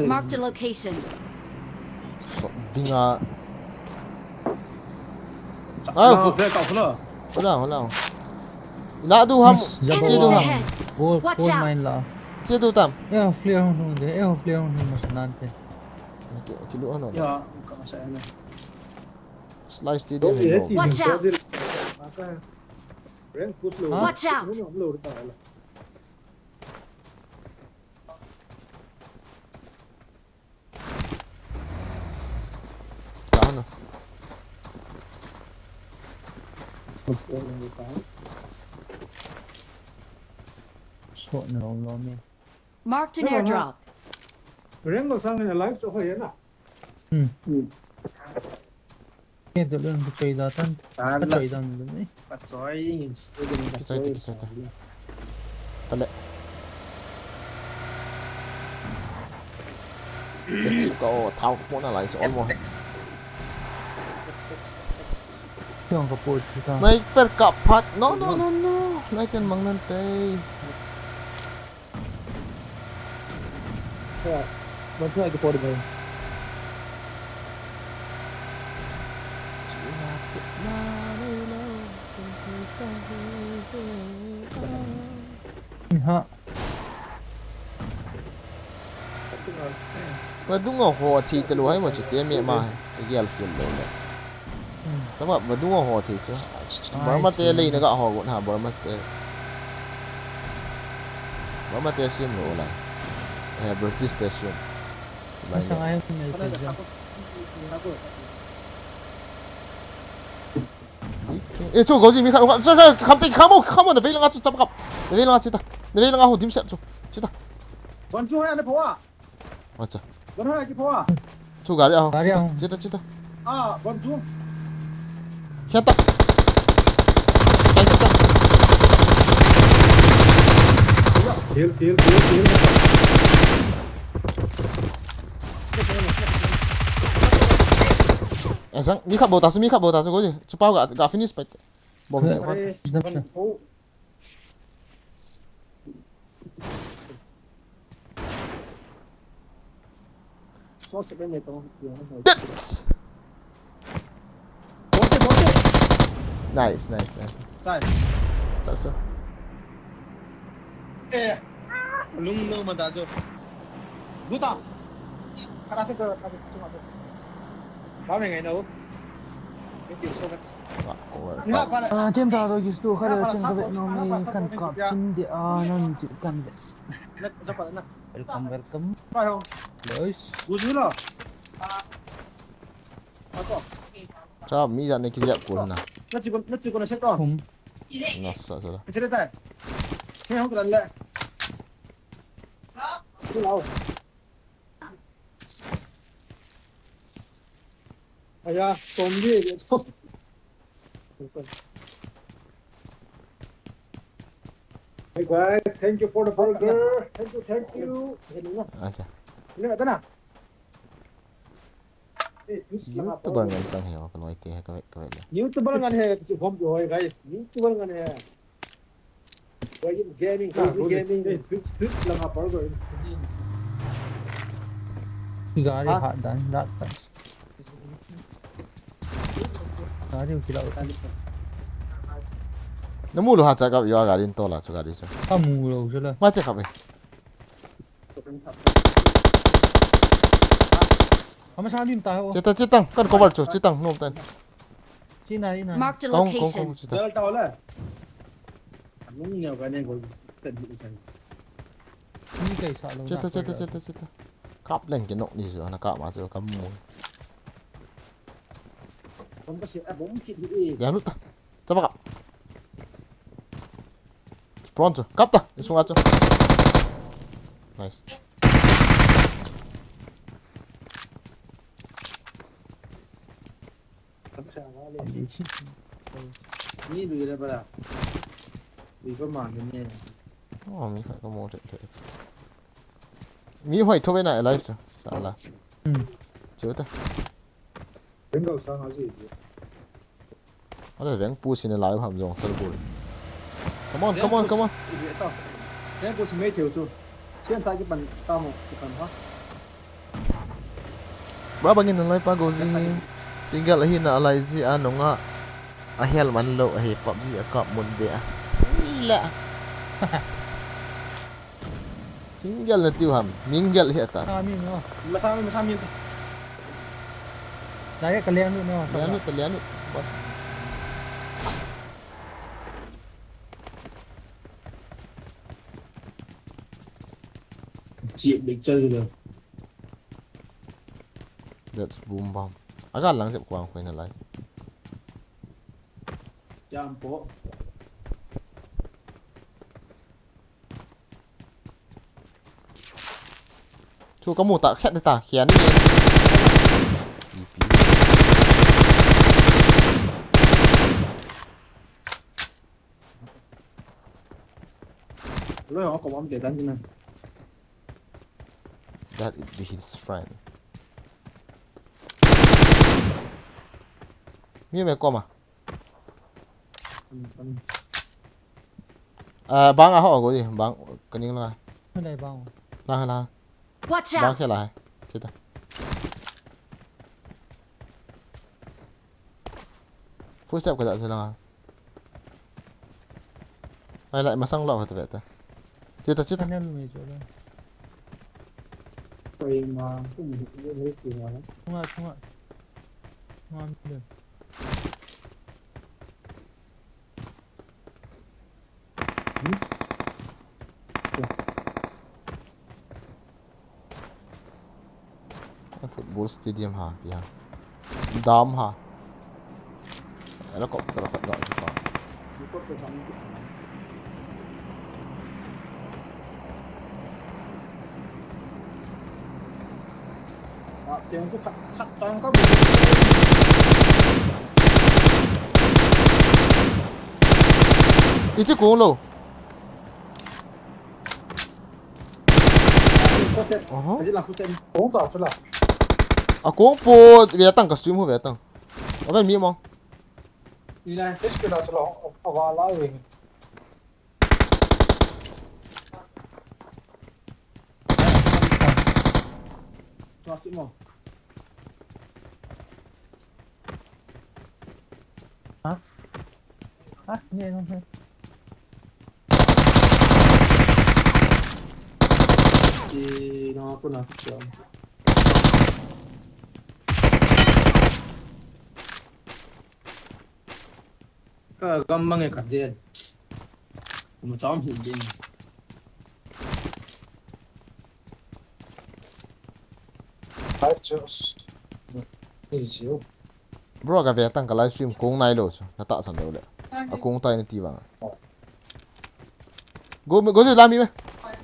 Marked a location. So, dinga. Ah, fu- Hola, hola. Ila du ham. Enemies ahead. Watch out. Mine la. Che do tam. Eh, flare hung hung de. Eh, flare hung hung mas nan te. Ki, ki lu ano. Ya, ka sa na. Slice ti de. Watch out! Rank push lo. Watch out! Lo ta la. Down. Short no, no, me. Marked an airdrop. Rank lo sang na live so ho ya na. Hmm. Hmm. Ke tu lun ke choi da tan. Ka choi da ni. Ka choi. Kichoi te, kichoi te. Tale. Yes, ka o, thao ko na lai so almost. Tiong ka po ti ta. Sniper ka phat. No, no, no, no. Nai ten mang nan te. Bon chu ai ki por mai. Ha. Vadung a ho thi te lu hai mo chu te me ma. Gel khel lo le. Chapa, vadung a ho thi chu. Burma te lei na ga ho gon ha, Burma te. Burma te sim lo lai. Eh, British te sim. Lai. Masang ai ni ai te. Eh, chu goji mi kha, kha, kha, kham te, kham o, kham o, na vei langa chu chapa kap. Na vei langa chita. Na vei langa ho dim set chu. Chita. Bon chu hai na phawa. Acha. Bon hai ki phawa. Chu gari aho. Gari aho. Chita, chita. Ah, bon chu. Kheta. Kheta. Kill, kill, kill, kill. Asang, mi kha bota su, mi kha bota su, goji. Chu pau ga, ga finish pai. Bom se. Bon chu. Nice, nice, nice. Nice. That's all. Eh, lung no ma da jo. Buta. Kara se ko, kara se ko. Ba me ngai no. Thank you so much. Ah, tem ta ro gis tu khare chen ka vet nom e, kan kap chim de a, nan chi kan vet. Welcome, welcome. Nice. Cha mi ja ne ki ja ko na. Hum. Nasa sala. Aya, zombie. Hey guys, thank you for the burger. Thank you, thank you. Acha. Ina tana. YouTuber ngan chang he, ka loi te he, ka ve, ka ve le. YouTuber ngan he, chu hom jo hoi guys. YouTuber ngan he. Gaming, gaming, gaming. Gari hat dan, dat kan. Gari u kila u. Na mu lo ha cha ka yo gari to la chu gari chu. Ka mu lo chu la. Ma che ka ve. Ama sa lim ta ho. Chita, chitang, kan cover chu, chitang, nom tan. China, ina. Marked a location. Kong, kong, kong, chita. Dal ta ho la. Anung neo ka ne go. Ni kai sa lo. Chita, chita, chita, chita. Kap leng ke nok ni chu, na kap ma chu, ka mu. Bom ka se, a bom kit ni e. Ya lu ta. Chapa kap. Pronto. Kap ta. Insung acho. Nice. Ni lui le bala. Lui pa ma ni ni. Oh, mi kha ka mo te te. Mi hoi tho ve na alive chu. Sala. Hmm. Chu ta. Ring go sang a ji ji. Ala rank push in a live ham jong chal bul. Come on, come on, come on. Rank push mei theu chu. Chen ta ki pan ta mo, ki pan ha. Ba bangin a loi pa go ji. Single ahi na alai ji a nunga. A hel man lo ahi PUBG a kap mun de a. La. Single na tiu ham, mingle hi ata. Sa mi no. Masa mi, masa mi. Direct ka liang nu no. Liang nu ta, liang nu. Bot. Chip big chal lo. That's boom bomb. Aga lang jep kwang khoi na lai. Jam po. Chu ka mu ta khet ta khian ni. Ipi. Lo ko bom de dan ni. That it be his friend. Mi me koma. Ah, bang a ho go di, bang kaning la. Hale bang. La la. Watch out. Bang khe la. Chita. Full step ka da se la. Ai la masang lo ha ta ve ta. Chita, chita. Tunnel me jo la. Koi ma, kum ni ni chi ma. Tunga, tunga. Tunga mi. Football stadium ha, ya. Dam ha. Helicopter khat ga pa. Iti kong lo. Oho. Kong ta chula. A kong po ve tang ka stream ho ve tang. Oven mi mo. Ina. History na chula. Awa la ve. Chua chi mo. Ha? Ha? Ni nung he. Chi na ko na chua. Ka gam mang e ka den. Kuma chom hi ding. Five chills. Easy. Bro, ka ve tang ka live stream kong nai lo chu. Na ta san lo le. A kong tai na ti vang. Go, go, la mi me.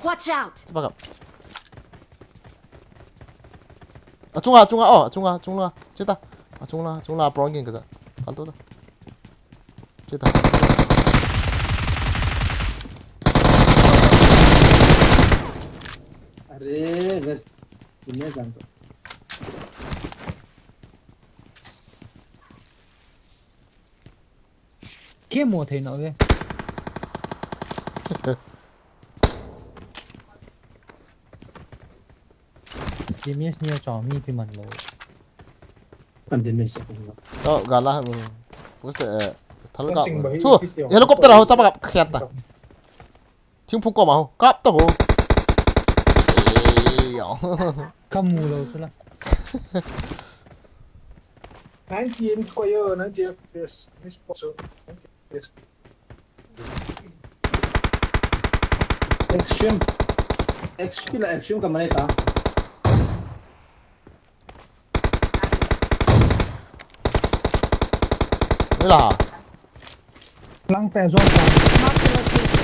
Watch out. Back up. Achunga, achunga, oh, achunga, achunga. Chita. Achunga, achunga, prong ging kaza. Kalto ta. Chita. Are, ver. Kine jang to. Ke mo thei na ve. Genius ni a chong mi pi man lo. Kan din ni so ko. To gala. Puste thal ga. Chu helicopter ho chapa khiat ta. Thingphung koma ho kap ta ho. Ka mu lo sula. Ninety in ko yo, ninety F P S. Miss Poso. Ninety F P S. Action. Action la action ka mane ta. Ila. Lang pe zon ta. Mark the location.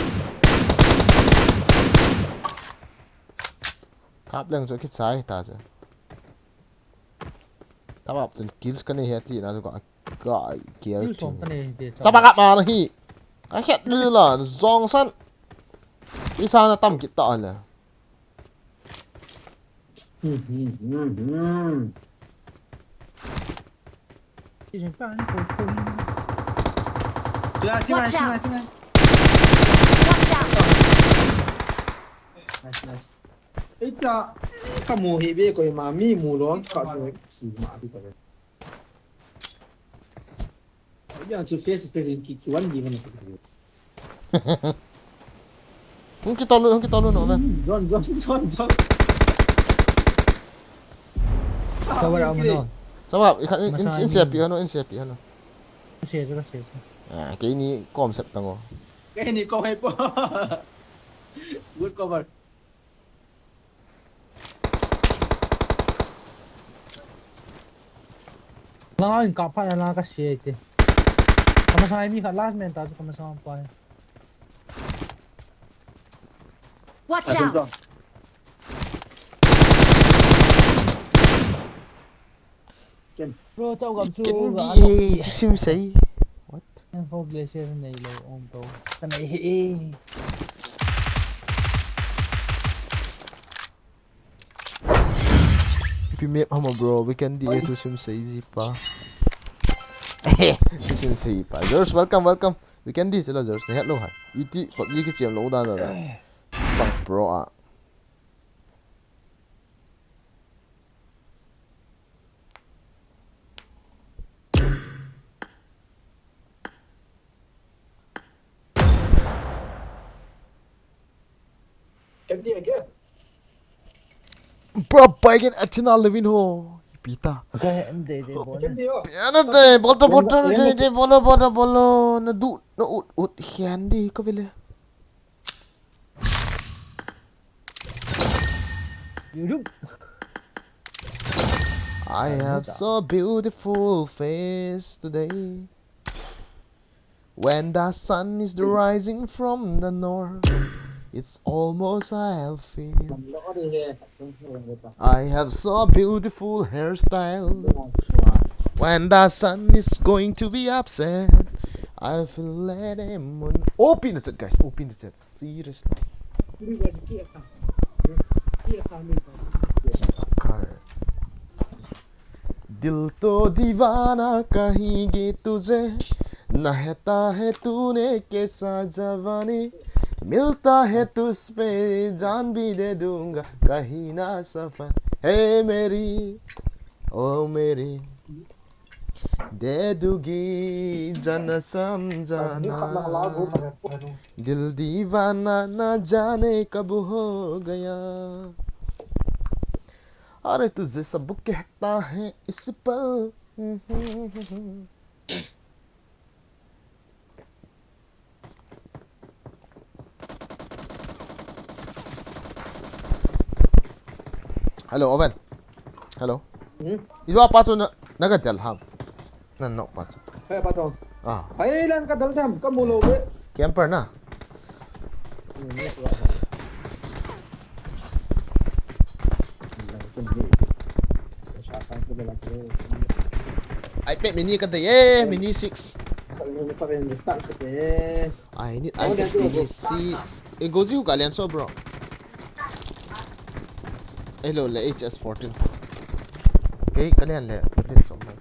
Kap leng chu kichai ta chu. Tabap chun kills ka nei he ti na chu ka, ka kill som ka nei te. Tabap ka ma na hi. Ka het lu la zong san. Isa na tam kit ta le. Hmm, hmm, hmm, hmm. Watch out! Watch out! Nice, nice. Eita, ka mu hi be ko ma mi mu lo ka si ma ti ka. Yang chu face to face ki ki wan di mana. Hung kitol un, hung kitol un, Oven. Zone, zone, zone, zone. Cover a um no. Sabap, i khat in, in, in se pi hanu, in se pi hanu. Ka se chu, ka se chu. Ah, keini kom sep tango. Keini kom hai po. Good cover. Langa in kap phat na la ka se te. Ka masang mi khat last man ta chu ka masang pa. Watch out! Bro, chau gam chu. Ken ga di he, thusim sei. What? Em four blessed nei lo om to. Ka nei he. Ipi map ham bro, Weekend di e, thusim sei ji pa. Thusim sei pa. George, welcome, welcome. Weekend di sila George, na het lo hai. Iti, PUBG kichem lo da da da. Bang pro a. Can be again. Bro, pai again, Athena Levin ho. Pita. Can be, oh. Can be, oh. Piano de, bolo, bolo, bolo, bolo, bolo, na du, na ut, ut, hian di, ko vile. I have so beautiful face today. When the sun is rising from the north, it's almost I feel. I have so beautiful hairstyle. When the sun is going to be upset, I feel let him on. Open the chat, guys. Open the chat. Seriously. Car. दिल तो दीवाना कहेंगे तुझे, नहाता है तूने कैसा जवानी, मिलता है तुझ पे जान भी दे दूंगा, कहीं ना सफर। हे मेरी, ओ मेरी, दे दूंगी जाना समझाना, दिल दीवाना ना जाने कब हो गया। अरे तुझे सब कहता है इस पल। Hello, Oven. Hello. Hmm? Ilo apa tu na, nagadal ham. Nan nok pa chu. Hai pa to. Ah. Hai lan ka dal tham, ka mu lou ve. Camper na. Hmm, ni tua. Lang chen ni. Sa sa ko la ko. iPad mini ka dei e, mini six. Sa ni pa ven start ka te. I need iPad mini six. E gozi hu ka lian so, bro. Hello, le H S fourteen. Kei ka lian le, ka lian so mai.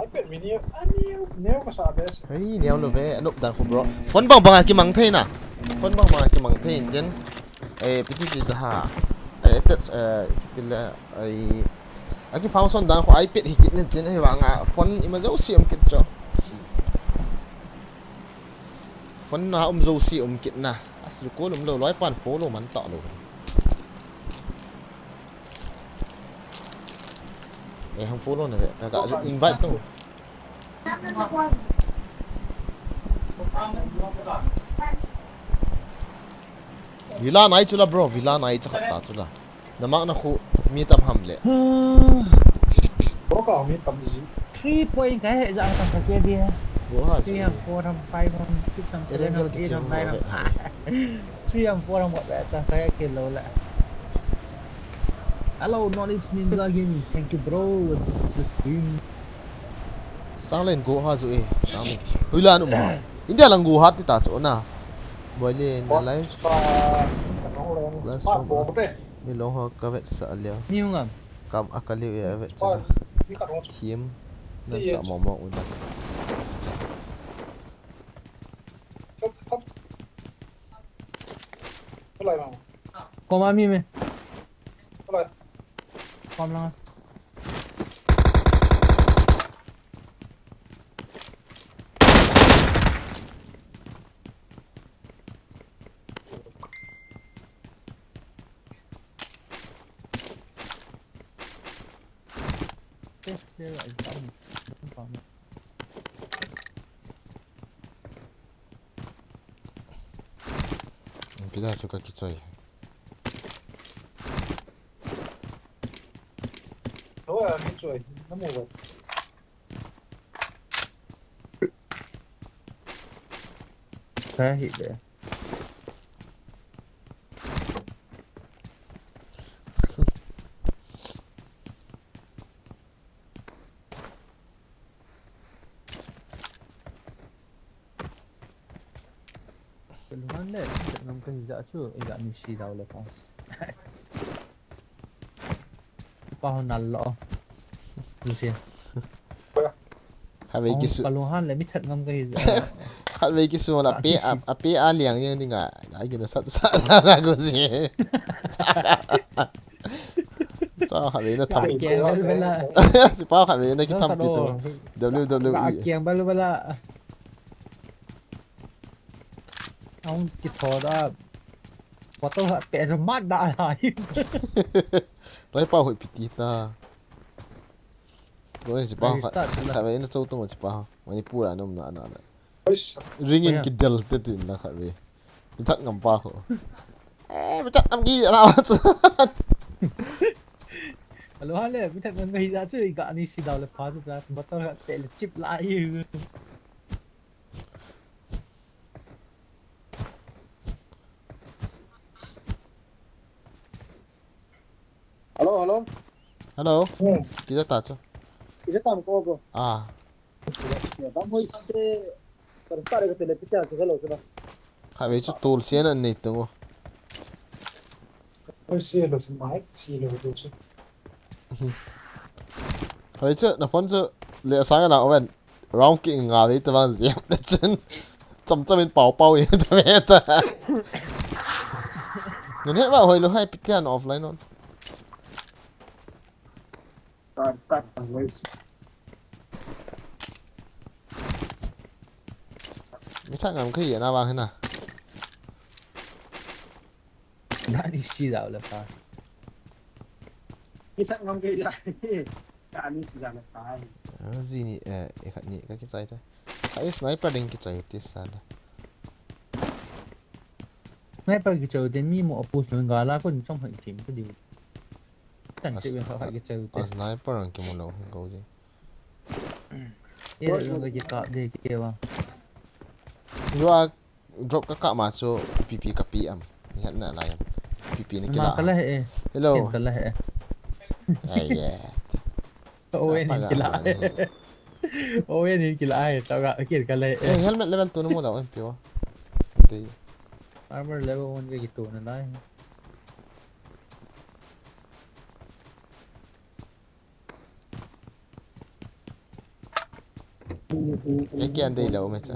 iPad mini, ani, neo ka sa bes. Hei, neo lo ve, anop dan khu, bro. Phone bang bang a kimang thei na. Phone bang bang a kimang thei, then, eh, piti ti ta ha. Eh, attach, eh, ti le, eh, a ki function dan khu iPad hi kit nin tin, hei vang a phone ima jouse um kit cho. Phone na um jouse um kit na. Asri ko lum lo, loi pan follow man ta lo. Eh, hang follow na, ka, ka invite tu. Villa nai chula, bro, villa nai chakhat ta chula. Na mak na khu mi tam ham le. Bo ka mi tam ji. Three point ka he ja tam ka ke di. Bo ha. Three ham, four ham, five ham, six ham, seven ham, eight ham, nine ham. Three ham, four ham ka ta ka ke lo la. Hello, Knowledge Ninja Gaming. Thank you, bro. With the stream. Sanglen go ha zu e. Sanglen. Hui la nu ma. India lang go ha ti ta chu na. Boile na live. Last one. Mi long ho ka vetsah leh. Ni hung am? Kam a ka leh a vetsah leh. Thiam. Nan sa mo mo u na. Kom a mi me. Kom lang. Test player a exam. Pida chu ka kichoi. Ho a mi choi. Namu ba. Ka hi de. Ka lunghan le, ka ngam ka hija chu, i ga ni si dau le pa. Pa ho nal lo. Lu si. Khatvei kisu. Ka lunghan le mi that ngam ka hija. Khatvei kisu la pe a, a pe a liang yang dinga. Ai gina sat sat na go si. Sa khatvei na tham. Ka kiang bal bala. Si pa khatvei na ki tham pi to. W W E. Ka kiang bal bala. Ang kitho da. Bottle ha pe jo mat da la. Loi pa hoi piti ta. Loi si pa khatvei na chou tong si pa. Manipur a nom na na. Ring in kidel te tin la khatvei. Mi that ngam pa ho. Eh, mi that ngam ki la wa chu. Alo ha le, mi that ngam ka hija chu i ga ni si dau le pa chu da. Bottle ha pe le chip la i. Hello, hello. Hello. Hmm. Kija ta chu. Kija tam ko bro. Ah. Ya, tam hoi sa te, par sa re ko tele pita ke hello ke ba. Khatvei chu tool se na nei tung o. Hoi se lo se mai, se lo do chu. Hoi chu, na phone chu le sa na oven. Round ki nga ve ta van ziam na chun. Cham cham in pau pau in ta ve ta. Ngan het va hoi lo hai pitian offline on. Start, start, start, guys. Mi that ngam ka hi na vang hina. Dani si dau le pa. Mi that ngam ka hi la. Dani si dau le pa. Ah, zi ni, eh, e khat ni ka kichai ta. Ai sniper ding kichai ti sa la. Sniper kichai te mi mo oppose lo ga la ko ni chom hai thim ka diu. Tan che ben kha kichai te. Sniper ang kimu lo ko ji. E lo ga ki ka de ke wa. Lua drop ka kap ma chu P P ka pi am. Ni hat na lai am. P P ni kila. Ma ka la he. Hello. Ka la he. Ai ye. Owen in kila. Owen in kila ai. Ta ga kil ka la he. Eh, helmet level two na mu da M P O. Armor level one ke kitu na lai. Ei kian dei lou me cha.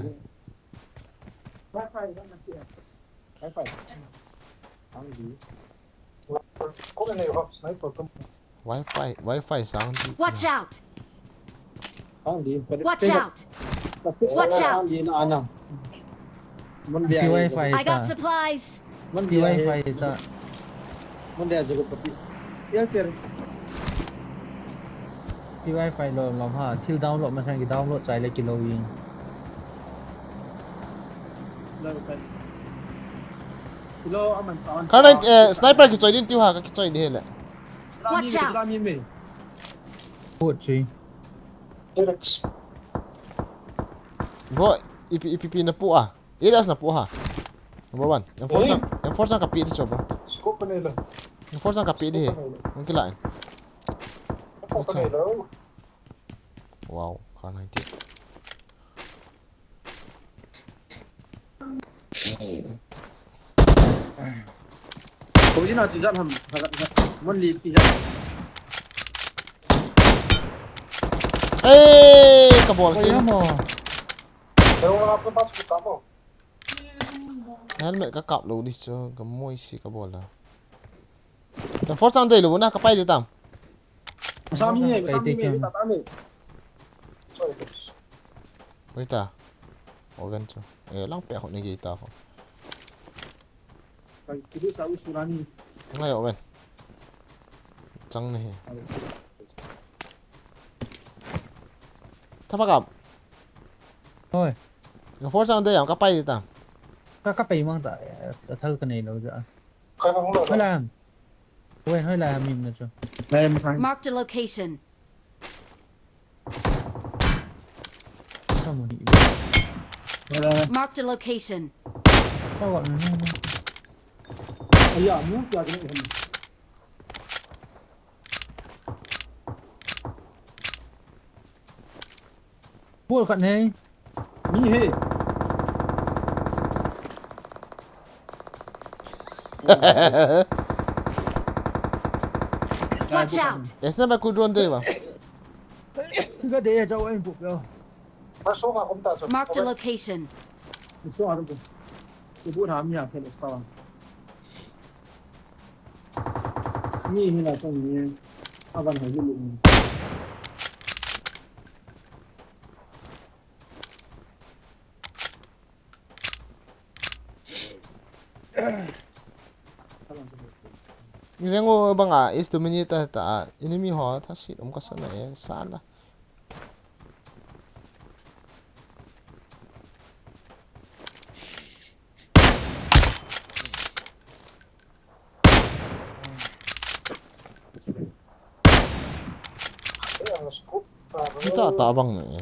Wi-Fi, Wi-Fi sang di. Watch out! Watch out! Watch out! Pi Wi-Fi ta. Pi Wi-Fi ta. Pi Wi-Fi lo lo ha. Thil download masang ki download chai le kilo yin. Kar nai, eh, sniper kichoi din tiu ha, ka kichoi di hele. Watch out! Bot chui. Bro, ipi, ipi, ipi na pu a. Area na pu ha. Number one. M four sang, M four sang ka pi di cho, bro. M four sang ka pi di he. Ang kila. Wow, kar nai ti. Ko ina ti jan ham, ha, ha, mon li ti jan. Eh, ka bol ki. Helmet ka kap lou di chu, ka moi si ka bol la. Ka force ang dei lou na, ka pai di tam. Masami ni, masami ni, kita tami. Sorry, boss. Oi ta. Oven chu. Eh, lang pe ho ni ge ta ho. Kai kudu sa usurani. Ngai oven. Chang ni he. Ai. Thapa kap. Hoi. Ka force ang de yang ka pai ta. Ka, ka pai mang ta, eh, a thal ka nei lo ja. Hoi la. Hoi, hoi la, mi na chu. Marked a location. Ka mo ni. Hoi la. Marked a location. Ka wa na na. Aya, mu kya ke. Bol khat nei. Ni he. Watch out! Esna ba ku drone de ba? Ka de ya jaw en bu yo. Ba so ka kum ta so. Marked a location. So a ru. Ku bu na mi a phe le sa. Ni hi la song ni. A ban ha lu lu. Ni rengo banga is dominator ta enemy ho tha sit um ka sana e sala. Kita ta bang ne.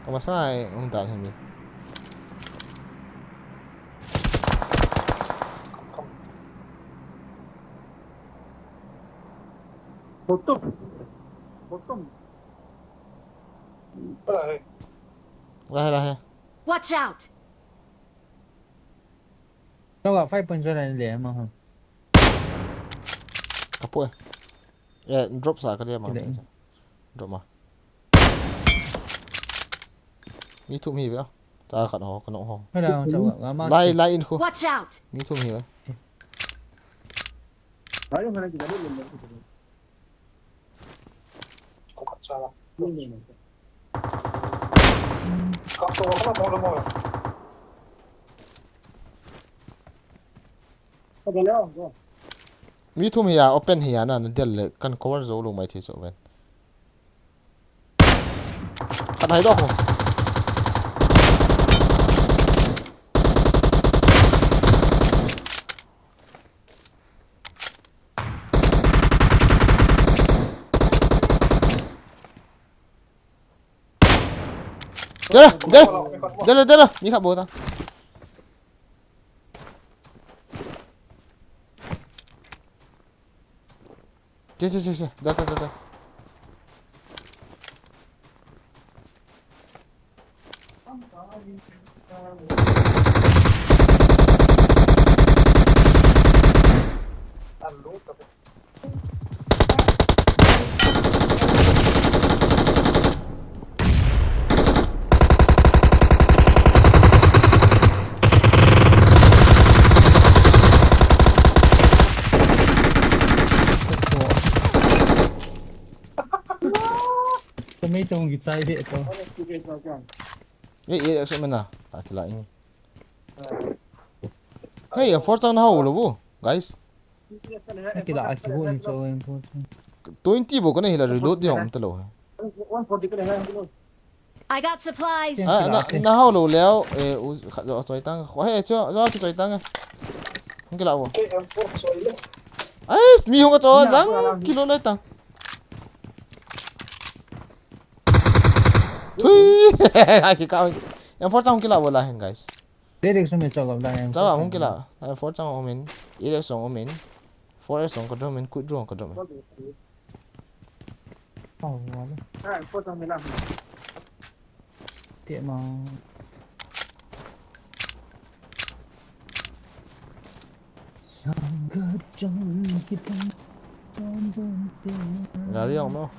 Ka masa ai ung dal hemi. Bottom. Bottom. Lahe, lahe. Watch out! Kau ka five point zero nine le ma ha. Kapo e. Eh, drop sa ka dia ma. Drop ma. Mi thum hi ve. Ta khat ho, ka nong ho. Hello, chau ka ma. Lai, lai in khu. Watch out! Mi thum hi ve. Lai in khu na ki da le le. Mi thum hi a, open hi a, na, na del le, kan cover zo lo mai thei so ven. Kan hai do ko. Dela, dela. Dela, dela. Mi kha bota. Che, che, che, che. Da, da, da, da. Kami chong kichai de to. Eh, eh, exo mena. Atila ini. Hey, a four chang na hau lo bu, guys. Kila a kibu ni cho em po. Twenty bo kana hila reload dia um talo. I got supplies. Ah, na, na hau lo leo, eh, u, kha, lo choi tang. Wa he, cho, lo choi tang. Hung kila bo. Ai, mi hung cho jang, kilo lai tang. Thui. Ai, ki ka. Em four chang kila bo la hen, guys. Direct sum me chok la em. Chawa hung kila. Ai four chang omen. Direct song omen. Four song ka domen, kut drone ka domen. Oh, wala. Ai four chang me la. Te ma. Gari ang no.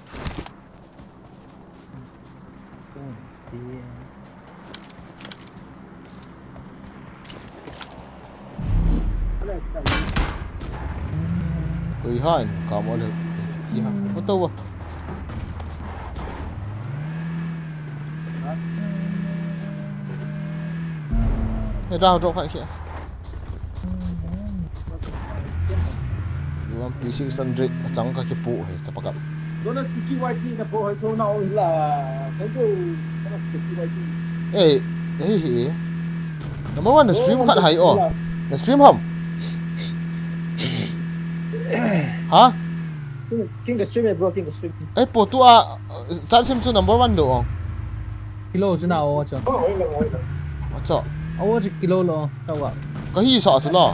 Tui hain, ka mo le. Ti ha. Ko to wa. Hey, round drop khat khi. Yuan P six hundred achang ka kipu he, chapa ka. Dona siki Y T na po hai so na o la. Kan ko dona siki Y T. Eh, hey, hey. Number one, na stream khat hai o. Na stream ham. Ha? King, King ka stream eh, bro, King ka stream. Eh, po tu a, uh, chat sim chu number one lo ong. Kilo chu na o chu. Acha. A o chu kilo lo, tao a. Ka hi sa chu la.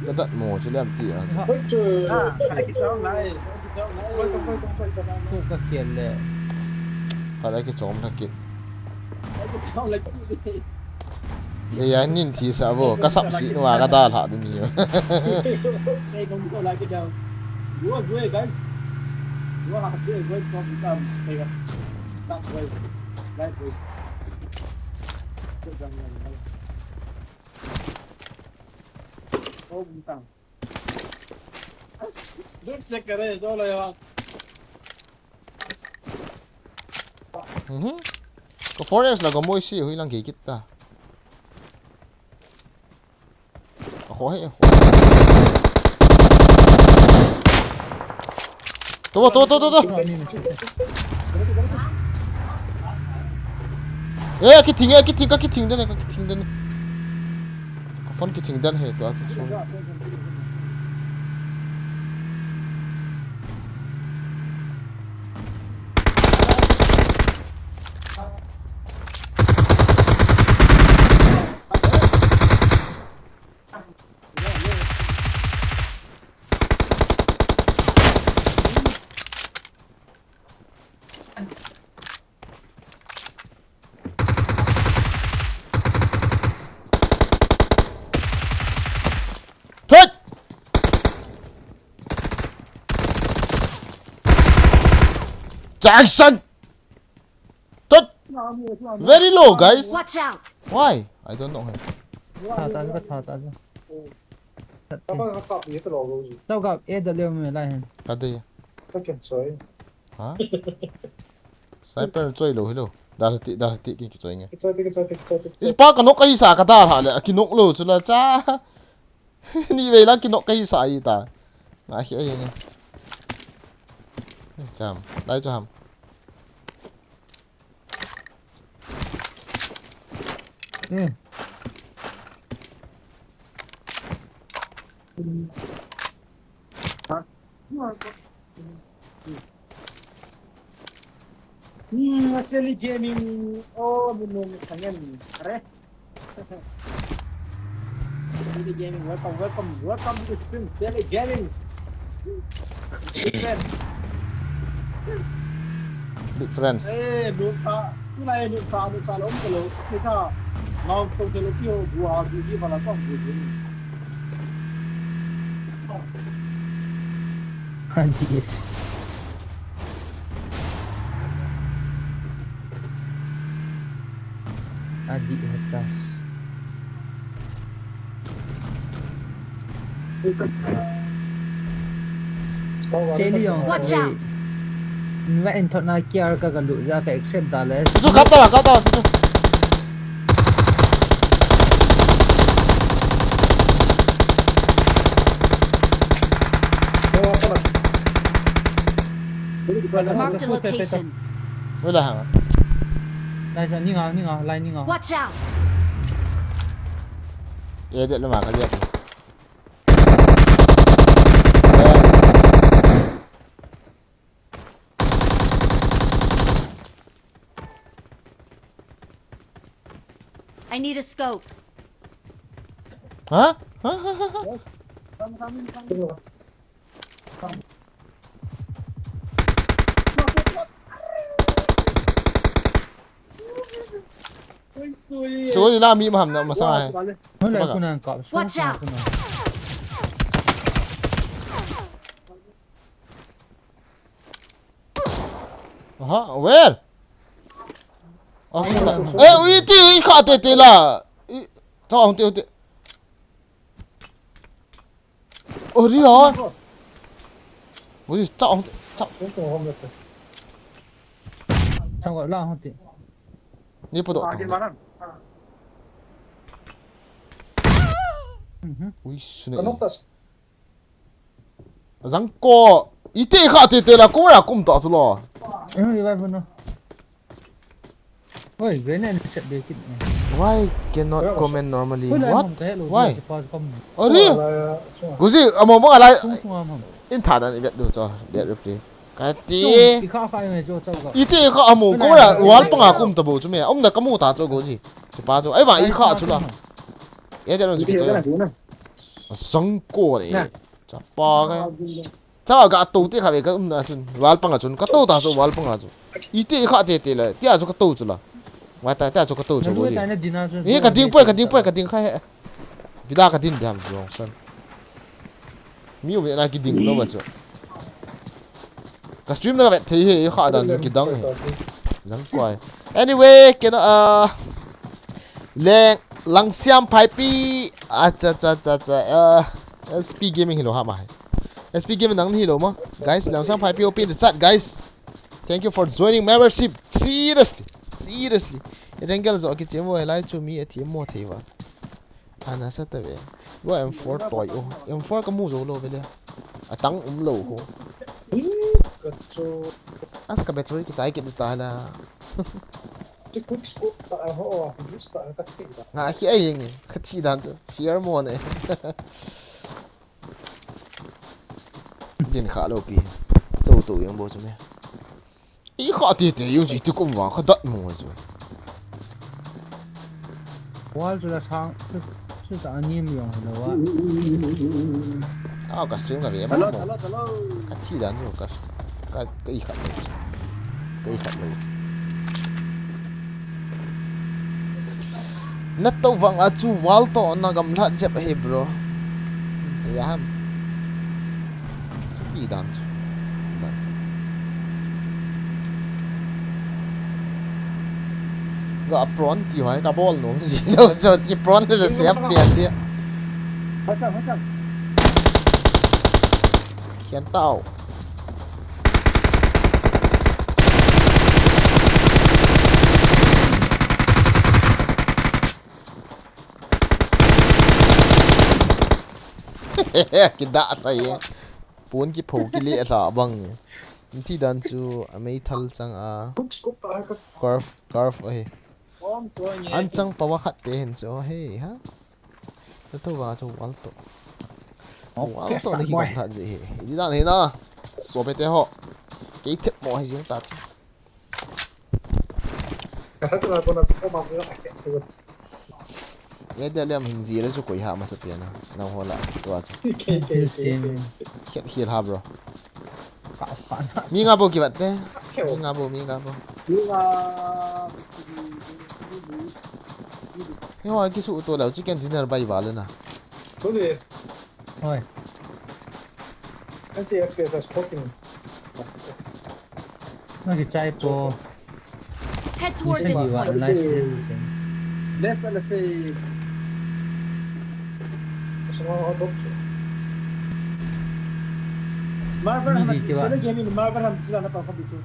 Ka dat mo chu lem ti a. Ha. Ko ka khel le. Ka le ki chom na ki. Ei, a nin thi sa vo, ka sap si nua ka dalha ding hi. Hey, don't go like it down. You are great, guys. You are great, guys. Come, come, hey, guys. That's great. That's great. Sit down, man. Oh, butang. Don't check it, don't lay on. Mhm. Ko four X la ko moi si hui lang ki kita. Ako he. To, to, to, to, to. Eh, kithing, eh, kithing, ka kithing den, ka kithing den. Ka phone kithing den he, to, to, sorry. Thut! Jackson! Thut! Very low, guys. Watch out! Why? I don't know him. Tha ta, tha ta. Tao ka e da leo me lai hen. Ka de. Ka ken choi. Ha? Sniper choi lo, hello. Da ti, da ti, ki, ki choi nge. Ki choi ti, ki choi ti, ki choi ti, ki choi ti. Ipa ka nok ka hi sa ka da ha le, a ki nok lo chu la cha. Ni vei lang ki nok ka hi sa i ta. Nga hi ai nge. Cham, lai chu ham. Hmm. Hmm, Seli Gaming, oh, minum sangen, are. Seli Gaming, welcome, welcome, welcome to the stream, Seli Gaming. Big friend. Big friends. Eh, nusa, tulai nusa, nusa lom kalo, kita, mau tong kalo kio, dua, dua, dua, dua, dua. Adis. Adi hatas. Seli ong. Watch out. Nga enthot na kiar ka kalu ja ka accept da le. Susu kap ta, kap ta, susu. Marked a location. Wala ha. Lai sa, ni nga, ni nga, lai ni nga. Watch out! Ye, dia lemah ka dia. I need a scope. Ha? Ha, ha, ha, ha. Soi la mi maham na masa hai. Watch out. Aha, where? Oh, eh, ui ti, i kha te te la. I, ta, ui ti, ui ti. Oh, ri ha. Ui, ta, ta. Chang la hati. Ni pu do. Mhm. Ui, sune. Kanok tas. Jangko. Ite kha tete la kora kum ta chu lo. Eh, revive no. Oi, grenade set be kit. Why cannot comment normally? What? Why? Are? Guzi, amo mo alai. In tha dan i vet du chu. Vet replay. Kati. Ite kha amo kora wall panga kum ta bo chu me. Umna kamu ta chu Guzi. Sipa chu. Ai va i kha chu la. E de ro chu chu. Jangko le. Chapa ka. Cha ga to te kha ve ka umna chun. Wall panga chun. Ka to ta chu wall panga chu. Ite kha tete la. Tia chu ka to chu la. Wa ta, tia chu ka to chu Guzi. E ka ding poi, ka ding poi, ka ding kha he. Bida ka din dam jong san. Mi u na ki ding lo ba chu. Ka stream na ka vet thei he, kha dan ki dang he. Jangko ai. Anyway, kena, ah, Leng, Langsiam Phaipi. Acha, cha, cha, cha. Ah, S P Gaming hi lo ha ma he. S P Gaming nang hi lo ma. Guys, Langsiam Phaipi open the chat, guys. Thank you for joining membership. Seriously. Seriously. Rengel zo ki chemo he lai chu mi a thi mo thei va. Ana sa ta ve. Go M four toi o. M four ka mu zo lo ve le. A tang um lo ho. Ka chu. As ka battery ki chai ki ta la. Ti quick scope ta ho, use ta ka ti da. Nga khi ai nge. Ka thi dan chu. Fear mo ne. Din kha lo pi. To to yang bo chu me. I kha ti ti yung ji ti kum wa kha dat mo chu. Wall chu la sang chu, chu ta ani mi yong lo wa. Ah, ka stream ka ve ma mo. Ka thi dan chu ka, ka, ka i kha lo. Ka i kha lo. Na to vang a chu wall to na gamlat jep he, bro. Ya ham. Ti dan chu. Dan. Ga prawn ti hoi ka bol nom ji lo, so ti prawn le se ap pian dia. Khian tau. Kida ta ye. Pon ki pho ki le la bang ye. Ti dan chu a mei thal chang a. Curve, curve ahi. An chang pawa khat te hin chu he ha. Na to va chu wall to. Wall to na ki kong that je he. Ti dan he na. So pe te ho. Kei thep mo he jing ta chu. Ka tu na ko na ko ma ko a ke tu. Ye de lem hing ji le chu koi ha ma sa pia na. Na ho la. Tu a chu. Ke ke ke. Khian khian ha, bro. Mi nga bo ki bat te. Mi nga bo, mi nga bo. Mi nga. He ho ki su to la chicken dinner bai ba le na. Hoi. Anti F P S spoken. Nang ki chai po. Head toward this point. Let's, let's say, Marvel ham, sila game in Marvel ham, sila na pa kapichu.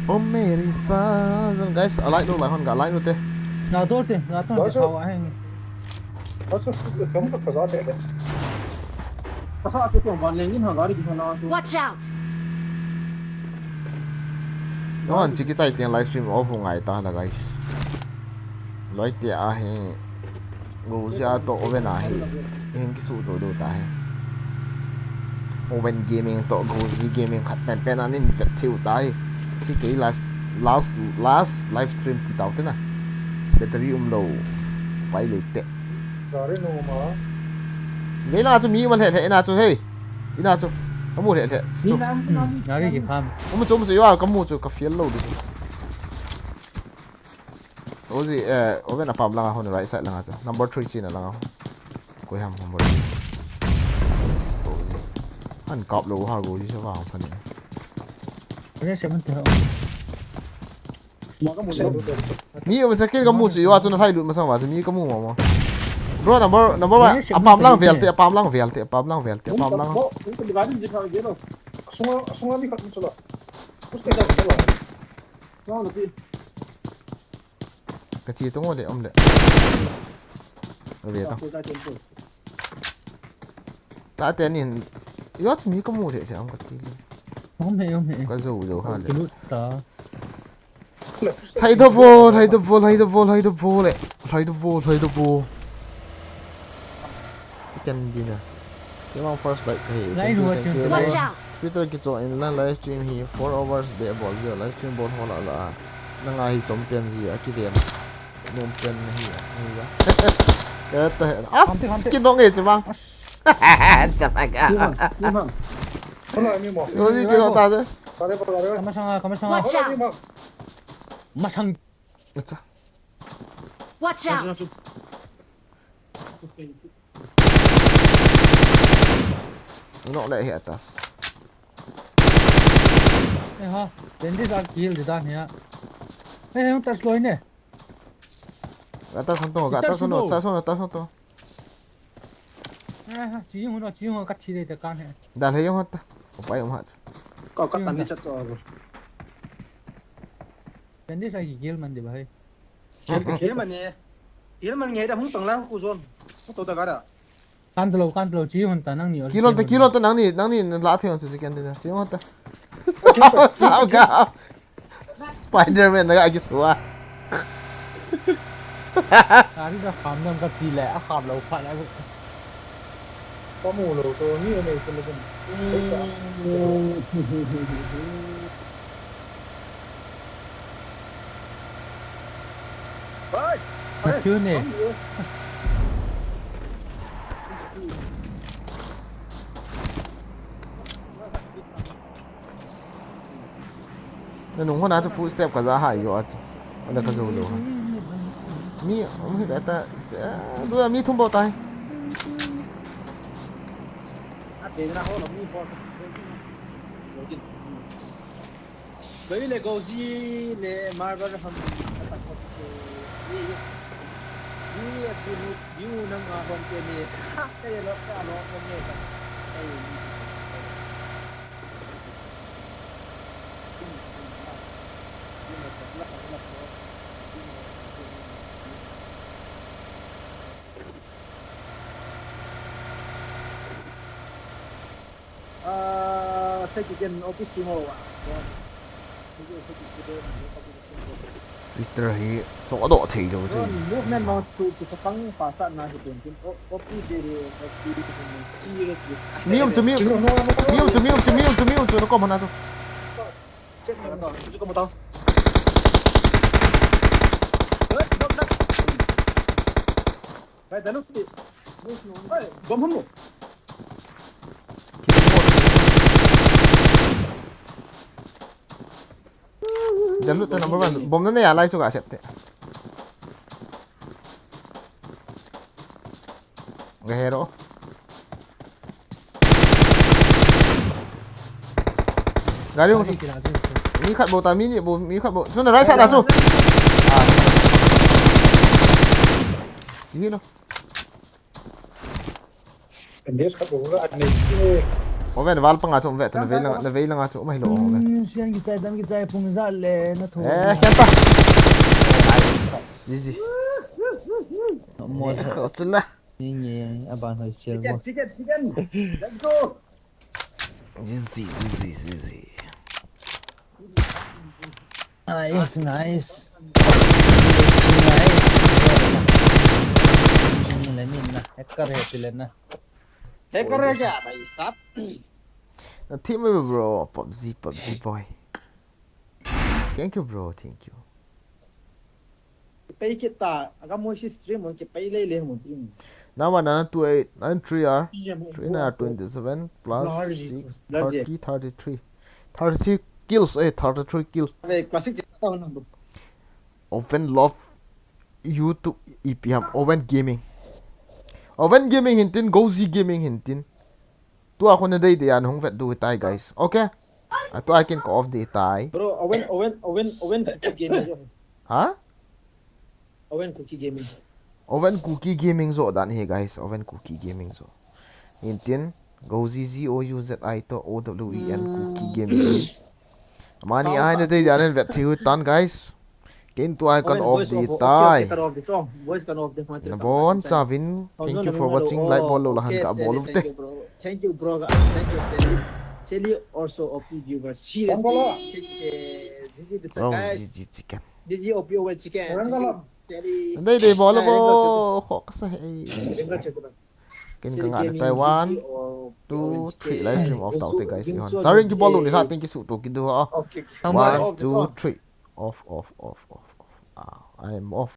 Oh, Mary Sazan, guys, a light lo, light hon ga light lo te. Na dol te, na dol te, sao a heng. Watch out! Nohan chiki chai tiang live stream off ngai ta la, guys. Loi te a he. Gozi a to Oven a hi. Heng ki su to do ta he. Oven Gaming to Gozi Gaming khat pen pen an in vet thiu ta he. Khi kei last, last, last live stream ti tau te na. Battery um lo. Pai le te. Sorry no ma. Ve na chu mi man he he na chu he. Ina chu. Ka mu le le. Ni chu. Nam, nam, Nari ki nam. Ham. Ka mu chu, mu chu, yo, ka mu chu, ka fiel lo di chu. Ozi, eh, Oven a pam langa hon right side langa chu. Number three china langa. Koi ham number three. Ozi. An kap lo ha go ji sa va hon. Koi seven te ho. Mi, um, second ka mu chu, yo, a chu na hai lut masang va chu, mi ka mu mo mo. Bro, number, number one, a pam lang vel te, a pam lang vel te, a pam lang vel te, a pam lang. Ka chi tung le, um le. Ave ta. Tate nin. Yo, mi ka mu le le ang ka ti. Om he, om he. Ka zo zo ha le. Kilut ta. Hai da vo, hai da vo, hai da vo, hai da vo le. Hai da vo, hai da vo. Ken dina. Kemang first like ka hi. Thank you, thank you. Watch out! Twitter kicho in la live stream hi four hours be bol dia, live stream bol ho la la. Nanga hi chom pen hi a ki dem. Nom pen hi a. Hi a. Kata. As, hamte, hamte. Ki nong e chemang. As. Chemang, chemang. Hola, mi mo. Yo, ni ki ta de. Kare pa, kare. Kamasang, kamasang. Watch out! Masang. Acha. Watch out! Nok le hi atas. Eh ha, bandage a kill di dan hi a. Eh, hung touch loi ne. Atas hon to, atas hon to, atas hon to. Eh ha, chi hung no, chi hung ka thi de ta kan he. Dal he hon ta. Upai um ha. Ka ka tan ni chat to. Bandage a kill man di ba he. Kill man e. Kill man nge da hung tang lang ku zon. Ka to da ga da. Kan talo, kan talo, chi hon ta nangni. Kill hon ta, kill hon ta nangni, nangni la thei hon chu ken de. Chi hon ta. Sao ka. Spider-Man na ga ki sua. Ari da kham dam ka ti le, a kham lo pha le. Ka mu lo to, ni nei ko le. Oi! Oi! Ka chu ne. Na nung hona chu full step ka za ha yo a chu. Ana ka zo lo ha. Mi, um hi beta, du mi thum bo tai. A te na ho lo mi bo. Bai le Gozi le Marvel ham attack ko che. Yes. Ni a chu ni, ni u nang a hom te ni. Ha, ka ye lo, ka lo ko me ka. Ka ye ni. Ah, sai kiken office ki mo wa. Twitter hi chodoh thei lou chu. Movement mo tu tu pang pa sa na hi pen pen. O, office de de, office de de, serious de. Mi um chu, mi um chu. Mi um chu, mi um chu, mi um chu, mi um chu, na kom hana chu. Check mo to. Chu kom to. Oi, dok, dok. Bai, da luk ti. Oi, bom hum mo. Jalut ta number one. Bom na ne ya lai chu ka sep te. Ga hero. Gari hung. Mi khat bou ta, mi ni bou, mi khat bou. Sun right side a chu. Ah. Hi lo. Oven, val panga chu um ve, na vei langa, na vei langa chu um ahilou, Oven. Hmm, sian kichai, dam kichai, pung ijat le, na thu. Eh, sian ta. G G. Mo. Eh, ko chu la. Ni nge, aban hoi sial mo. Chicken, chicken, chicken. Let's go. G G, G G, G G. Nice, nice. Nice. Le min na, hacker hai tile na. Hacker hai kya, bhai sahab? Na team me bro, PUBG, PUBG boy. Thank you, bro, thank you. Pay kit ta, aga mo si stream mo, ki pay le le mo team. Now one nine two eight nine three R, three nine twenty-seven plus six, thirty, thirty-three. Thirty-three kills, eh, thirty-three kills. Abe, classic jeta hona bro. Oven Love YouTube ipi ham, Oven Gaming. Oven Gaming hin tin, Gozi Gaming hin tin. Tua khun na dei dei a na hung vet diu tai, guys. Okay. A tua kin ka off ding tai. Bro, Oven, Oven, Oven, Oven Kuki Gaming jo. Ha? Oven Kuki Gaming. Oven Kuki Gaming jo dan hi, guys. Oven Kuki Gaming jo. Hin tin, Go Z Z O U Z I to O W E N Kuki Gaming. Amani a na dei dan vet thei u tan, guys. Ken tua kan off di tai. Nabon chauvin, thank you for watching. Like bol lou le han ka bol u te. Thank you, bro. Thank you, Sally. Sally also O P viewer. Seriously. This is the guys. This is O P over chicken. Dei dei bol lou bo. Kho ka sa he. Ken ka nga tai. One, two, three. Live stream off tau te guys. Hon charing ki bol lou ni ha, thank you su to ki du ha. One, two, three. Off, off, off, off, off. Ah, I am off.